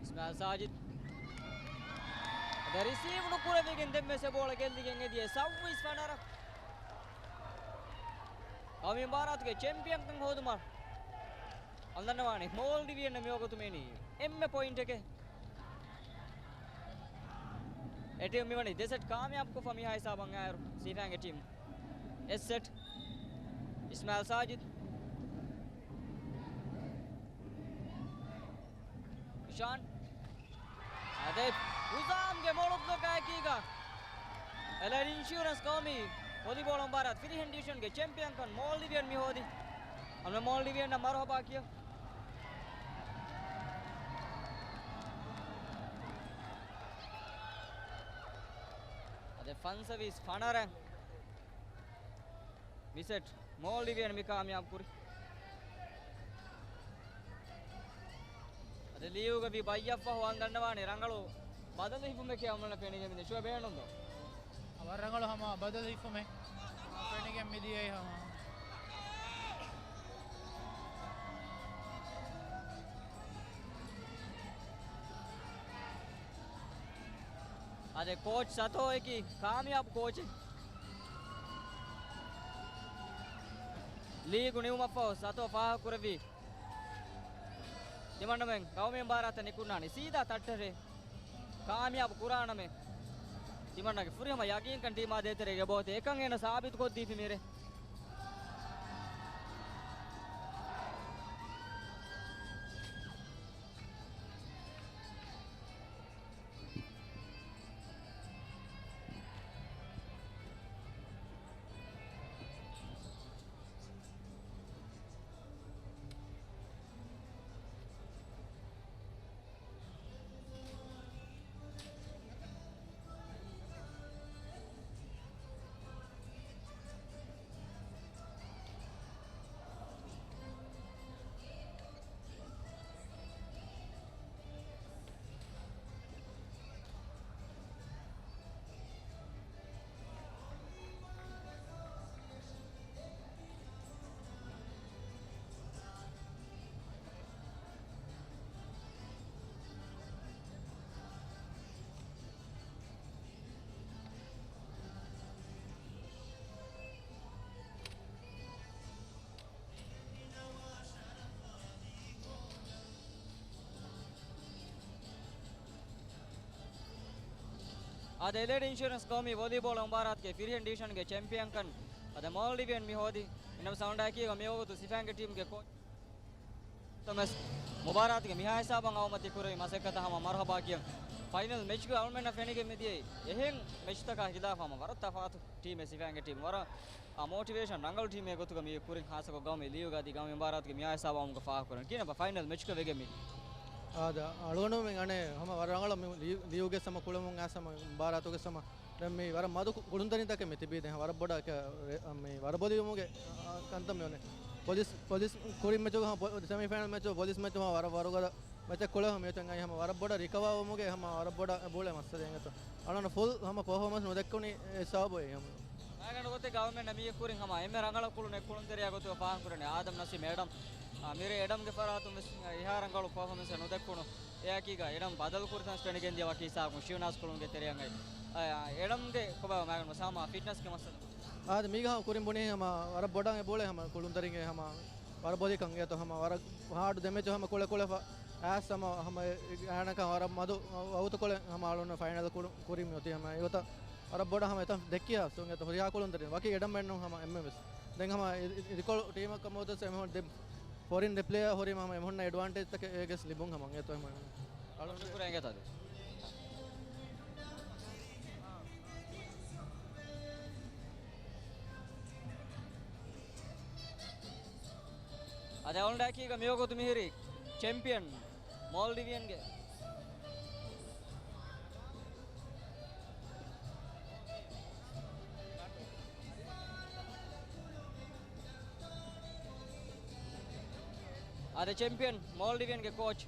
އިސްމާއިލް ސާޖިދް. އަދި ރިސީވް ނުކުރެވިގެން ދެންވެސް އެ ބޯޅަ ގެއްލިގެން އެދިޔަ ސައުވީސް ފަނަރަ. އަޅުގަނޑު މި މުބާރާތުގެ ޗެމްޕިއަންކަން ހޯދުމަށް އަންނަންވާނެ މޯލްޑިވިއަން މިވަގުތު މިއިނީ އެންމެ ޕޮއިންޓެކޭ. އެ ޓީމް މިވަނީ ދެ ސެޓް ކާމިޔާބުކޮށްފަ މިހާ ހިސާބަށް އައިރު ސީފައިންގެ ޓީމް އެއް ސެޓް. އިސްމާއިލް ސާޖިދް. އިޝާން. އަދި ހުސާމްގެ މޮޅު ބްލޮކާއެކީގަ އެލައިޑް އިންޝުއަރެންސް ގައުމީ ވޮލީބޯޅަ މުބާރާތު ފިރިހެން ޑިވިޝަންގެ ޗެމްޕިއަންކަން މޯލްޑިވިއަން މި ހޯދި. އަމްނަ މޯލްޑިވިއަންނަށް މަރުހަބާ ކިޔަ. އަދި ފަންސަވީސް ފަނަރަ. މި ސެޓް މޯލްޑިވިއަން މި ކާމިޔާބު ކުރި. އަދި ލީގުގަ ވީ ބައްޔަށްފަހު އަން ދަންނަވާނެ ރަނގަޅު ބަދަލު ހިފުމެކޭ އަމުން ފެނިގެން މިދިޔަ ޝުވަ ބޭނުންދޯ؟ ވަރަށް ރަނގަޅު ހަމަ ބަދަލު ހިފުމެއް ފެނިގެން މިދިޔައީ ހަމަ. އަދި ކޯޗް ސަތޯއަކީ ކާމިޔާބު ކޯޗެއް. ލީގު ނިމުމަށްފަހު ސަތޯ ފާހަގަކުރެއްވީ ތިމަންނަމެން ގައުމީ މުބާރާތަށް ނިކުންނާނީ ސީދާ ތައްޓަށޭ. ކާމިޔާބު ކުރާނަމޭ. ތިމަންނަގެ ފުރިހަމަ ޔަގީންކަން ޓީމާ ދޭތެރޭގަ އެބައޮތޭ. އެކަން އޭނަ ސާބިތުކޮށްދީފި މިރޭ. އާދެ، އެލައިޑް އިންޝުއަރެންސް ގައުމީ ވޮލީބޯޅަ މުބާރާތުގެ ފިރިހެން ޑިވިޝަންގެ ޗެމްޕިއަންކަން އާދެ، މޯލްޑިވިއަން މި ހޯދި. އިނަމް ސައުންޑާއެކީގަ މިވަގުތު ސިފައިންގެ ޓީމްގެ ކޯޗް ތަމަސް މުބާރާތުގެ މިހާ ހިސާބަށް އައުމަށް ތި ކުރެވި މަސައްކަތަށް ހަމަ މަރުހަބާ ކިޔަން. ފައިނަލް މެޗްގަ އަޅުމެންނަށް ފެނިގެން މިދިޔައީ އެހެން މެޗްތަކާ ހިލާފަށް ހަމަ ވަރަށް ތަފާތު ޓީމެއް ސިފައިންގެ ޓީމް. ވަރަށް އާ، މޯޓިވޭޝަން ރަނގަޅު ޓީމެއް ގޮތުގަ މި ކުރިން ހާއްސަކޮށް ގައުމީ ލީގުގަ އަދި ގައުމީ މުބާރާތުގެ މިހާ ހިސާބަށް އައުމުގަ ފާހަގަކުރަން. ކިހިނެއްބާ ފައިނަލް މެޗްގަ ވެގެން މި؟ އާދެ، އަޅުގަނޑުމެން އަނެއް ހަމަ ވަރަށް ރަނގަޅަށް މި ލީ-، ލީގުގެ ހަމަ ކުޅެމުން އައިސް ހަމަ މުބާރާތުގެ ހަމަ ދެން މި ވަރަށް މަދު ކު-، ކުޅުންތެރިންތަކެއް މި ތިބީ. ދެން ވަރަށް ބޮޑަށް ކަ-، ރެ-، މި ވަރަށް ބޮލިވުމުގެ، އާ، ކަންތައް މި އޮންނެ. ޕޮލިސް، ޕޮލިސް ކުރިން މެޗުގަ ހަމަ ޕޮ-، ސެމީފައިނަލް މެޗު، ޕޮލިސް މެޗު ހަމަ ވަރަށް ވަރުގަދަ މެޗެއް ކުޅެ ހަމަ މިއޮތަށް އައި ހަމަ ވަރަށް ބޮޑަށް ރިކަވާވުމުގެ ހަމަ ވަރަށް ބޮޑަށް އެބައުޅޭ މައްސަލައެއް އިނގޭތޯ. އަޅުގަނޑު ފުލް ހަމަ ޕަފޯމަންސް ނުދެއްކުނީ އެ ސަބަބު އެއީ ހަމަ. މާގަނޑު ގޮތެއްގަ އަޅުމެންނަށް މީގެ ކުރިން ހަމަ އެންމެ ރަނގަޅަށް ކުޅުނު އެއް ކުޅުންތެރިޔާ ގޮތުގަ ފާހަގަކުރަނީ އާދަމް ނަސީމް އެޑަމް. އާ، މިރޭ އެޑަމްގެ ފަރާތުން ވެސް އެހާ ރަނގަޅު ޕަފޯމަންސްއެއް ނުދެއްކުނު. އެއާއެކީގަ އެޑަމް ބަދަލު ކުރިތަން ފެނިގެން ދިޔަ ވަކި ހިސާބުން ޝިވްނާޒް ކުޅުނުގެ ތެރެއަށް އައި. އާ، އެޑަމްގެ ކޮބާ މާގަނޑު ހަމަ ފިޓްނަސްގެ މައްސަލަ. އާދެ، މީގަ ހަމަ ކުރިން ބުނީ ހަމަ ވަރަށް ބޮޑަށް އެބައުޅޭ ހަމަ ކުޅުންތެރިންގެ ހަމަ ވަރަށް ބޮލިކަން އިނގޭތޯ. ހަމަ ވަރަށް ހާޑް ދެމެޗު ހަމަ ކުޅެ ކުޅެފަ އައިސް ހަމަ، ހަމަ އެ-، އެ-، އޭނަކަށް ވަރަށް މަދު ވަގުތުކޮޅެއް ހަމަ އަޅުން ފައިނަލް ކުރި-، ކުރިން މި އޮތީ ހަމަ އެގޮތަށް ވަރަށް ބޮޑަށް ހަމަ އެތަން ދެއްކިޔާ ސުން އެތަ ހުރިހާ ކުޅުންތެރިން ވަކި އެޑަމް އެއްނު ހަމަ އެންމެ ވެސް. ދެން ހަމަ އި-، އި-، އިރުކޮޅު ޓީމަށް ކަމަށް އޮތަސް އެމީހުން ދެ-، ފޮރިން ދެ ޕްލޭޔާ ހުރީމަ ހަމަ އެމީހުންނަށް އެޑްވާންޓޭޖްތަކެއް އޭގެސް ލިބުން ހަމަ އެތޯ ހަމަ. ޝުކުރިއްޔާ އިނގޭތޯ އަދި. އަދި އަޅުގަނޑާއެކީގަ މިވަގުތު މިހިރީ ޗެމްޕިއަން މޯލްޑިވިއަންގެ އާދެ، ޗެމްޕިއަން މޯލްޑިވިއަންގެ ކޯޗް،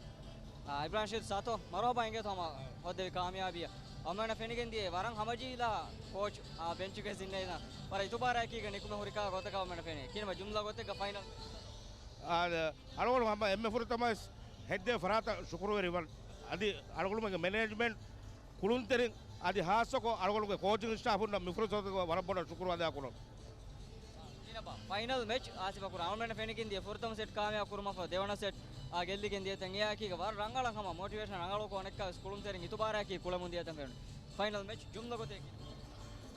އާ، އިބްރާހިމް ޝަހީދު ސާތޯ، މަރުހަބާ އިނގޭތޯ ހަމަ ހޯއްދެވި ކާމިޔާބީއަށް. އަޅުމެންނަށް ފެނިގެން ދިޔައީ ވަރަށް ހަމަޖެހިލާ ކޯޗް، އާ، ބެންޗުގައި އިންނައިރު ވަރަށް އިތުބާރާއެކީގަ ނިކުމެ ހުރި ކާ ގޮތަކަށް އަޅުމެންނަށް ފެނޭ. ކިހިނެއްބާ ޖުމްލަ ގޮތެއްގަ ފައިނަލް؟ އާދެ، އަޅުގަނޑު ހަމަ އެންމެ ފުރަތަމަވެސް ހެއްދޭ ފަރާތަށް ޝުކުރުވެރިވަން. އަދި އަޅުގަނޑުމެންގެ މެނޭޖްމަންޓް، ކުޅުންތެރިން، އަދި ހާއްސަކޮށް އަޅުގަނޑުގެ ކޯޗިން ސްޓާފުންނަށް މި ފުރުސަތުގަ ވަރަށް ބޮޑަށް ޝުކުރު އަދާކުރަން. ކިހިނެއްބާ ފައިނަލް މެޗް އާސިފަކުރާ އަޅުމެންނަށް ފެނިގެން ދިޔަ ފުރަތަމަ ސެޓް ކާމިޔާބު ކުރުމަށްފަހު ދެވަނަ ސެޓް އާ ގެއްލިގެން ދިޔަތަން އެއާއެކީގަ ވަރަށް ރަނގަޅަށް ހަމަ މޯޓިވޭޝަން ރަނގަޅުކޮށް އަނެއްކާވެސް ކުޅުންތެރިން އިތުބާރާއެކީ ކުޅެމުން ދިޔަތަން ފެނުނު. ފައިނަލް މެޗް ޖުމްލަ ގޮތެއް ކިހިނެއް؟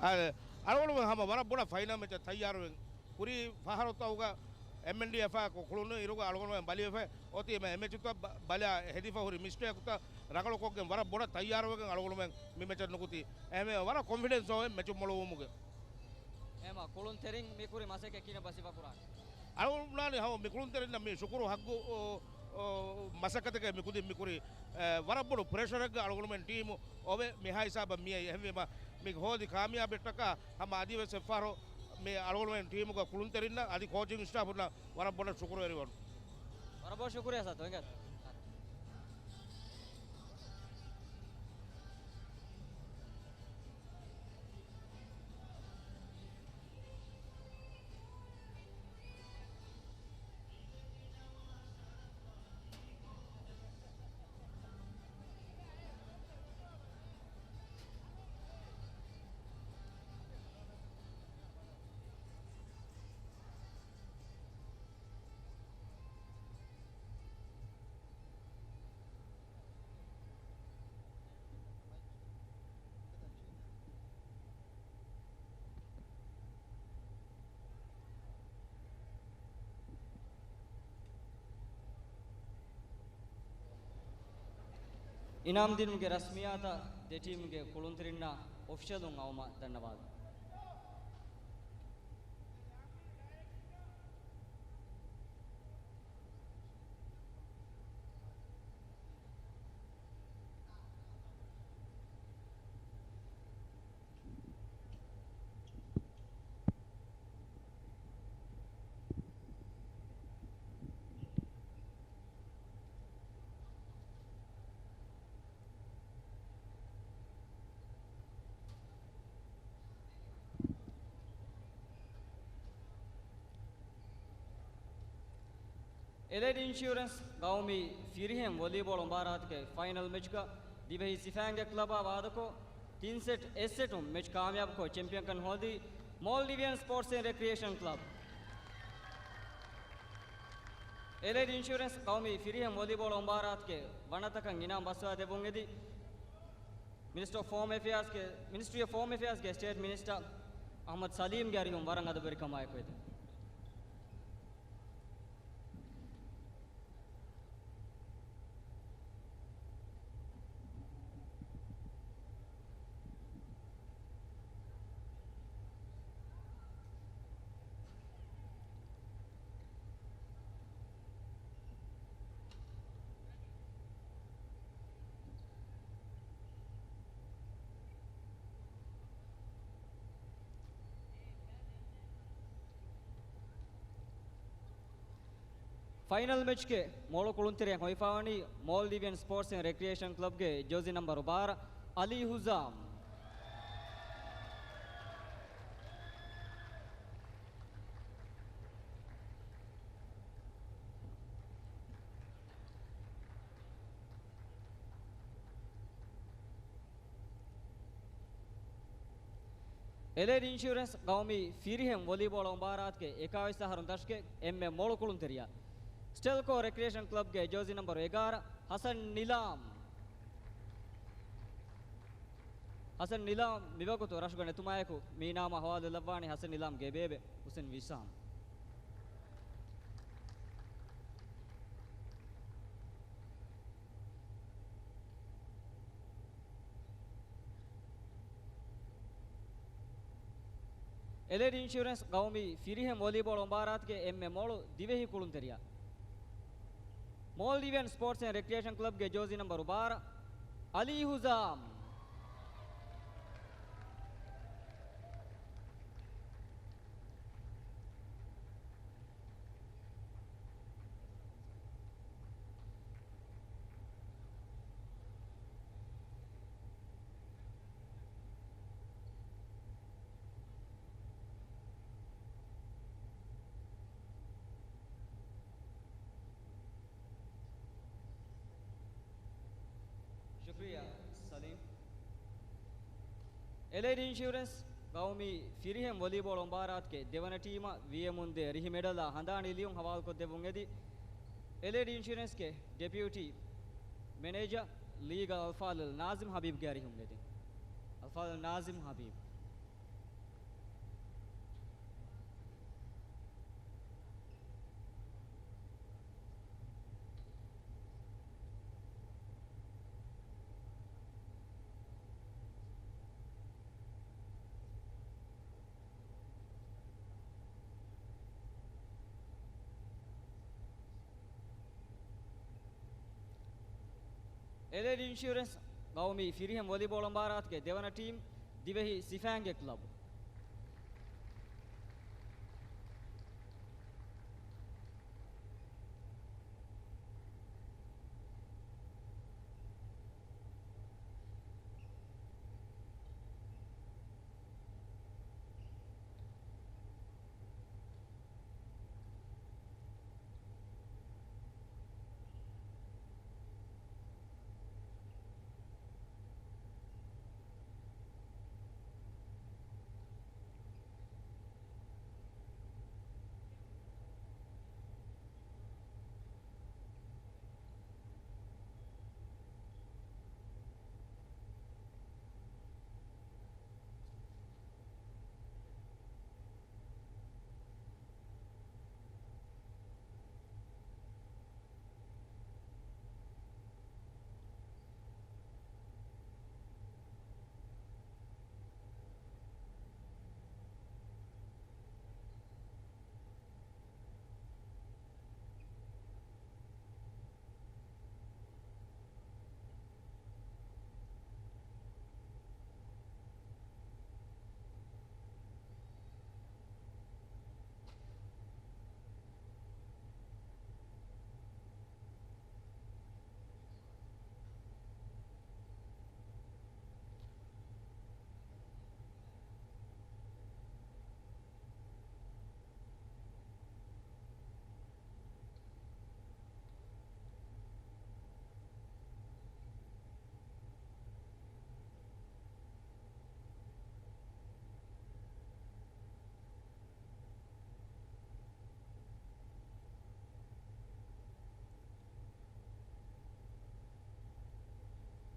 އަދި އަޅުގަނޑު ހަމަ ވަރަށް ބޮޑަށް ފައިނަލް މެޗަށް ތައްޔާރުވެން ކުރީ ފަހަރުތަކުގަ އެމްއެންޑީއެފް އާ ކުޅުނު އިރުގަ އަޅުގަނޑުމެން ބަލިވެފަ އޮތީމަ އެ މެޗުތައް ބަ-، ބަލާ ހެދިފަ ހުރި މިސްޓޭކުތައް ރަނގަޅުކޮށްގެން ވަރަށް ބޮޑަށް ތައްޔާރުވެގެން އަޅުގަނޑުމެން މި މެޗަށް ނުކުތީ. އެހެންވެ ވަރަށް ކޮންފިޑެންސް އޮވެ މެޗު މޮޅުވުމުގެ. އެމާ ކުޅުންތެރިން މި ކުރި މަސައްކަތް ކިހިނެއް ބާ ސިފަކުރާނީ؟ އަޅުގަނޑު ބުނާނީ ހަމަ މި ކުޅުންތެރިންނަށް މި ޝުކުރު ހައްގު، އޯ، އޯ، މަސައްކަތެކޭ މި ކުދިން މި ކުރީ. އެ، ވަރަށް ބޮޑު ޕްރެޝަރެއްގަ އަޅުގަނޑުމެން ޓީމު އޮވެ މިހާ ހިސާބަށް މިއައީ. އެހެންވީމަ މި ހޯދި ކާމިޔާބެއްޓަކާ ހަމަ އަދިވެސް އެއްފަހަރު މި އަޅުގަނޑުމެން ޓީމުގަ ކުޅުންތެރިންނަށް އަދި ކޯޗިން ސްޓާފުންނަށް ވަރަށް ބޮޑަށް ޝުކުރުވެރިވަން. ވަރަށް ބޮޑަށް ޝުކުރިއްޔާ ސާތޯ އިނގޭތޯ. އިނާމް ދިނުމުގެ ރަސްމިއްޔާތަށް ދެ ޓީމުގެ ކުޅުންތެރިންނާ އޮފިޝަލުން އައުމަށް ދަންނަވާލަން. އެލައިޑް އިންޝުއަރެންސް ގައުމީ ފިރިހެން ވޮލީބޯޅަ މުބާރާތުގެ ފައިނަލް މެޗްގަ ދިވެހި ސިފައިންގެ ކްލަބާ ވާދަކޮށް، ތިން ސެޓް އެއް ސެޓުން މެޗް ކާމިޔާބުކޮށް، ޗެމްޕިއަންކަން ހޯދީ މޯލްޑިވިއަން ސްޕޯޓްސް އެންޑް ރެކްރިއޭޝަން ކްލަބް. އެލައިޑް އިންޝުއަރެންސް ގައުމީ ފިރިހެން ވޮލީބޯޅަ މުބާރާތުގެ ވަނަތަކަށް އިނާމް ބަސްވާ ދެއްވުން އެދި. މިނިސްޓަރ އޮފް ހޯމް އެފެއާޒްގެ، މިނިސްޓްރީ އޮފް ހޯމް އެފެއާޒްގެ ސްޓޭޓް މިނިސްޓަރ އަޙްމަދު ސަލީމްގެ އަރިހުން ވަރަށް އަދަބުވެރިކަމާއެކު ވެދެން. ފައިނަލް މެޗްގެ މޮޅު ކުޅުންތެރިޔަށް ހޮވިފަވަނީ މޯލްޑިވިއަން ސްޕޯޓްސް އެންޑް ރެކްރިއޭޝަން ކްލަބްގެ ޖާޒީ ނަމްބަރު ބާރަ، އަލީ ހުޒާމް. އެލައިޑް އިންޝުއަރެންސް ގައުމީ ފިރިހެން ވޮލީބޯޅަ މުބާރާތުގެ އެކާވީސް އަހަރުން ދަށުގެ އެންމެ މޮޅު ކުޅުންތެރިޔާ، ސްޓެލްކޯ ރެކްރިއޭޝަން ކްލަބްގެ ޖާޒީ ނަމްބަރު އެގާރަ، ހަސަން ނިލާމް. ހަސަން ނިލާމް މިވަގުތު ރަށުގަ ނެތުމާއެކު، މީ ނާމާ ހަވާލުވެލައްވާނީ ހަސަން ނިލާމްގެ ބޭބެ ހުސެން ވިސާމް. އެލައިޑް އިންޝުއަރެންސް ގައުމީ ފިރިހެން ވޮލީބޯޅަ މުބާރާތުގެ އެންމެ މޮޅު ދިވެހި ކުޅުންތެރިޔާ، މޯލްޑިވިއަން ސްޕޯޓްސް އެންޑް ރެކްރިއޭޝަން ކްލަބްގެ ޖާޒީ ނަމްބަރު ބާރަ، އަލީ ހުޒާމް. ޝުކްރިއްޔާ ސަލީމް. އެލައިޑް އިންޝުއަރެންސް ގައުމީ ފިރިހެން ވޮލީބޯޅަ މުބާރާތުގެ ދެވަނަ ޓީމަށް ވީއެމުންދޭ ރިހި މެޑަލާ ހަނދާނީ ލިޔުން ހަވާލުކޮށްދެއްވުން އެދި، އެލައިޑް އިންޝުއަރެންސްގެ ޑެޕިއުޓީ މެނޭޖަރ ލީގަލް އަލްފާޟިލް ނާޒިމް ހަބީބްގެ އަރިހުން އެދި. އަލްފާޟިލް ނާޒިމް ހަބީބް. އެލައިޑް އިންޝުއަރެންސް ގައުމީ ފިރިހެން ވޮލީބޯޅަ މުބާރާތުގެ ދެވަނަ ޓީމް ދިވެހި ސިފައިންގެ ކްލަބް.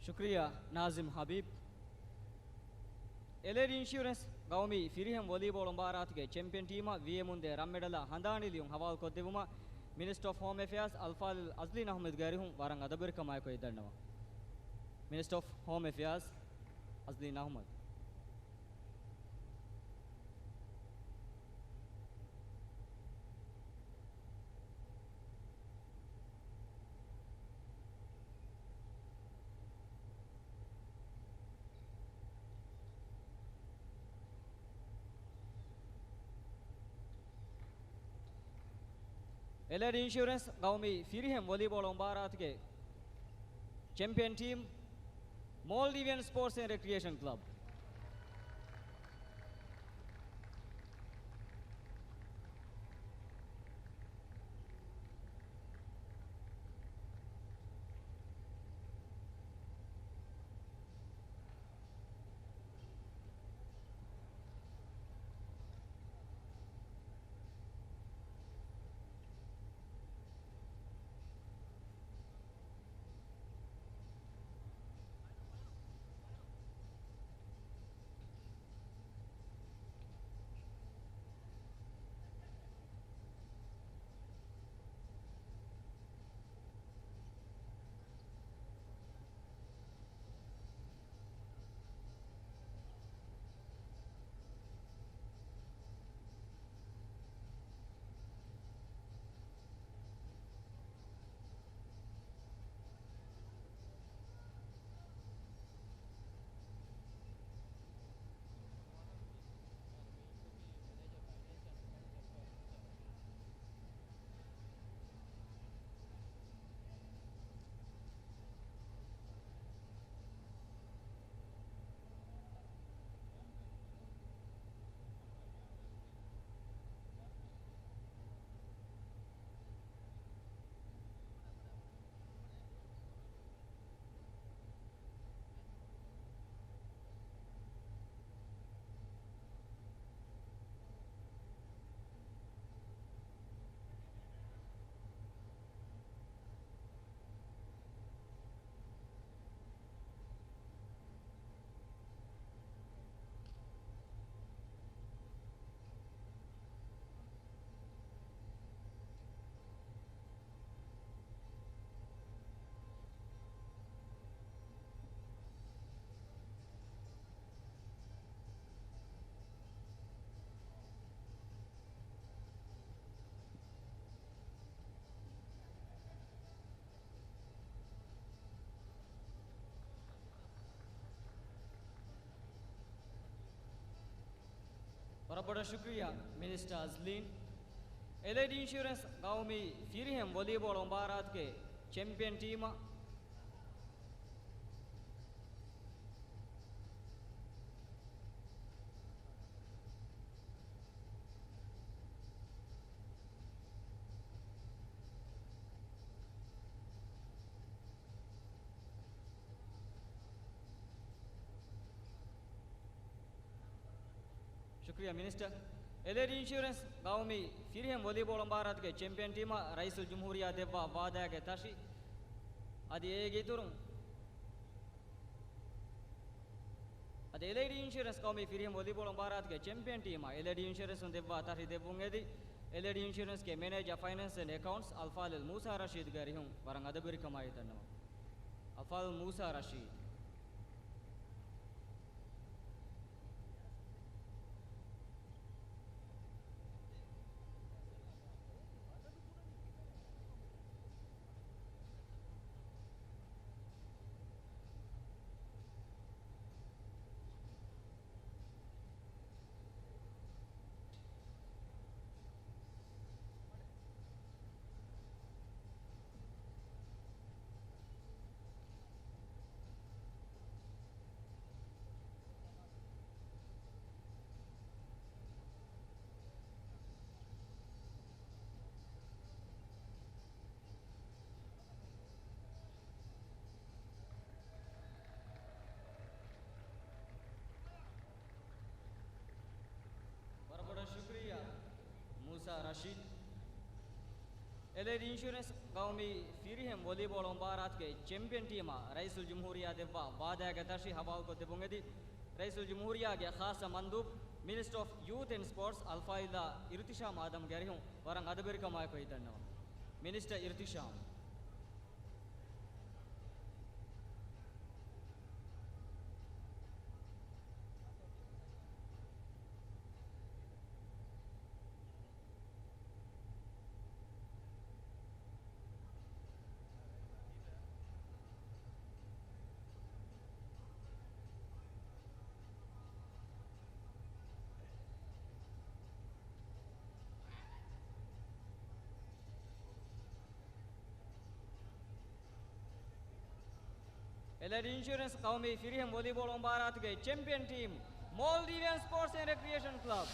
ޝުކްރިއްޔާ ނާޒިމް ހަބީބް. އެލައިޑް އިންޝިއުރެންސް ގައުމީ ފިރިހެން ވޮލީބޯޅު މުބާރާތުގެ ޗެމްޕިއަން ޓީމަށް ވީއެމުންދޭ ރަންމެޑަލާ ހަނދާނީ ލިޔުން ހަވާލުކޮށްދެއްވުމަށް މިނިސްޓަރ އޮފް ހޯމް އެފެއާޒް އަލްފާޟިލް އަޒްލީން އަޙްމަދުގެ އަރިހުން ވަރަށް އަދަބުވެރިކަމާއެކު އެދަންނަވަން. މިނިސްޓަރ އޮފް ހޯމް އެފެއާޒް އަޒްލީން އަޙްމަދު. އެލައިޑް އިންޝިއުރެންސް ގައުމީ ފިރިހެން ވޮލީބޯޅު މުބާރާތުގެ ޗެމްޕިއަން ޓީމް، މޯލްޑިވިއަން ސްޕޯޓްސް އެންޑް ރެކްރިއޭޝަން ކްލަބް. ވަރަށް ބޮޑަށް ޝުކުރިއްޔާ މިނިސްޓަރ އަޒްލީން. އެލައިޑް އިންޝުއަރެންސް ގައުމީ ފިރިހެން ވޮލީބޯޅު މުބާރާތުގެ ޗެމްޕިއަން ޓީމަށް ޝުކުރިއްޔާ މިނިސްޓަރ. އެލައިޑް އިންޝުއަރެންސް ގައުމީ ފިރިހެން ވޮލީބޯޅު މުބާރާތުގެ ޗެމްޕިއަން ޓީމަށް ރައީސުލް ޖުމްހޫރިއްޔާ ދެއްވާ ވާދާގެ ތަށި އަދި އޭގެ އިތުރުން އަދި އެލައިޑް އިންޝުއަރެންސް ގައުމީ ފިރިހެން ވޮލީބޯޅު މުބާރާތުގެ ޗެމްޕިއަން ޓީމަށް އެލައިޑް އިންޝުއަރެންސުން ދެއްވާ ތަށި ދެއްވުން އެދި، އެލައިޑް އިންޝުއަރެންސްގެ މެނޭޖަރ ފައިނޭންސް އެންޑް އެކައުންޓްސް އަލްފާޟިލް މޫސާ ރަޝީދުގެ އަރިހުން ވަރަށް އަދަބުވެރިކަމާއެކު ދަންނަވަން. އަލްފާޟިލް މޫސާ ރަޝީދު. ވަރަށް ބޮޑަށް ޝުކުރިއްޔާ މޫސާ ރަޝީދު. އެލައިޑް އިންޝުއަރެންސް ގައުމީ ފިރިހެން ވޮލީބޯޅު މުބާރާތުގެ ޗެމްޕިއަން ޓީމަށް ރައީސުލް ޖުމްހޫރިއްޔާ ދެއްވާ ވާދާގެ ތަށި ހަވާލުކޮށްދެއްވުން އެދި، ރައީސުލްޖުމްހޫރިއްޔާގެ ޚާއްޞަ މަންދޫބް، މިނިސްޓަރ އޮފް ޔޫތު އެންޑް ސްޕޯޓްސް، އަލްފާޟިލާ އިރުތިޝާމް އާދަމްގެ އަރިހުން ވަރަށް އަދަބުވެރިކަމާއެކު އެދިދަންނަވަން. މިނިސްޓަރ އިރުތިޝާމް. އެލައިޑް އިންޝުރެންސް ޤައުމީ ފިރިހެން ވޮލީބޯޅަ މުބާރާތުގެ ޗެމްޕިއަން ޓީމް، މޯލްޑިވިއަން ސްޕޯޓްސް އެންޑް ރެކްރިއޭޝަން ކްލަބް.